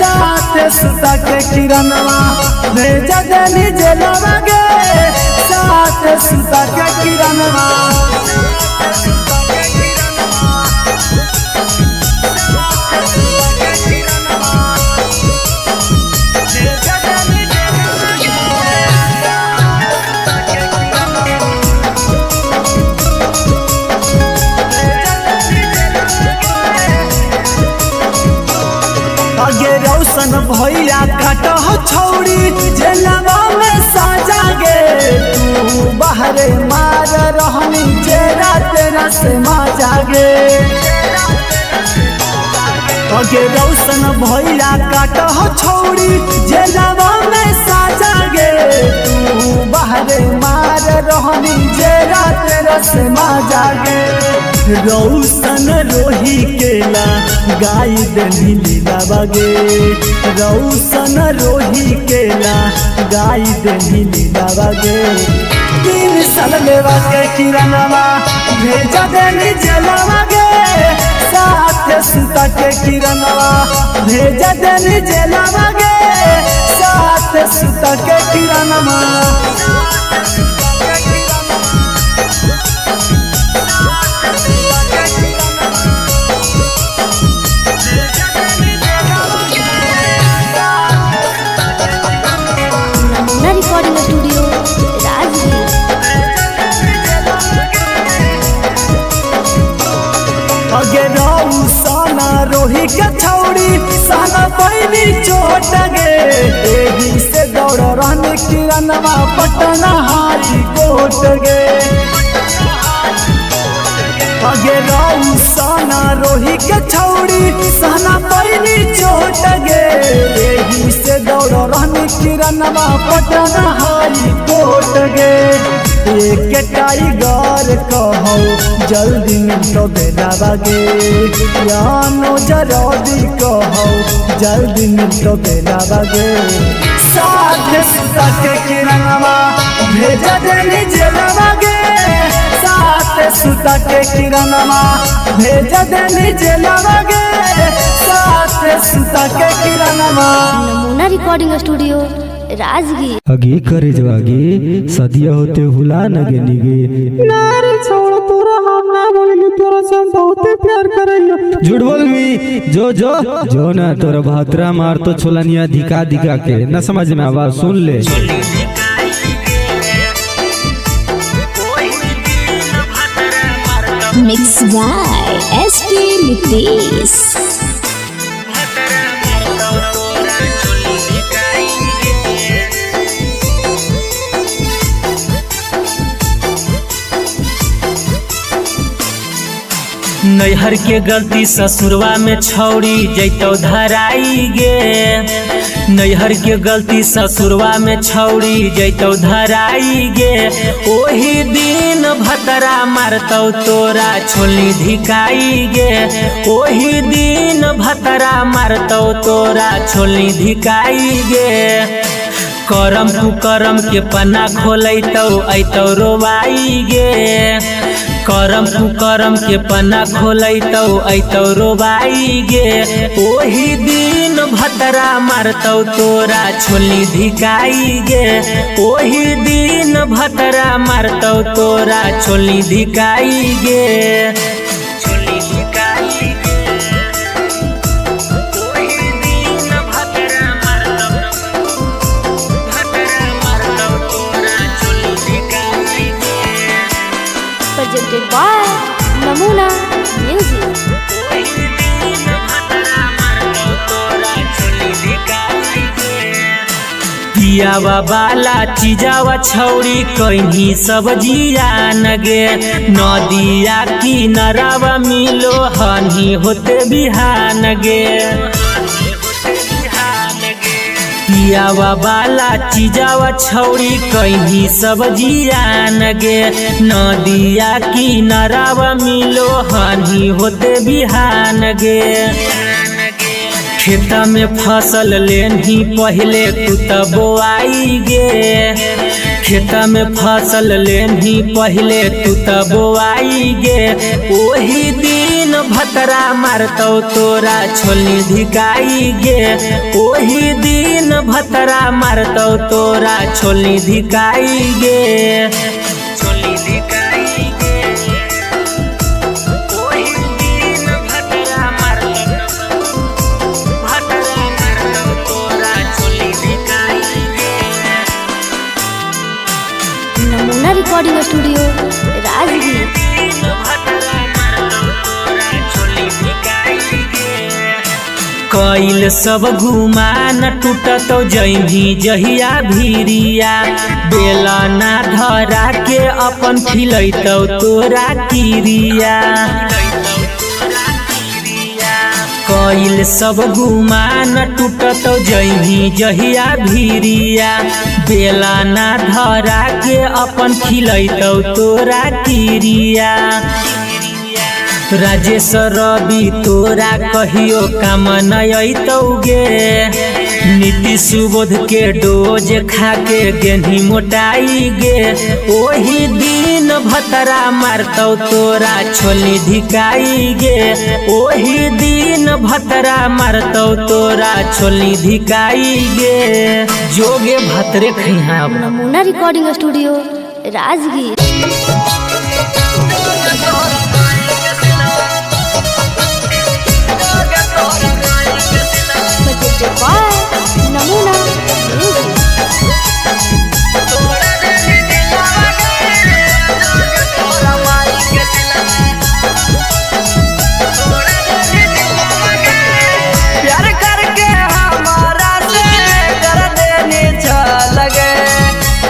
साथ सुता के किरणमा भेज देनी जेलावा गे, साथ सुता के किरणमा। अगे रौशन भैया काट छौड़ी जेलवा में साजा गे, तू बाहरे मार रहनी जेरा तेरा से माजा गे। अगे रौशन भैया काट छौड़ी जेलवा में साजा गे, तू बाहरे मार रहनी जेरा तेरा से माजा गे। रौशन रोही केला गाय देनी लीला बागे, रौशन रोही केला गाय देनी लीला बागे। 3 साल लेवा के किरणवा भेजा देनी जलवा गे, साथ सुता के किरणवा भेजा देनी जलवा गे, साथ सुता के किरणवा। नमूना रिकॉर्डिंग स्टूडियो राजगीर। अगे रौसना रोही के छौड़ी साना पैनी चोट गे, एही से दौड़ रहनी किरणवा पटना हाई कोट गे। अगे रौसना रोही के छौड़ी साना पैनी चोट गे, एही से दौड़ रहनी किरणवा पटना हाई कोट गे। एक टाइगर कहो जल्दी मिलतो बेला बागे, यानो जरदी कहो जल्दी मिलतो बेला बागे। साथ सुता के किरणवा भेजा देनी जेलवा गे, साथ सुता के किरणवा भेजा देनी जेलवा गे, साथ सुता के किरणवा। नमूना रिकॉर्डिंग स्टूडियो राजगीर। अगे करे जवागे सदिया होते हुला नगे निगे। ना रे छोड़ तोरा हम ना बोलियो, तोरा से हम बहुते प्यार करइयो। झूठ बोल मी जो जो जो ना तोरा भातरा मार तो छोलनिया धिका धिका के न समझ में आवाज सुन ले। Mix by SP Nitesh. नैहर के गलती ससुरवा में छौड़ी जैतौ धराई गे। नैहर के गलती ससुरवा में छौड़ी जैतौ धराई गे। ओही दिन भतरा मारतौ तोरा छोली धिकाई गे। ओही दिन भतरा मारतौ तोरा छोली धिकाई गे। करम कुकरम के पन्ना खोलैतौ ऐतौ रोवाई गे। करम कुकरम के पन्ना खोलैतौ ऐतौ रोवाई गे। ओही दिन भतरा मारतौ तोरा छोली धिकाई गे। ओही दिन भतरा मारतौ तोरा छोली धिकाई गे। छोली धिकाई गे। ओही दिन भतरा मारतौ, भतरा मारतौ तोरा छोली धिकाई गे। Presented by Namuna Music. पियावा बाला चीजावा छौरी कहीं सब जियान गे। नदिया की नरावा मिलो हनी होते बिहान गे। पियावा बाला चीजावा छौरी कहीं सब जियान गे। नदिया की नरावा मिलो हनी होते बिहान गे। खेता में फसल लेनी पहले तू त बोआई गे। खेता में फसल लेनी पहले तू त बोआई गे। ओही दिन भतरा मारतौ तोरा छोली धिकाई गे। ओही दिन भतरा मारतौ तोरा छोली धिकाई गे। छोली धिकाई गे। ओही दिन भतरा मारतौ, भतरा मारतौ तोरा छोली धिकाई गे। Namuna Recording Studio, Rajgir. कैल सब घुमा न टूटतौ जैभी जहिया भीरिया। बेला ना धरा के अपन खिलैतौ तोरा किरिया। कैल सब गुमा न टूटतौ जैभी जहिया भीरिया। बेला ना धरा के अपन खिलैतौ तोरा किरिया। राजेश रवि तोरा कहियो काम न अयतौ गे। नीतीश सुबोध के डोज खा के गेन्ही मोटाई गे। ओही दिन भतरा मारतौ तोरा छोली धिकाई गे। ओही दिन भतरा मारतौ तोरा छोली धिकाई गे। जोगे भतरे खैहा। Namuna Recording Studio, Rajgir. Presented by Namuna Music. प्यार करके हमारा से कर देनी लगे,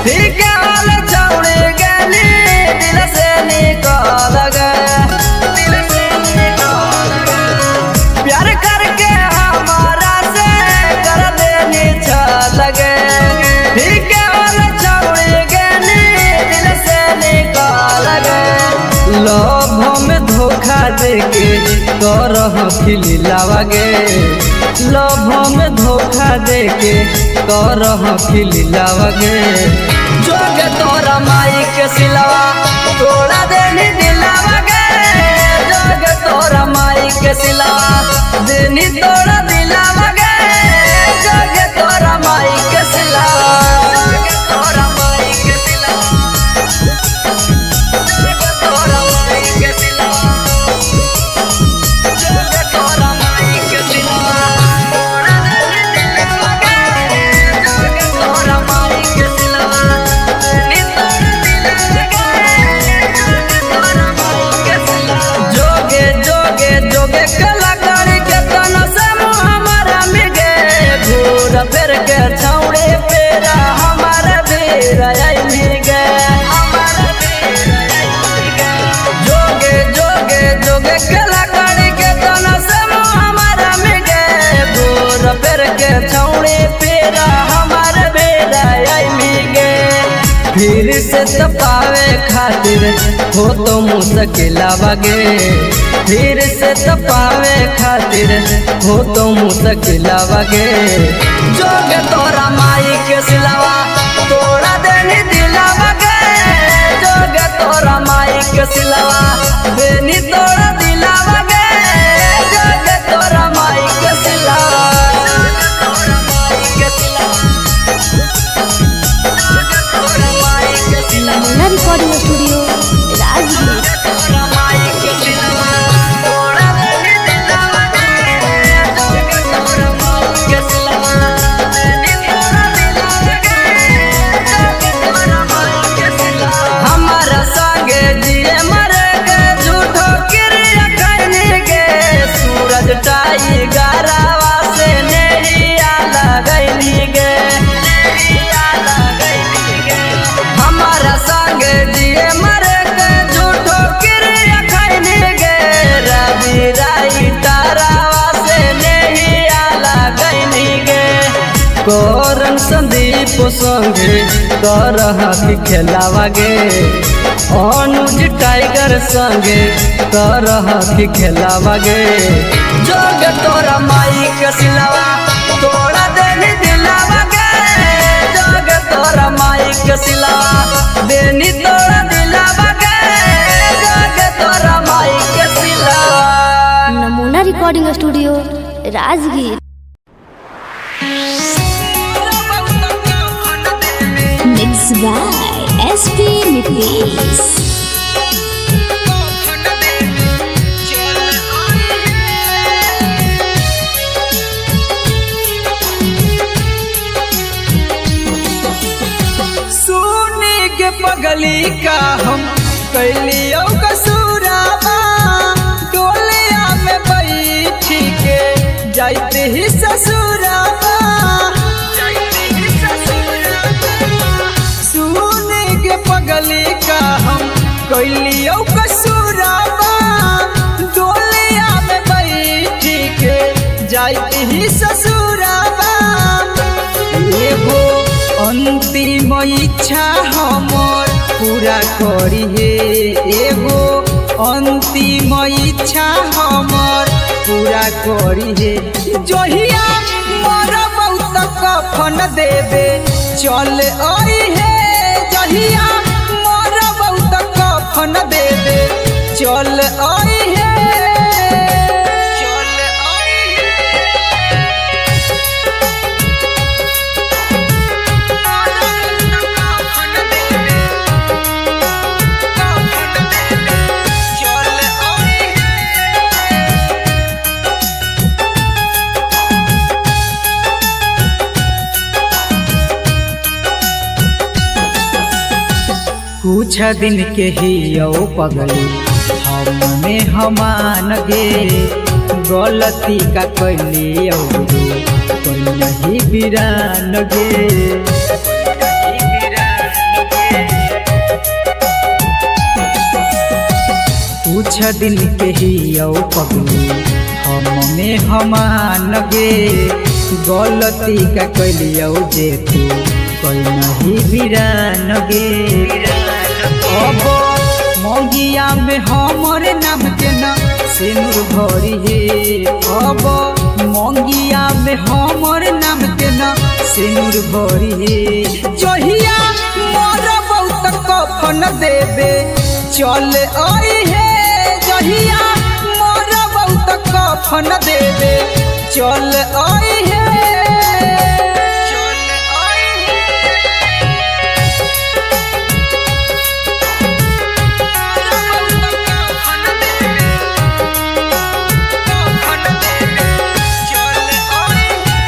फिर के हाल छोड़ गली दिल से निकल गए। प्यार करके हमारा से कर देनी लगे, फिर के हाल छोड़ गली दिल से निकल गए। लोभ में धोखा देके करह खिलावागे। लोभ में धोखा देके करह खिलावागे। जोगे तोरा माई के सिलवा तोड़ा देनी दिलावा गे। जोगे तोरा माई के सिलवा देनी तोड़ा दिलावा गे। जोगे तोरा माई के सिलवा, जोगे तोरा माई के सिलवा, जोगे तोरा माई के सिलवा, जोगे तोरा माई के सिलवा तोड़ा देनी दिलावा गे। जोगे तोरा माई के सिलवा देनी तोड़ा दिलावा गे। जोगे तोरा माई के सिलवा। बेरा हमार बेरा आइली गे। फिर से तपावे खातिर हो तो मुश्किल गे, फिर से तपावे खातिर हो तो मुश्किल गे। जोग तोरा माई के सिलावा तोड़ा देनी दिलावा गे, जोग तोरा माई के सिलावा देनी तोड़ा दिलावा गे, जोग तोरा माई के सिलावा। नमूना रिकॉर्डिंग स्टूडियो राजगीर। हमारा संगे जिए मरे के झूठो क्रिया करने के, सूरज टाइगरवा से नैया लगैली गे। हमारा संगे जिए मरे के झूठो क्रिया करने के, रवि राई तारावा से नैया लगैली गे। करन संदीप संगे कर हकी खेलावा गे, अनुज टाइगर संगे कर हकी खेलावा गे। जोग तोरा माई के सिलावा तोड़ा देनी दिलावा गे, जोग तोरा माई के सिलावा देनी तोड़ा दिलावा गे, जोग तोरा माई के सिलावा। नमूना recording studio Rajgir. Mix by SP Nitesh. सुने के पगली का हम कैलियो कसूराबा, टोलिया में बैठी के जाते ही ससुराबा। सुने के पगली का हम कैलियो कसूराबा, डोलिया में बैठी के जाते ही ससुराबा। एगो अंतिम इच्छा हमर पूरा करी हे, एगो अंतिम इच्छा हमर पूरा करी हे। जहिया मरबौ त कफन देबे चल आई हे, जहिया मरबौ त कफन देबे चल आई हे, चल आई हे। कुछ दिन के ही यो पगली हमने हमान गे, गलती का कैली कोई नहीं बिरान गे। कुछ दिन के ही यो पगली हमने हमान गे, गलती का कैली जे तू कोई नहीं बिरान गे। अब मौगिया में हमर नाम के न सिनुर भरी हे, अब मौगिया में हमर नाम के न सिनुर भरी हे। जहिया मरबौ त कफन देबे चल आई हे, जहिया मरबौ त कफन देबे चल आई हे, चल आई हे।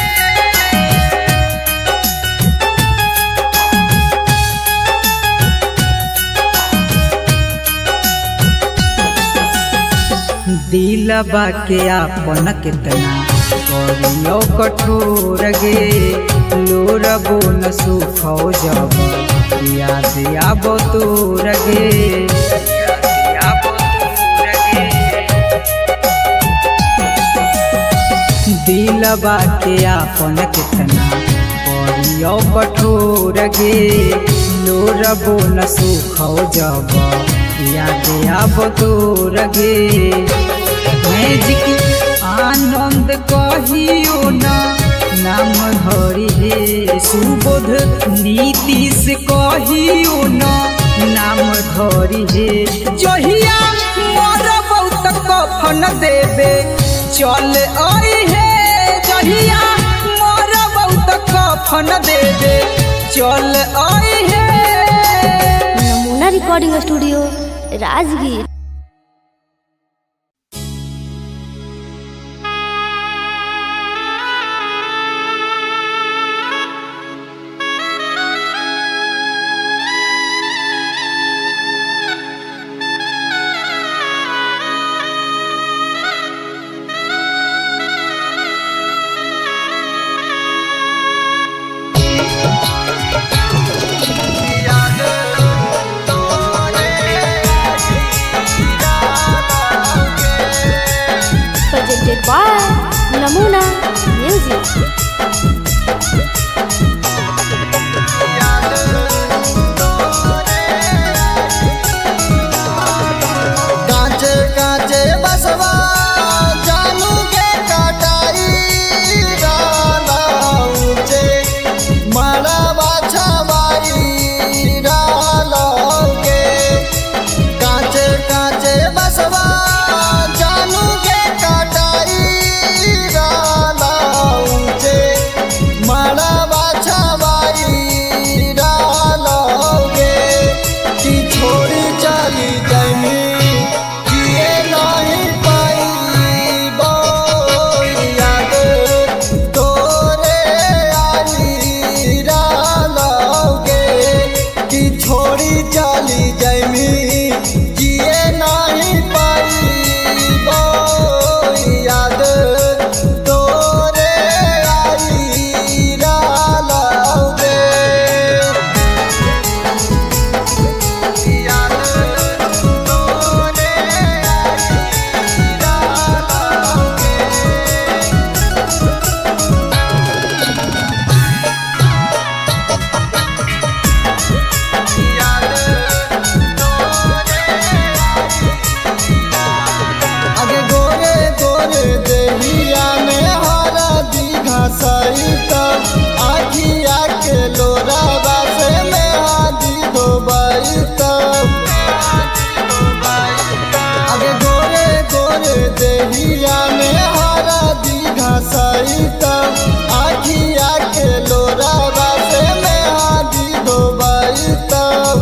दिलबा के आपन कितना करियो कठोर गे, लोरबो न सुखो जब याद आबो तोर गे। दिलबा के आपन कितना करियो कठोर गे लोरबो न सुखौ जब याद आब तोर गे। मैजिक आनंद कहियो न नाम धरी हे, सुबोध नीतीश कहियो न नाम धरी हे। जहिया मरबौ त कफन देबे चल आई हे, जहिया मरबौ त कफन देबे चल आई हे। नमूना recording studio Rajgir. Presented by Namuna Music. कांचे कांचे बसवा जानू के कटाई राला ऊंचे मड़वा छवाई राला के। कांचे कांचे बसवा जानू के कटाई राला ऊंचे मड़वा छवाई राला के। कि छोड़ी चली जमी जिए नहीं पाई याद तोरे आई रालोगे। कि छोड़ी चली जमी जिए नहीं पाई याद तोरे आई रालोगे। आगे गोरे गोरे देहिया में हरा दीघा सही तब आखिया के लोराबा से में हादी धोबाई तब। आगे गोरे गोरे देहिया में हरा दीघा सही तब आखिया के लोराबा से में हादी धोबाई तब।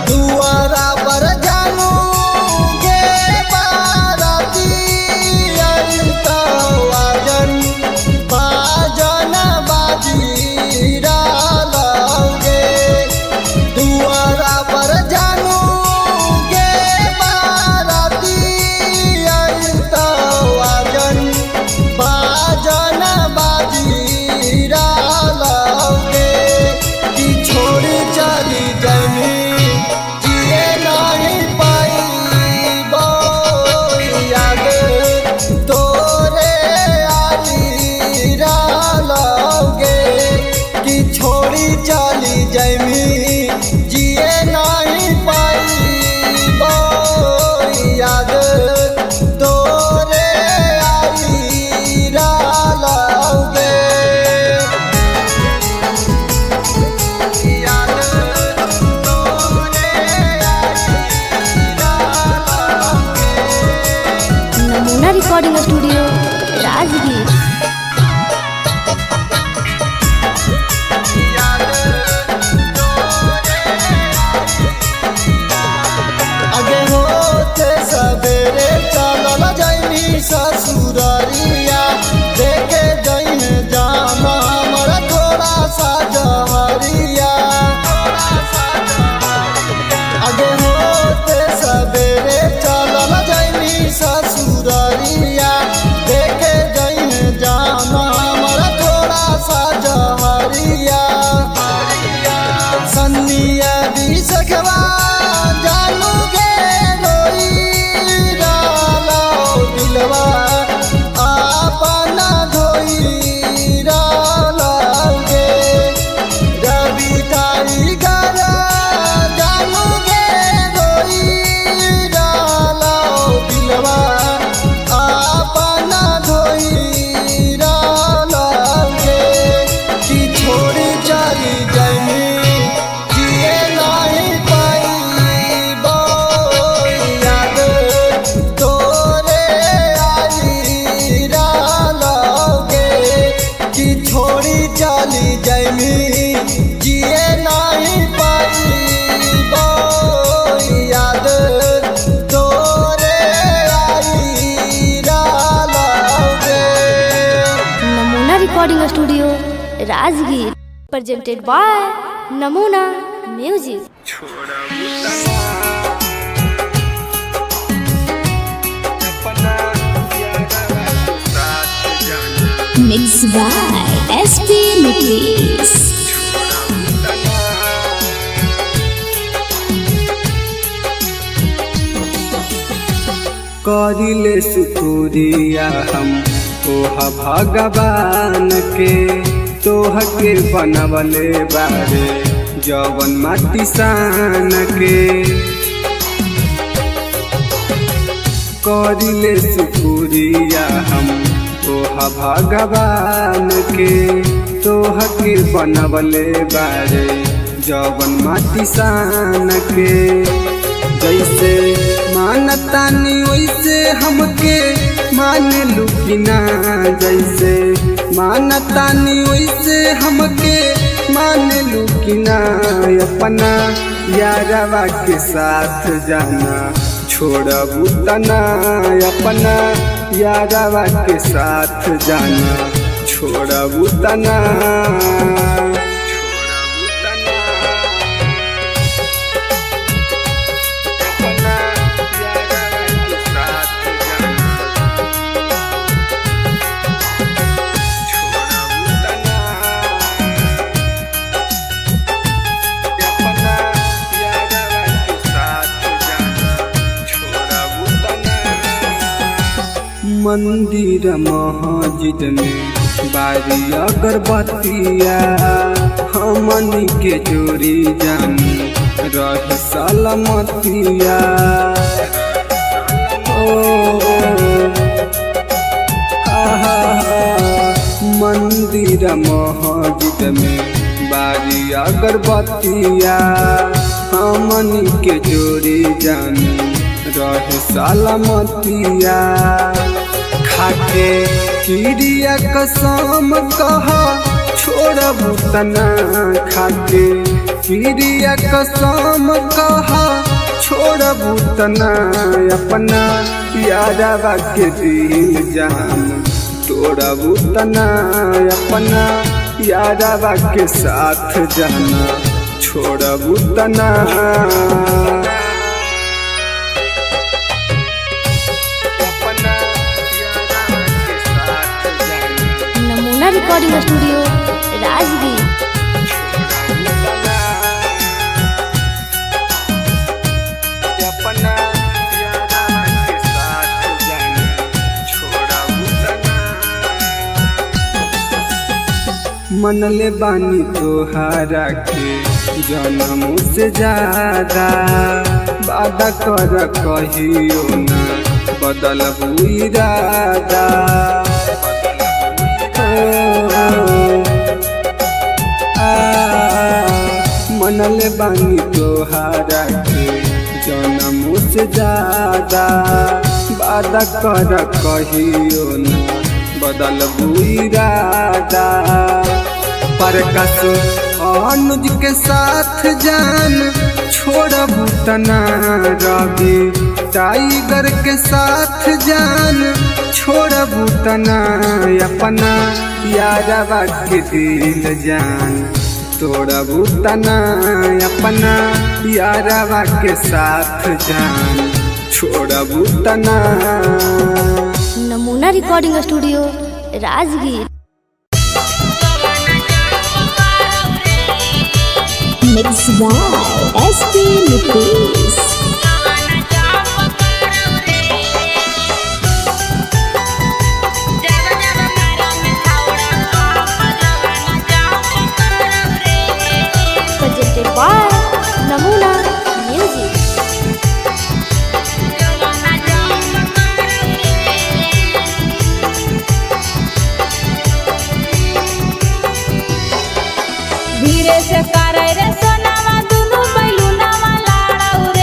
दुआरा पर जानू गे बाराती आई तो आजन बाजन बाजी रालोगे। दुआरा पर जानू गे बाराती आई तो आजन बाजन बाजी रालोगे। कि छोड़ी चली जमी जिए नहीं पाई याद तोरे आई रालोगे। कि छोड़ी चली जमी जिए नहीं पाई याद तोरे आई रालोगे। नमूना रिकॉर्डिंग स्टूडियो राजगीर। आगे होते सवेरे चलल जैनी ससुररिया देखे जैन जामा हमर थोड़ा सा जहरिया। आगे होते सवेरे चलल जैनी ससुररिया देखे जैन Rajgir. Presented by Namuna music. Mix by SP Nitish. करिले सुकुरिया हम तोह भगवान के, तोह के बनवले बारे जवन माटी सान के। करिले सुकुरिया हम तोह भगवान के, तोह के बनवले बारे जवन माटी सान के। जैसे मानतानी वैसे हमके मान लुकिना, जैसे मानतानी वैसे हमके मान लुकिना। अपना यारवा के साथ जाना छोड़बू तना, अपना यारवा के साथ जाना छोड़बू तना। मंदिर मस्जिद में बारी अगरबत्तिया, हमनी के जोड़ी जानी रह सलामतिया। ओ आहा, मंदिर मस्जिद में बारी अगरबत्तिया, हमनी के जोड़ी जानी रह सलामतिया। खाके किरिया कसम कह छोड़बू तना, खाके किरिया कसम कह छोड़बू तना। अपना यारवा के दिल जान तोड़बू तना, अपना यारवा के साथ जाना छोड़बू तना। Namuna recording studio Rajgir. मनले बानी तोहारा के जन्म से ज्यादा, वादा कर कहियो ना बदलबू इरादा। मनले बानी तोहारा के जन्म से ज्यादा, वादा कर कहियो ना बदलबू इरादा। परकस अनुज के साथ जान छोड़बू तना, रवि टाइगर के साथ जान छोड़बू तना। अपना यारवा के दिल जान तोड़बू तना, अपना यारवा के साथ जान छोड़बू तना। Namuna recording studio Rajgir. Mix by SP Nitish. Presented by Namuna music. धीरे से करे रे सोनावा दुनु बैलूनावा लाड़ौ।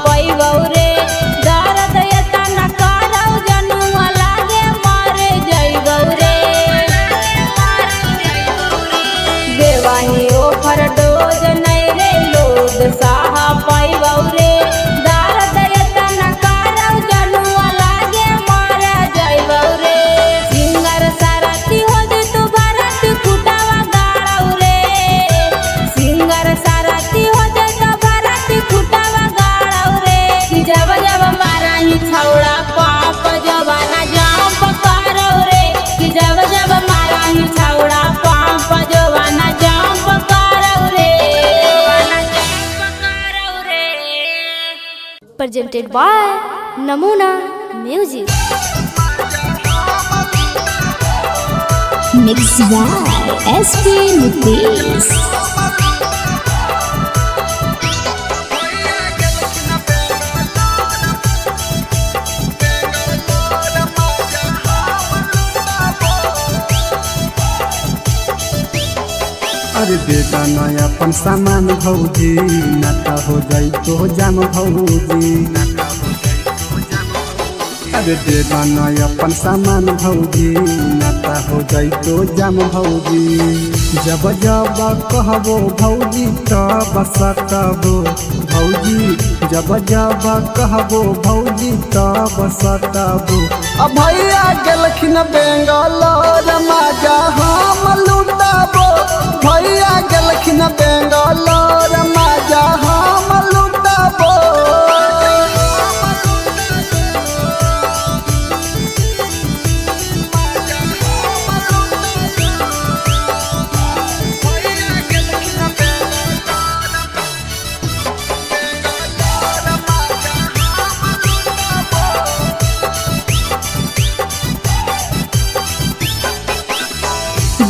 पैबौ रे। दर्द एतना करौ जनुआ लागे मर जइबौ रे। देवाही ओफर डोज नै रे लोड सह पैबौ रे। दर्द एतना करौ जनुआ लागे मर जइबौ रे। सिंगर सारथी हो तू भरत खुटावा गाड़ौ रे। सिंगर सारथी हो तू भरत खुटावा गाड़ौ रे। कि जब जब माराही छौड़ा पाप जवाना जंप करौ रे। कि जब जब माराही छौड़ा पाप जवाना जंप करौ रे। Presented by Namuna Music. Mix by SP Nitesh. अरे बेटा नया अपन सामान भौजी नाता हो जाई तो जाम भौजी। अरे बेटा नया अपन सामान भौजी नाता हो जाई तो जाम भौजी। जब जब कहबो भौजी तब सतबो भौजी। जब जब कहबो भौजी तब सतबो। अब भैया गेलखिन बेंगलोर माजा हम लुटाबो। भैया गेलखिन बेंगलोर माजा हम लुटाबो।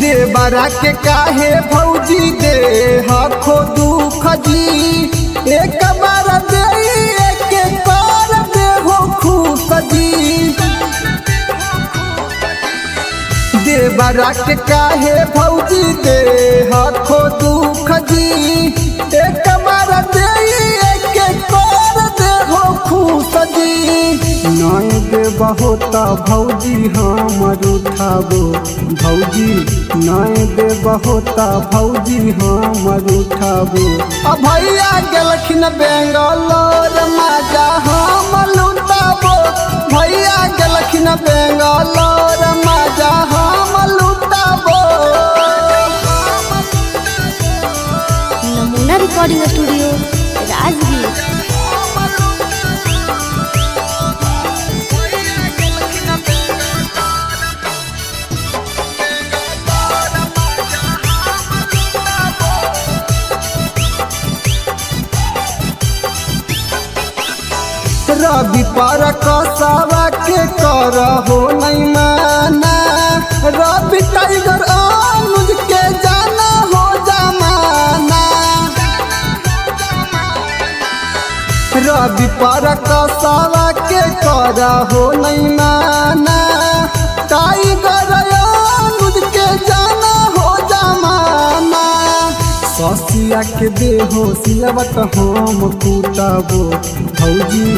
देवरा के काहे भौजी दे हखो दुख जी। एक बार दे एक बार दे हो खुश जी। देवरा के काहे भौजी दे हखो दुख जी। एक बार दे एक बार दे हो खुश जी। नय देबहो त भौजी हमर उठाबो भौजी। नय देबहो त भौजी हमर उठाबो। अब भैया गेलखिन बेंगलोर माजा हम लुटाबो। भैया गेलखिन बेंगलोर माजा हम लुटाबो। Namuna Recording Studio, Rajgir. रवि पर कसावा के कर हो नहीं माना। रवि टाइगर अनुज के जाना हो जमाना। रवि पर कसावा के कर हो नहीं माना। टाइगर अनुज के जाना हो जमाना। ससिया के देहो सिलवट हम कूटबो भौजी।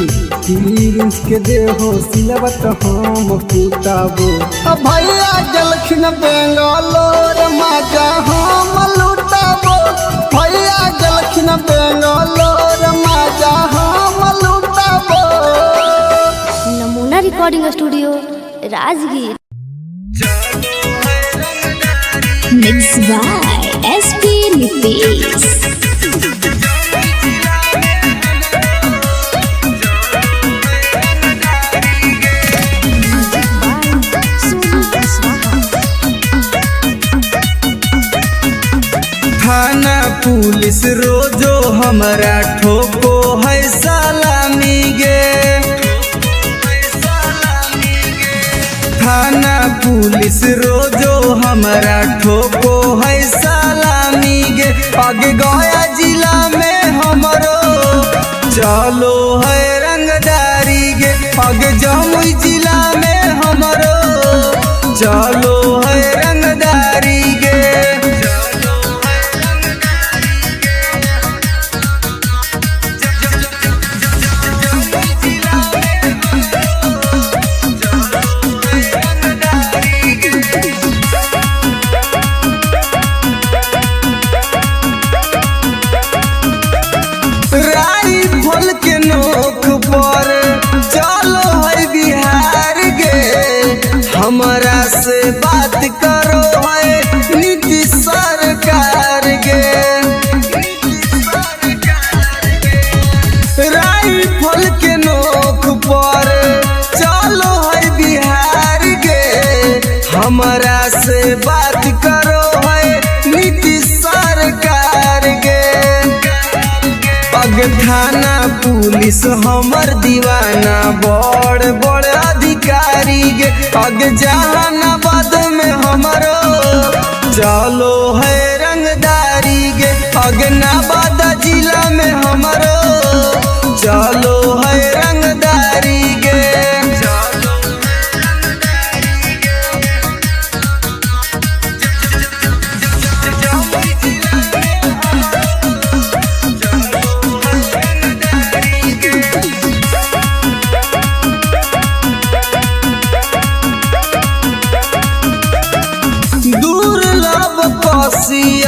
प्रिंस के देहो सिलवट हम कूटबो। अब भैया गेलखिन बेंगलोर माजा हम लुटाबो। भैया गेलखिन बेंगलोर माजा हम लुटाबो। Namuna Recording Studio, Rajgir. Mix by SP Nitesh. थाना पुलिस रोजो हमरा ठोको है सलामी गे। थाना पुलिस रोजो हमरा ठोको है सलामी गे। आगे गया जिला में हमरो चलो है रंगदारी गे। आगे जमुई जिला में हमरो चलो है रंगदारी गे। पुलिस हमर दीवाना, बड़ बड़ अधिकारी गे। अग जहानाबाद में हमरो चलो है रंगदारी गे। अग नवादा जिला में हमरो चलो है रंगदारी गे।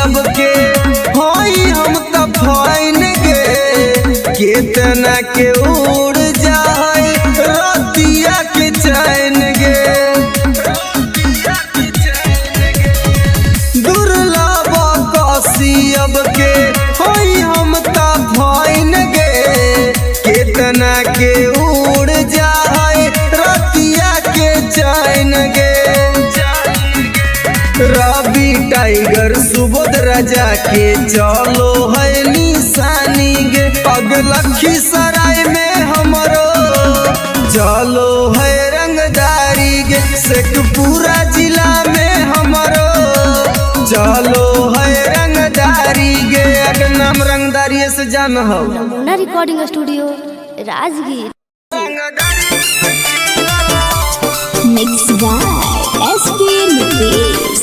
अब के होई हम त फाइन गे, केतना के उड़ जाए रतिया के चैन गे। दुर्लभ कसी अब के होई हम त फाइन गे, केतना के उड़ जाए रतिया के चैन गे। रवि टाइगर सुबोध राजा के चलो है निशानी गे। अग लखीसराय में हमरो चलो है रंगदारी गे। शेखपुरा जिला में हमरो चलो है रंगदारी गे। अग नाम रंगदारी से जान हो। Namuna recording studio Rajgir. Mix by SP Nitesh.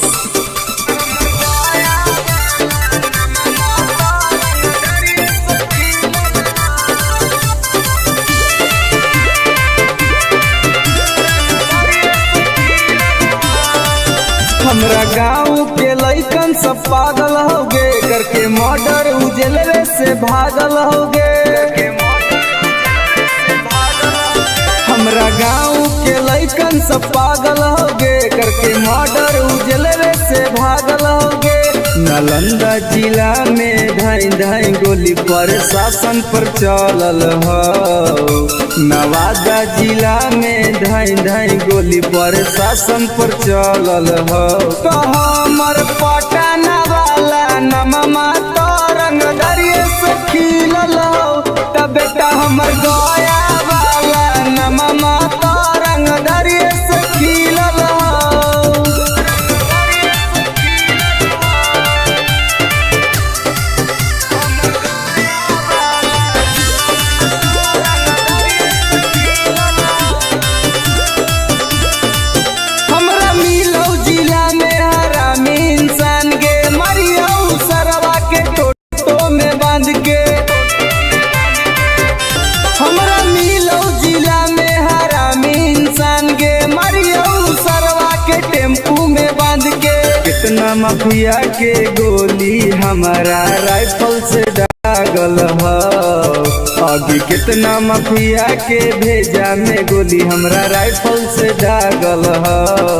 हमरा गाँव के लइकन सब पागल हो गे, करके मर्डर उजलवे से भागल हो गे। हमरा गाँव के लइकन सब पागल हो गे, करके मर्डर उजलवे से भागल हो गे। नालंदा जिला में धाई धाई गोली पर शासन पर चलल हो। नवादा जिला में धाई धाई गोली पर शासन पर चलल हो। तो हमर पटना वाला नमा तरंगदारी से खिलल हो। तब बेटा हमर गया वाला नमा तरंगदारी से खिलल हो। कितना माफिया के गोली हमारा राइफल से दागल हो। अभी कितना माफिया के भेजा में गोली हमरा राइफल से दागल हो।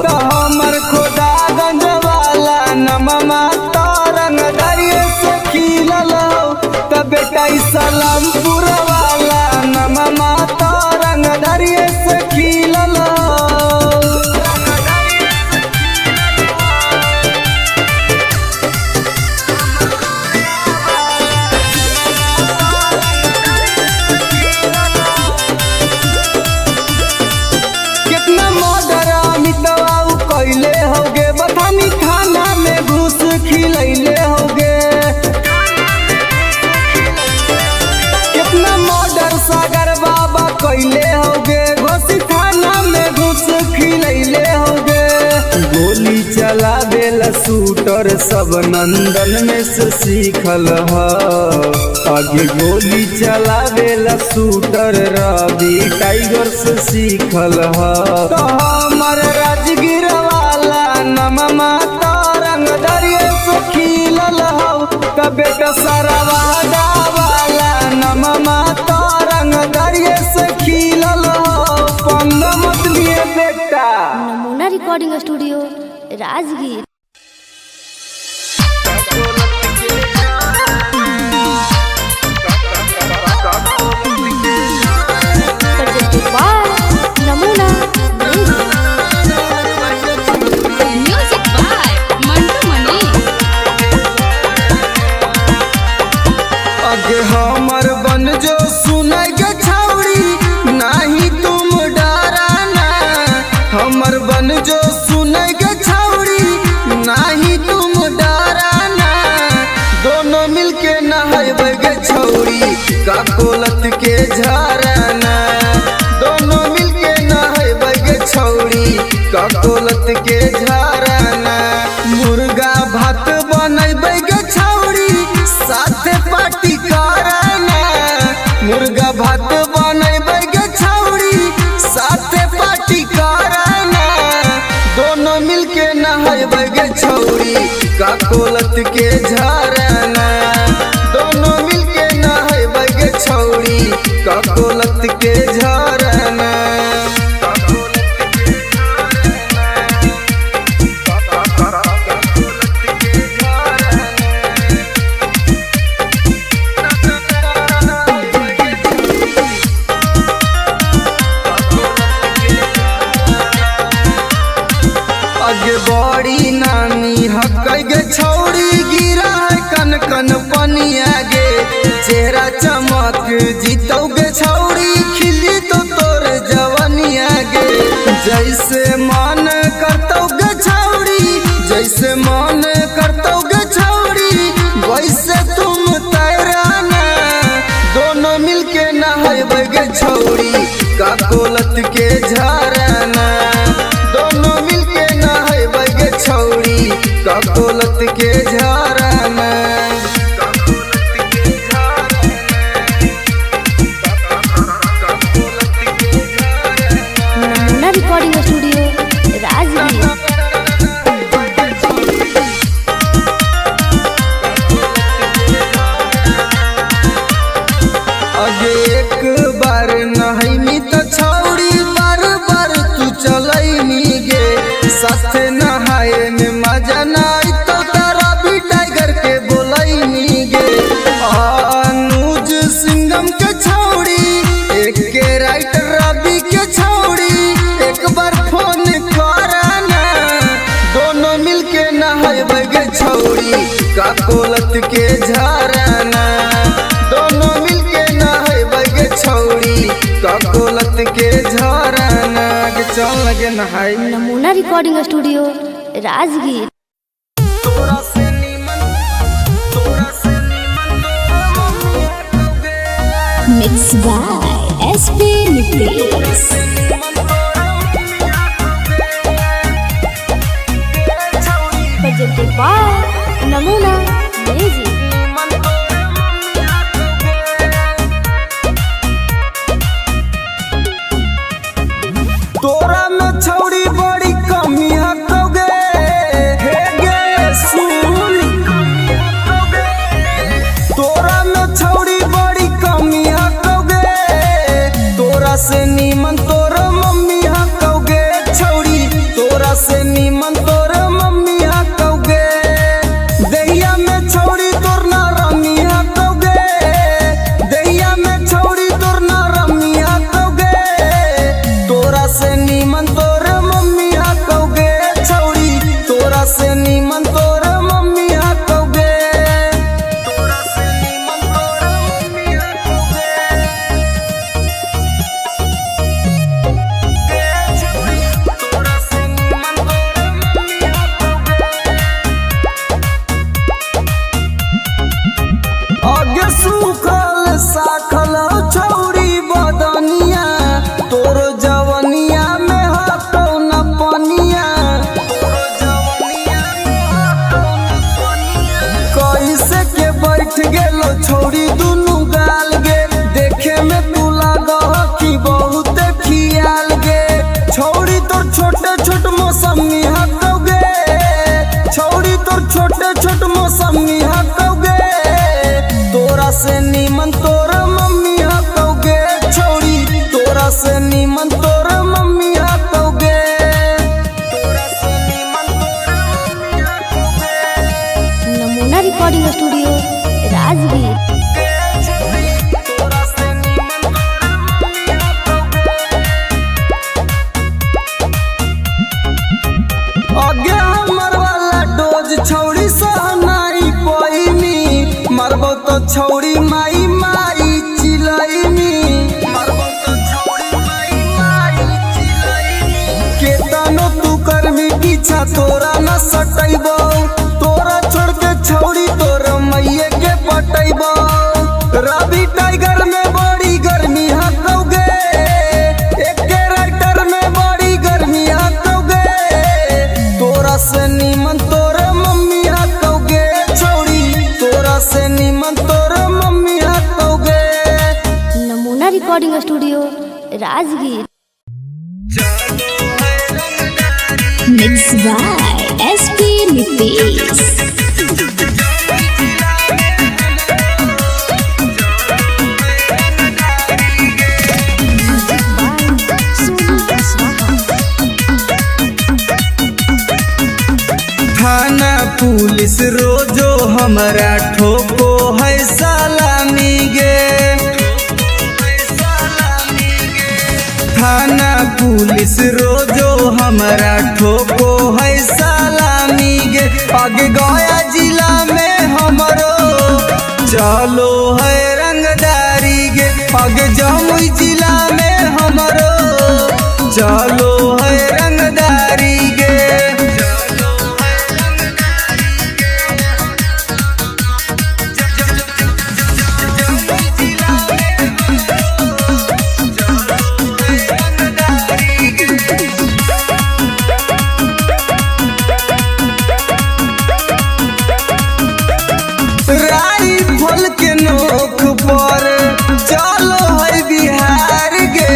तो हमर खोदागंज वाला नमा तरंगदारी से खिलल हो। तब बेटा सलामपुर वाला नमा तरंगदारी से खिलल हो। खिलैले होगे कितना मर्डर सागर बाबा कैले होगे, घोसी थाना में घुस खिलैले होगे। गोली चलावेला शूटर सब नंदन में से सीखल हो। आगे गोली चलावेला शूटर रवि टाइगर से सीखल हो। तो हमर राजगीर वाला नमा तरंगदारी से खिलल हो। तब बेटा सरवादा वाला नमा तरंगदारी से खिलल हो। पंगा मत लिए बेटा। Namuna recording studio Rajgir. Presented by Namuna Music. Music by Mantu Mani. अगे हमर बन जो सुनाई। ककोलत के झरना। दोनों मिलके नहैबै गे छौड़ी ककोलत के झरना। मुर्गा भात बनैबै गे छौड़ी साथे पार्टी करना। मुर्गा भात बनैबै गे छौड़ी साथे पार्टी करना। दोनों मिलके नहैबै गे छौड़ी ककोलत के झरना। दोनों मिलके नहैबै गे छौड़ी ककोलत के झरना। अगे बड़ी नानी हकै गे छौड़ी गिरा है कन कन पनिया गे। चेहरा चमक जीतौ गे छौड़ी खिली तो तोर जवनिया गे। जैसे मन करतौ गे छौड़ी, जैसे मन करतौ गे छौड़ी वैसे तुम तैराना। दोनों मिलके नहैबै गे छौड़ी ककोलत के झरना। दोनों मिलके नहैबै गे छौड़ी ककोलत के झरना। नमूना रिकॉर्डिंग स्टूडियो राजगीर। अगे एक बार नहैनी त छौड़ी बार बार तू चलैनी गे। साथे नहाए में मजा ना आई तो तारा भी टाइगर के बोलैनी गे। अनुज सिंघम के छौड़ी एक के राइटर रवि के छौड़ी एक बार फोन करना। दोनों मिलके नहैबै गे छौड़ी ककोलत के झरना। दोनों मिलके नहैबै गे छौड़ी ककोलत के झरना। गे चल लगे नहाई। नमूना रिकॉर्डिंग स्टूडियो राजगीर। तोरा से नीमन, तोरा से नीमन mummy हटोगे। Mix by SP Nitesh. Presented by Namuna music. तोरा में छौड़ी बड़ी कमी हटोगे, हे गे सुन। तोरा में छौड़ी बड़ी कमी हटोगे, तोरा से नीमन तोर मम्मी हटोगे छौड़ी, तोरा से नीमन तोर मम्मी हटोगे। दहिया में छौड़ी तोर ना रमी हटोगे, दहिया में छौड़ी तोर ना रमी हटोगे। तोरा से नीमन तोर मम्मी हटोगे छौड़ी, तोरा से नीमन तोर मम्मी हटोगे। तोरा से नीमन तोर मम्मी हटोगे। तोरा से नीमन तोर मम्मी हटोगे। आगे सूखल साखल छौड़ी बदनिया, तोर जवनिया में हटौ न पनिया। कैसे के बैठ गेलो छौड़ी दुनू गाल गे, देखे में तू लागह कि बहुत खियाल गे। छौड़ी तोर छोटे छोट मौसमी हटौगे, छौड़ी तोर छोटे छोट मौसमी हटौगे। तोरा से नीमन तोर मम्मी हटौगे छौड़ी, तोरा से नीमन तोर मम्मी हटौगे। तोरा से नीमन तोर मम्मी हटौगे। नमूना रिकॉर्डिंग स्टूडियो राजगीर। तोरा से नीमन तोर मम्मी हटौगे। आगे हमर वाला डोज छौड़ी सहनाई पैनी, मरबो तो छौड़ी माई माई चिलैनी। मरबो तो छौड़ी माई माई चिलैनी। केतनो तू करमी पीछा तोरा न सटैबो, तोरा छोड़ के छौड़ी तोर मैये के पटैबो। रवि टाइगर में बड़ी गर्मी हकौगे, एक राइटर में बड़ी गर्मी हकौगे। तोरा से निमन तोर मम्मी हकौगे छोड़ी, तोरा से निमन तोर मम्मी हकौगे। नमूना recording studio Rajgir. Mix by SP Nitesh. थाना पुलिस रोजो हमरा ठोको है सलामी गे। थाना पुलिस रोजो हमरा ठोको है सलामी गे। आगे गया जिला में हमरो चलो है रंगदारी गे। आगे जमुई जिला में हमरो चलो है रंगदारी गे। राइफल के नोक पर चलो है बिहार गे।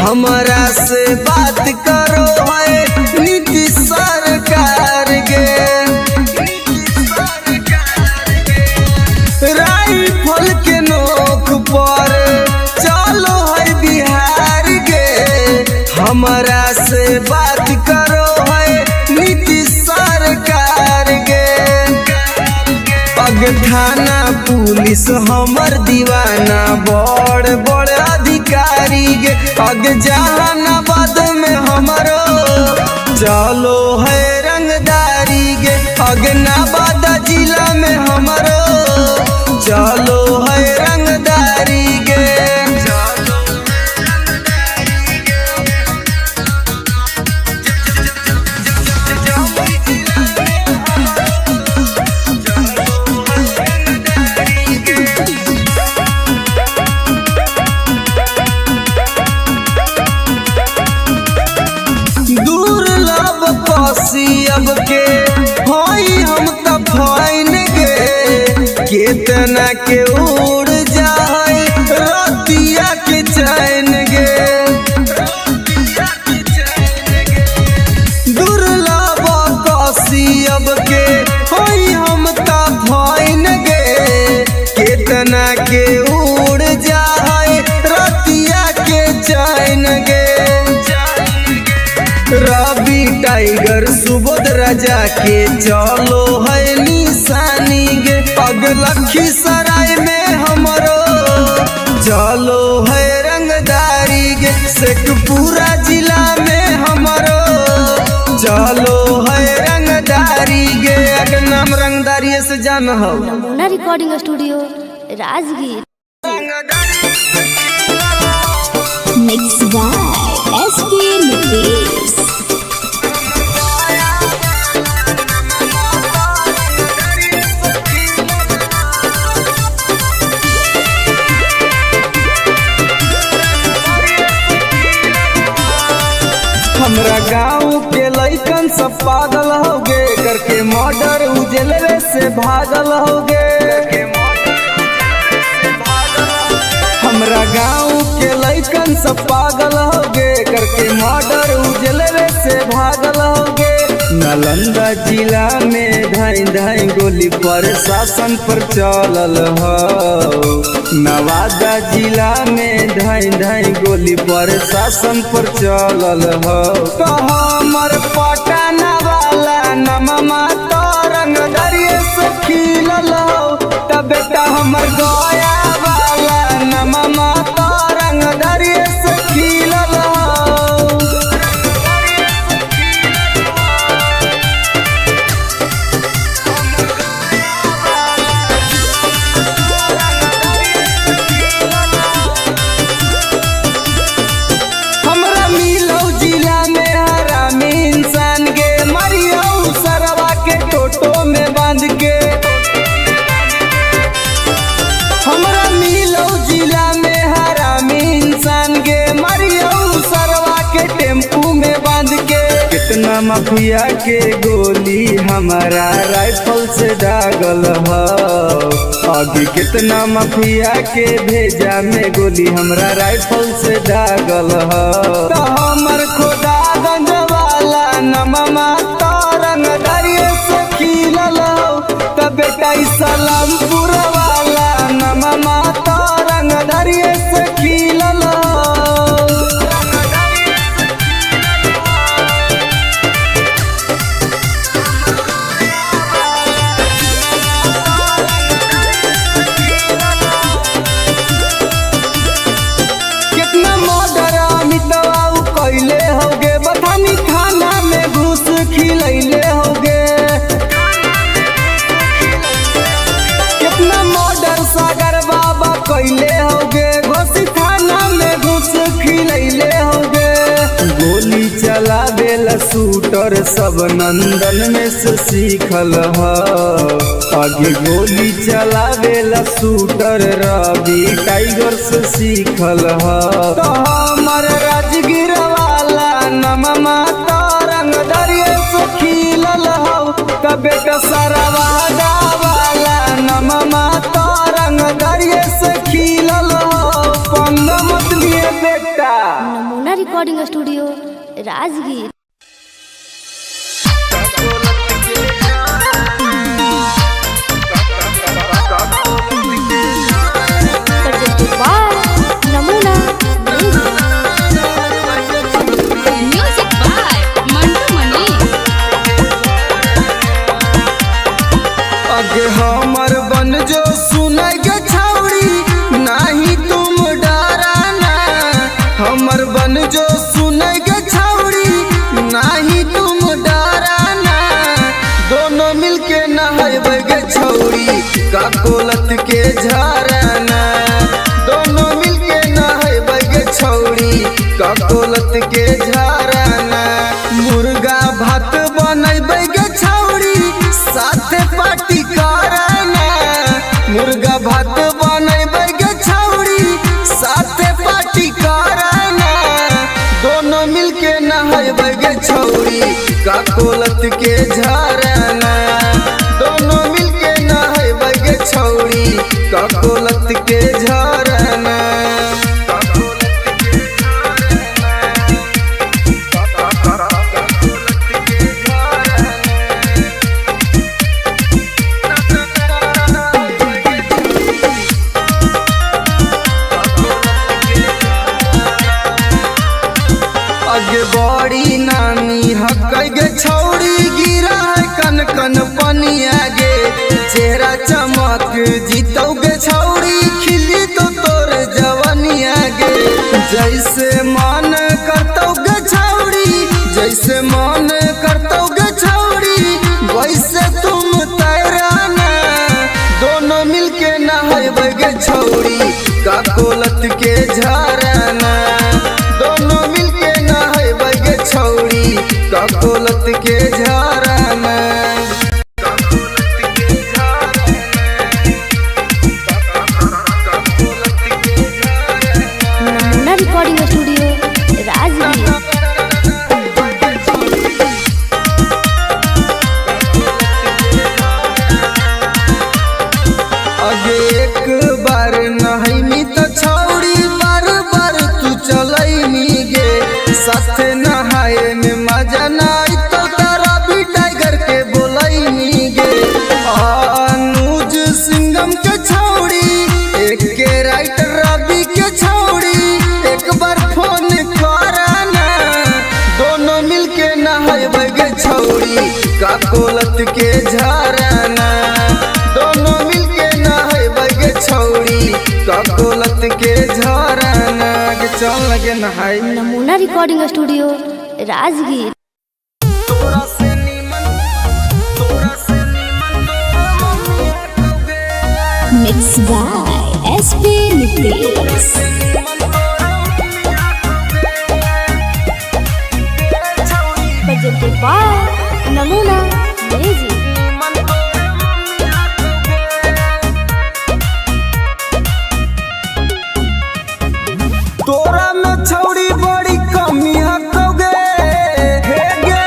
हमरा से बात करो है नीतीश सरकार गे। राइफल के नोक पर चलो है बिहार गे। हमरा से बात करो है नीतीश सरकार गे। अग थाना पुलिस हमर दीवाना बड़ बड़ अधिकारी गे। अग जहानाबाद में हमरो चलो है रंगदारी गे। अग नवादा जिला में हमरो चलो है रंगदारी गे। अब के होई हम त फाइन गे। केतना के उड़ जाए रतिया के चैन गे। दुर्लभ कसी अब के होई हम त फाइन गे। केतना के उड़ जाए रतिया के चैन गे। रवि टाइगर सुबोध राजा के चलो है निशानी गे। अग लखीसराय में हमरो चलो है रंगदारी गे। शेखपुरा जिला में हमरो चलो है रंगदारी गे। अग नाम रंगदारी से जान हो। नमूना recording studio Rajgir. Mix by SP Nitesh. हमरा गाँव के लइकन सब पागल हो गे, करके मर्डर उजलवे से भागल हो गे। हमरा गाँव के लइकन सब पागल हो गे, करके मर्डर उजलवे से भागल हो गे। नालंदा जिला में धाई धाई गोली पर शासन पर चलल हो। नवादा जिला में धाई धाई गोली पर शासन पर चलल हो। तो हमर पटना वाला नमा तो रंगदारी से खिलल हो। तब बेटा हमर गया वाला नमा तो रंगदारी से खिलल हो। टोटो में बांध के हमरा कितना माफिया के गोली हमारा राइफल से दागल हो। आगे कितना माफिया के भेजा में गोली हमरा राइफल से दागल हो। तो हमर खुदा गंज वाला नमा तरंग दरिये से खिलल हो। त बेटा सलामपुर वाला नमा तरंग दरिये से खिलल हो। होगे बथानी थाना में घूस खिलैले होगे। कितना मर्डर सागर बाबा कैले होगे, घोसी थाना में घूस खिलैले होगे। गोली चला देला शूटर सब नंदन में से सीखल हो। आगे गोली चला देला शूटर रवि टाइगर से सीखल हो। तो हमर राजगीर वाला नमा तरंग दरिये से खिलल हो। त बेटा सरवादा वाला नमा तरंग दरिये से खिलल हो। पंगा मत लिए बेटा। नमूना रिकॉर्डिंग स्टूडियो राजगीर। नमूना म्यूजिक बाय मंटू मनी। अगे हमर बन जो सुनै गे छौड़ी नाही तुम डराना। हमर बन जो सुनै गे छौड़ी नाही तुम डराना। दोनों मिलके नहैबै गे छौड़ी काकोलत के झरना। दोनों मिलके नहैबै गे छौड़ी काकोलत के झरना। मुर्गा भात बनैबै गे छौड़ी साथे पार्टी करना। मुर्गा भात बनैबै गे छौड़ी साथे पार्टी करना। दोनों मिलके नहैबै गे छौड़ी काकोलत के झरना। दोनों मिलके नहैबै गे छौड़ी काकोलत के झरना। आगे बड़ी नानी हकै गे छौड़ी गिरा है कन कन पनिया गे। चेहरा चमक जीतौ गे छौड़ी खिली तो तोर जवनिया गे। जैसे मन करतौ गे छौड़ी, जैसे मन करतौ गे छौड़ी वैसे तुम तैराना। दोनों मिलके नहैबै गे छौड़ी काकोलत के झरना। दोनों मिलके नहैबै गे छौड़ी काकोलत के झरना। नमूना रिकॉर्डिंग स्टूडियो राजगीर। अगे एक बार नहैनी त छौड़ी बार बार तू चलैनी गे। साथे नहाए में मजा ना आई तो तारा भी टाइगर के बोलैनी गे। अनुज सिंघम के छौड़ी एक के राइटर रवि के छौड़ी एक बार फोन कराना। दोनों मिलके नहैबै गे छौड़ी काकोलत के झरना। दोनों मिलके नहैबै गे छौड़ी काकोलत के झरना। गे चल लगे नहाई। नमूना recording studio Rajgir. Mix by SP Nitesh. Presented by Namuna music. तोरा में छौड़ी बड़ी कमी हकौगे। हे गे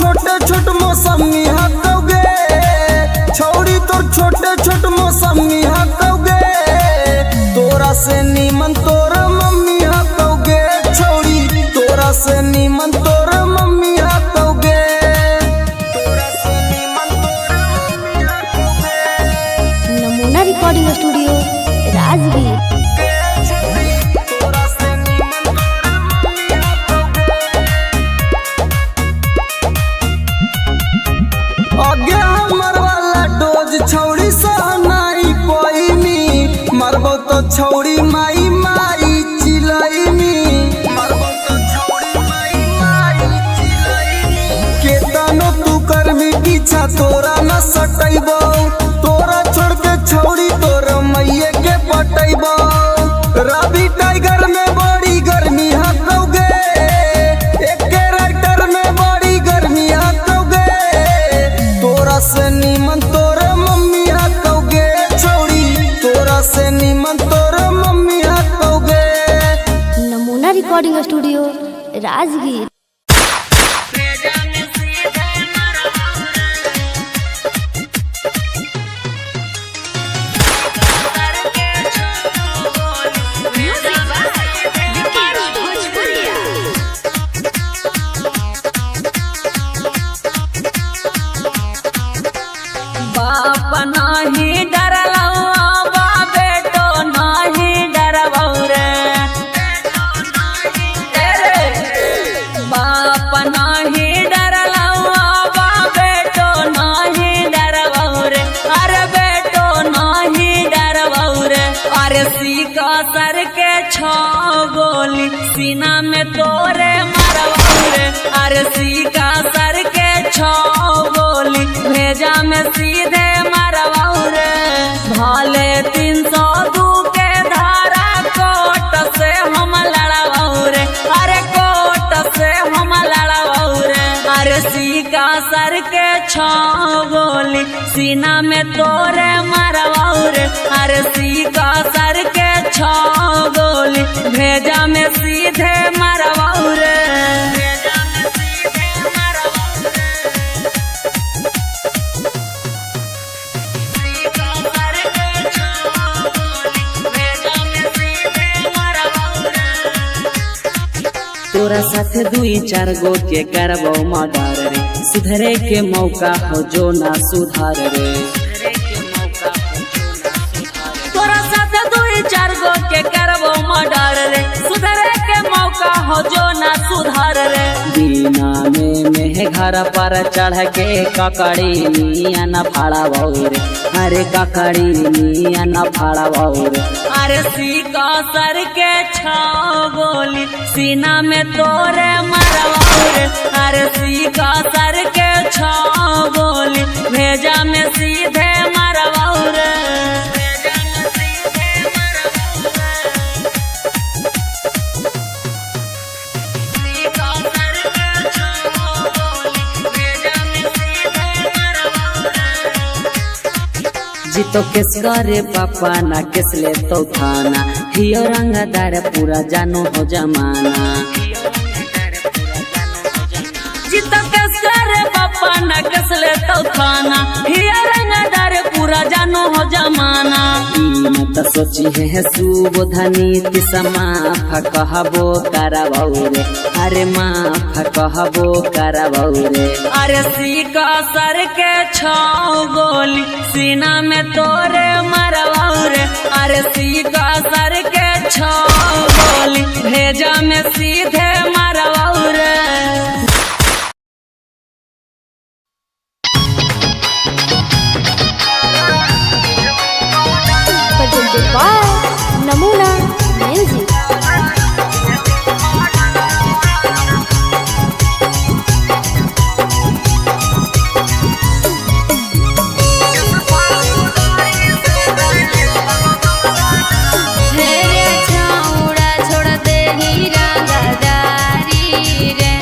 छोटे छोट मौसमी हकौगे, छौड़ी तोर छोटे छोट मौसमी हकौगे। तोरा से नीमन तोर मम्मी हकौगे, छौड़ी तोरा से नीमन तोर मम्मी हकौगे। तोरा से नीमन तोर मम्मी हकौगे। नमूना रिकॉर्डिंग स्टूडियो राजगीर। तोरा से नीमन तोर मम्मी हकौगे। आगे हमर वाला डोज छौड़ी सहनाई पोइनी, मरबो तो छौड़ी माई माई चिलैनी, मरबो तो छौड़ी माई माई चिलैनी। केतनो तू करबी पीछा तोरा न सटैबो, तोरा छोड़ के छौड़ी तोर मैये के पटैबो। रवि टाइगर में बड़ी गर्मी हकौगे, एके राइटर में बड़ी गर्मी हकौगे। तोरा से नीमन तोर मम्मी हकौगे, छौड़ी तोरा से नीमन तोर मम्मी हकौगे। नमूना रिकॉर्डिंग स्टूडियो राजगीर। बाप नाही डरलौ बा बेटो नाही डरबौ रे। बाप नाही डरलौ बा बेटो नाही डरबौ रे। अरे बेटो नाही डरबौ रे। अरे सीका सर के छो गोली सीना में तोरे मरबौ रे। अरे सीका सर के छो गोली भेजा में सीधे मरबौ रे। भले 302 के धारा कोट से हम लड़बौ रे। अरे कोट से हम लड़बौ रे। अरे सीका सर के छो गोली सीना में तोरे मरबौ रे। अरे सीका सर के छो गोली भेजा में सीधे मरबौ रे। तोरा साथे दुई चार गो के करबो मर्डर रे, सुधरे के मौका हो जो ना सुधार रे। तोरा साथे दुई चार गो के करबो मर्डर रे, सुधरे के मौका हो जो ना सुधार रे। बिना में मेह घर पर चढ़ के ककड़ी निया न फाड़बौ रे। अरे ककड़ी निया न फाड़बौ रे। अरे सीका सर के छो गोली सीना में तोरे मरबौ रे। अरे सीका सर के छो गोली भेजा में सीधे मरबौ रे। जीतो केस करे पापा ना केस ले तो थाना, हियो रंगदार पूरा जानो हो जमाना। जीतो केस करे पापा ना केस ले तो थाना, हियो रंगदार पूरा जानो हो जमाना। ई मत सोची है सुबोधनी माफ कहबो करबौ रे। अरे माफ कहबो करबौ रे। अरे सीका सर के छो गोली सीना में तोरे मरबौ रे। अरे सीका सर के छो गोली भेजा में सीधे मरबौ रे। Presented by Namuna Music. छोड़ दे हीरा गदारी रे।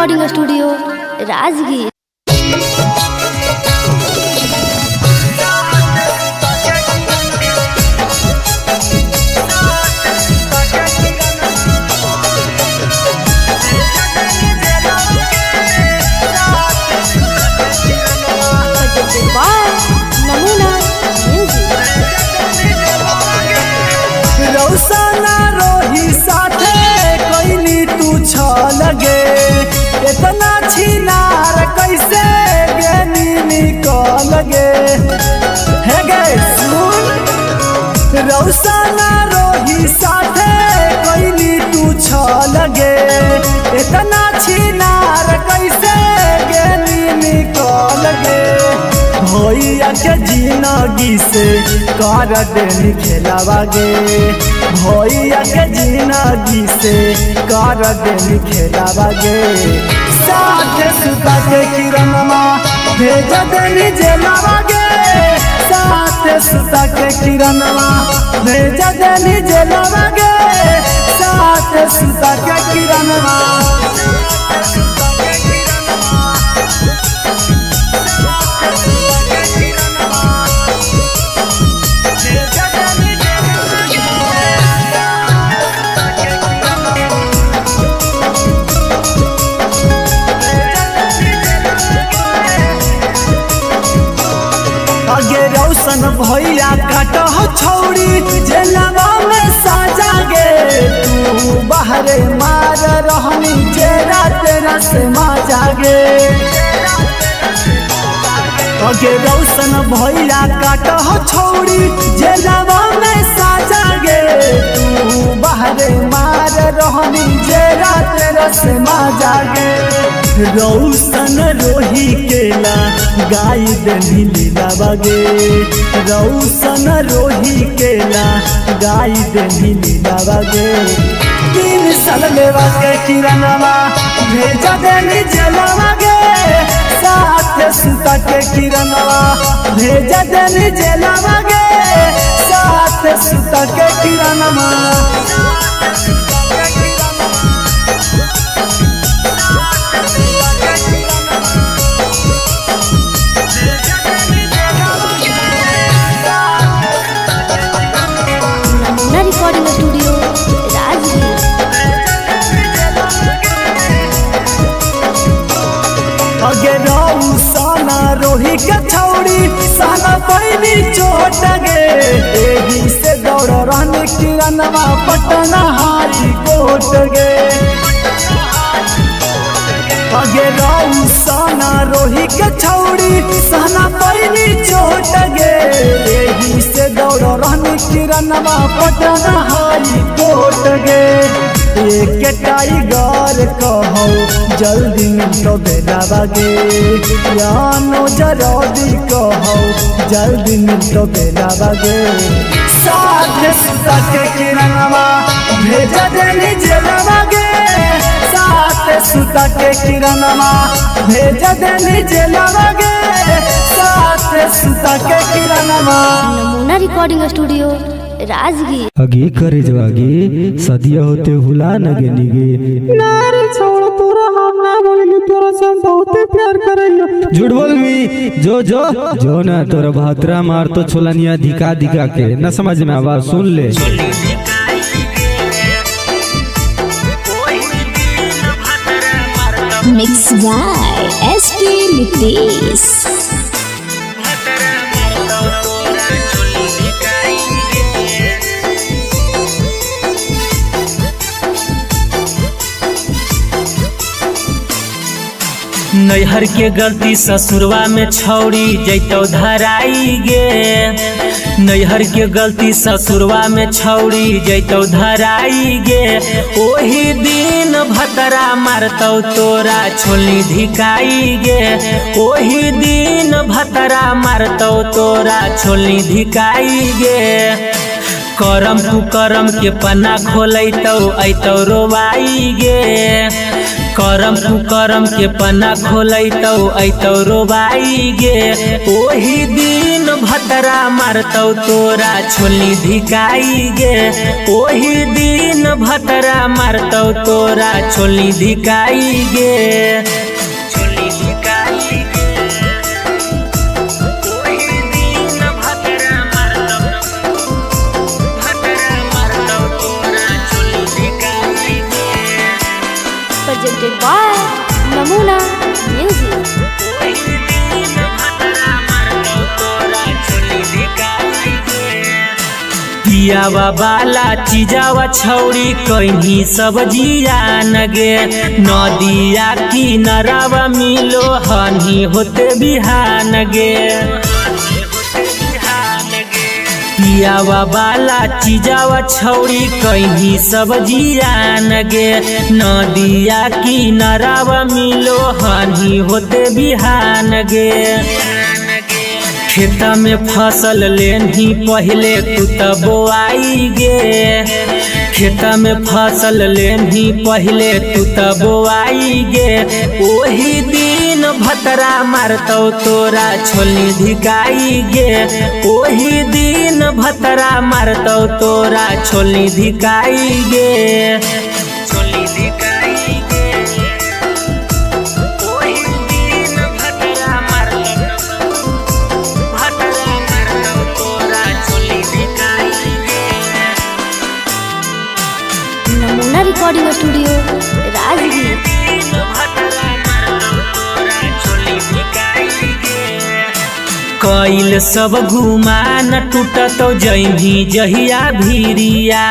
Recording studio Rajgir. Presented by Namuna Music. रौसना रोही साथे कोइनी तू छल गे, इतना छिनार कैसे गेनी निकल गे। हे गे सुन, रौसना रोही साथे कोइनी तू छल गे, इतना छिनार कैसे गेनी निकल गे। भैया के जिनगी से कर देनी खेलावा गे, भैया के जिनगी से कर देनी खेलावा गे। साथ सुता के किरणमा भेज देनी जेलावा गे, साथ सुता के किरणमा भेज देनी जेलावा गे, साथ सुता के किरणमा। अगे रौशन भैया काट हो छौड़ी जेलवा में साजा गे, तू बाहरे मार रहनी जेरा तेरा से माजा गे। अगे रौशन भैया काट हो छौड़ी जेलवा में साजा गे, तू बाहरे मार रहनी जेरा तेरा से माजा गे। रौशन रोही केला गाय देनी लीला बागे, रौशन रोही केला गाय देनी लीला बागे। 3 साल लेवा के किरणवा भेज देनी जेलवा गे, साथ सुता के किरणवा भेज देनी जेलवा गे, साथ सुता के किरणवा। Namuna Recording Studio Rajgir. अगे रौसना रोही के छौड़ी साना पैनी चोट गे, एही से दौड़ रहनी किरणवा पटना हाई कोट गे। अगे रौसना रोही के छौड़ी साना पैनी चोट गे, एही से दौड़ रहनी किरणवा पटना हाई कोट गे। एक टाइगर कहो जल्दी मिलो बेला बागे, यानो जरदी कहो जल्दी मिलो बेला बागे। साथ सुता के किरणवा भेज देनी जेलवा गे, साथ सुता के किरणवा भेज देनी जेलवा गे, साथ सुता के किरणवा। नमूना रिकॉर्डिंग स्टूडियो राजगीर। अगे करे जवागे सदिया होते हुला नगे निगे। ना रे छोड़ तोरा हम ना बोलियो, तोरा से हम बहुते प्यार करइयो। झूठ बोल मी जो जो जो ना तोरा भातरा मार तो छोलनिया धिका धिका के न समझ में आवाज सुन ले। Mix by S P Nitish. नैहर के गलती ससुरवा में छौड़ी जैतौ धराई गे, नैहर के गलती ससुरवा में छौड़ी जैतौ धराई गे। ओही दिन भतरा मारतौ तोरा छोली धिकाई गे, ओही दिन भतरा मारतौ तोरा छोली धिकाई गे। करम कुकरम के पन्ना खोलैतौ ऐतौ रोवाई गे, करम कुकरम के पन्ना खोलैतौ ऐतौ रोबाई गे। ओही दिन भतरा मारतौ तोरा छोली धिकाई गे। ओही दिन भतरा मारतौ तोरा छोली धिकाई गे। छोली धिकाई गे। ओही दिन भतरा मारतौ, भतरा मारतौ तोरा छोली धिकाई गे। Presented by Namuna Music. ओही दिन भतरा मारतौ तोरा छोली धिकाई गे। पियावा बाला चिजावा छौरी कहीं सब जियान गे। नदिया किनारावा मिलो हनी होते बिहान गे। पियावा बाला चिजावा छौरी कहीं सब जियान गे। नदिया किनारावा मिलो हनी होते बिहान गे। खेत में फसल लेनी पहले तू त बोआई गे। खेत में फसल लेनी पहले तू त बोआई गे। ओही दिन भतरा मारतौ तोरा छोली धिकाई गे। ओही दिन भतरा मारतौ तोरा छोली धिकाई गे। छोली धिकाई गे। ओही दिन भतरा मारतौ, भतरा मारतौ तोरा छोली धिकाई गे। Namuna Recording Studio, Rajgir. कैल सब घुमा न टूटतो जैनी जहिया भीरिया।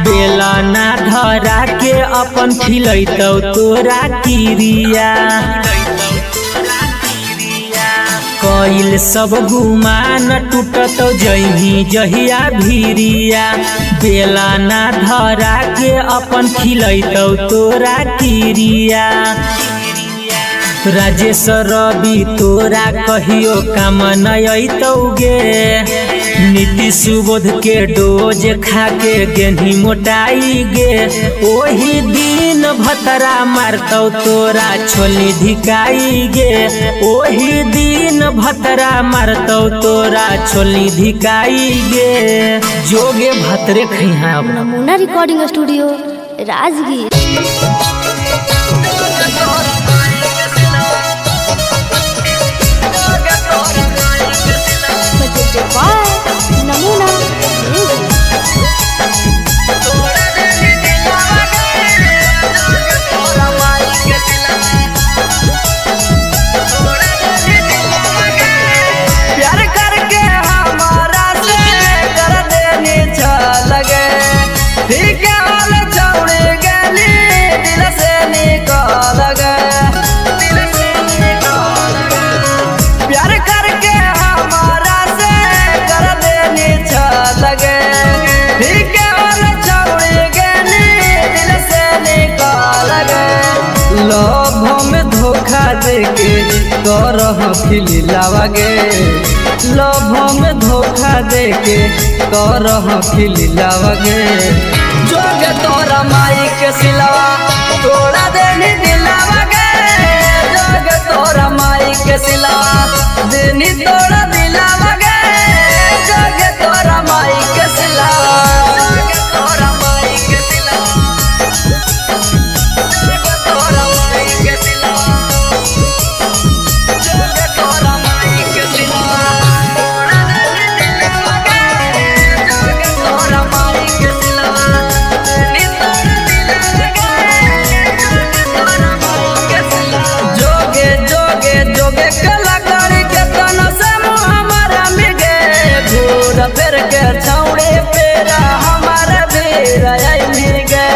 बेला ना धरा के अपन खिलैतौ तोरा किरिया। कैल सब गुमा न टूटतो जैनी जहिया भीरिया। बेला ना धरा के अपन खिलैतौ तोरा किरिया। राजेश रवि तोरा कहियो काम न अयतौ गे। नीतीश सुबोध के डोज खा के गेन्ही मोटाई गे। ओही दिन भतरा मारतौ तोरा छोली धिकाई गे। ओही दिन भतरा मारतौ तोरा छोली धिकाई गे। जोगे भतरे खैहा। Namuna Recording Studio, Rajgir. Presented by Namuna Music. प्यार करके हमारा से कर देनी लगे, फिर क्या हाल छोड़ गली दिल से निकल गए। प्यार करके हमारा से कर देनी लगे, फिर क्या हाल छोड़ गली दिल से निकल गए। लोभ में धोखा देके करह खिलावागे। लोभ में धोखा देके करह खिलावागे। जोगे तोरा माई के सिलवा तोड़ा देनी दिलावा गे। जोगे तोरा माई के सिलवा देनी तोड़ा दिलावा गे। जोगे तोरा माई के सिलवा, जोगे तोरा माई के सिलवा, जोगे तोरा माई के सिलवा, जोगे तोरा माई के सिलवा तोड़ा देनी दिलावा गे। जोगे तोरा माई के सिलवा देनी तोड़ा दिलावा गे। जोगे तोरा माई के सिलवा। जोगे जोगे जोगे कलाकारी के तना से मुँह हमारा मिगे। घूर फिर के छौड़े पेरा हमारा बेरा आई मिगे।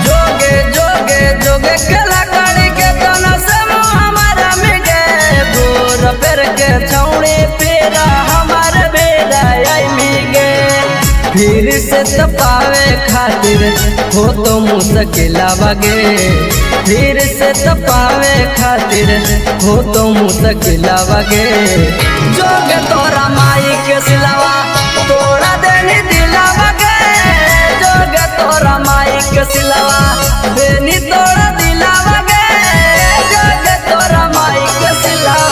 जोगे जोगे जोगे कलाकारी के तना से मुँह हमारा मिगे। घूर फिर के छौड़े पेरा हमारा बेरा आई मिगे। फिर से तपावे खातिर हो तो मुश्किलावागे। फिर से तपावे खातिर हो तो मुश्किलावागे। जोगे तोरा माई के सिलवा तोड़ा देनी दिलावा गे। जोग तोरा माई के सिलवा देनी तोरा दिलावा गे, जोग तोरा माई के सिलवा।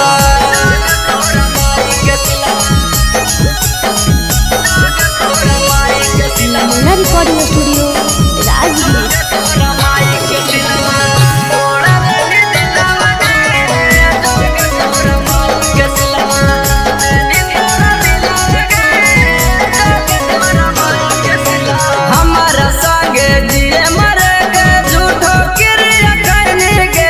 नमूना रिकॉर्डिंग स्टूडियो राजगीर। हमारा संगे जिए मरे के झूठो क्रिया करने के,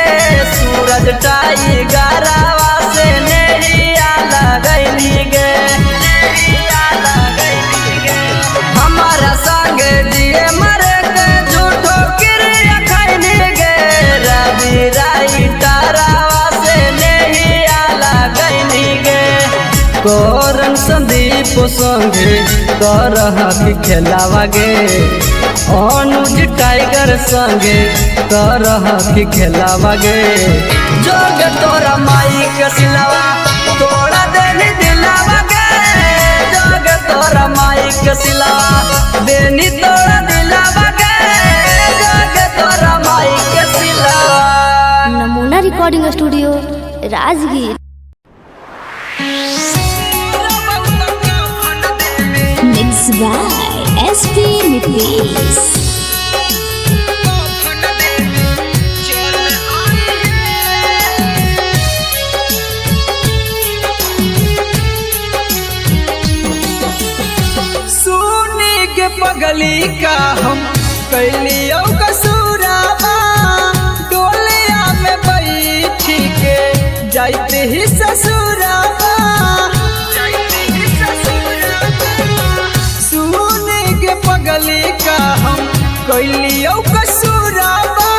सूरज टाइगरवा से नैया लगैली गे। हमारा संगे जिए मरे के झूठो क्रिया करने के, रवि राई तारावा से नैया लगैली गे। कोरन संदीप संगे करह की खेलावा गे, अनुज टाइगर संगे करह की खेलावा गे। जोग तोरा माई के सिलवा तोड़ा देनी दिलावा गे, जोग तोरा माई के सिलवा देनी तोड़ा दिलावा गे, जोग तोरा माई के सिलवा। नमूना recording studio Rajgir. Mix by SP Nitesh. सुनी के पगली का हम कैलियो कसूराबा, डोलिया में बैठी के जाते ही ससुराबा। सुनी के पगली का हम कैलियो कसूराबा,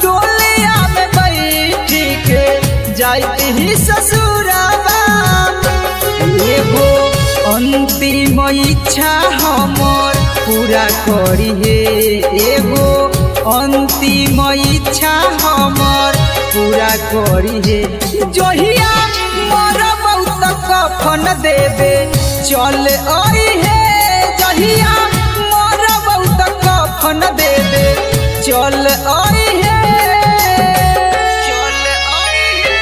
डोलिया में बैठी के जाते ही ससुराबा। एगो अंतिम इच्छा हमर पूरा करी हे, एगो अंतिम इच्छा हमर पूरा करी हे। जहिया मरबौ त कफन देबे चल आई हे, जहिया मरबौ त कफन देबे चल आई हे, चल आई हे।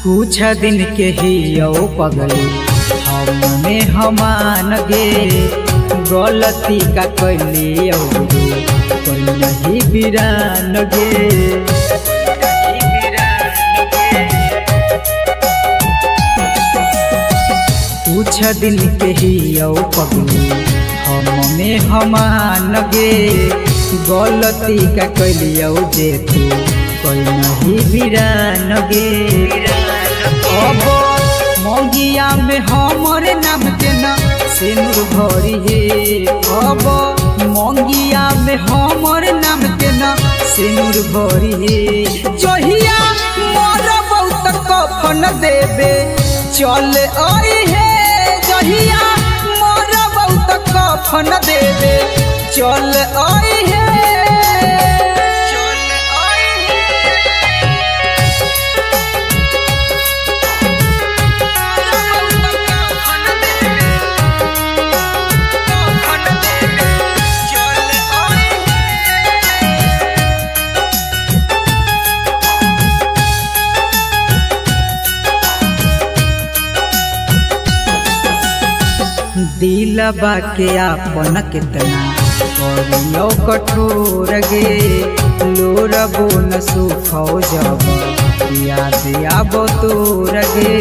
कुछ दिन के ही यो पगली हमने हमान गे, गलती का कैली कोई नहीं बिरान गे। कुछ दिन के ही यो पगली हमने हमान गे, गलती का कैली जे तू कोई नहीं बिरान गे। अब मौगिया में हमर नाम के ना सिनुर भरी हे, अब मौगिया में हमर नाम के ना सिनुर भरी हे। जहिया मरबौ त कफन देबे चल आई हे, जहिया मरबौ त कफन देबे चल आई हे, चल आई हे। दिलबा के आपन कितना करियो कठोर गे, लोरबो न सुखो जब याद आबो तोर गे।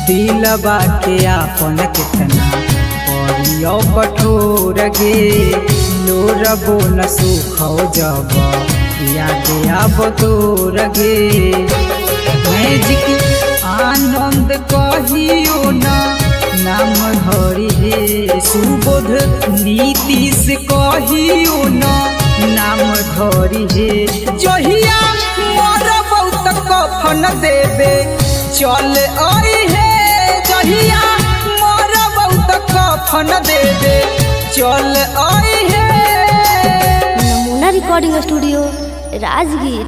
दिलबा के आपन कितना करियो कठोर गे, लोरबो न सुखो जब याद आबो तोर गे। मैजिक आनंद कहियो ना नाम धरी हे, सुबोध नीतीश कहियो ना नाम धरी हे। जहिया मरबौ त कफन देबे चल आई हे, जहिया मरबौ त कफन देबे चल आई हे। नमूना रिकॉर्डिंग स्टूडियो राजगीर।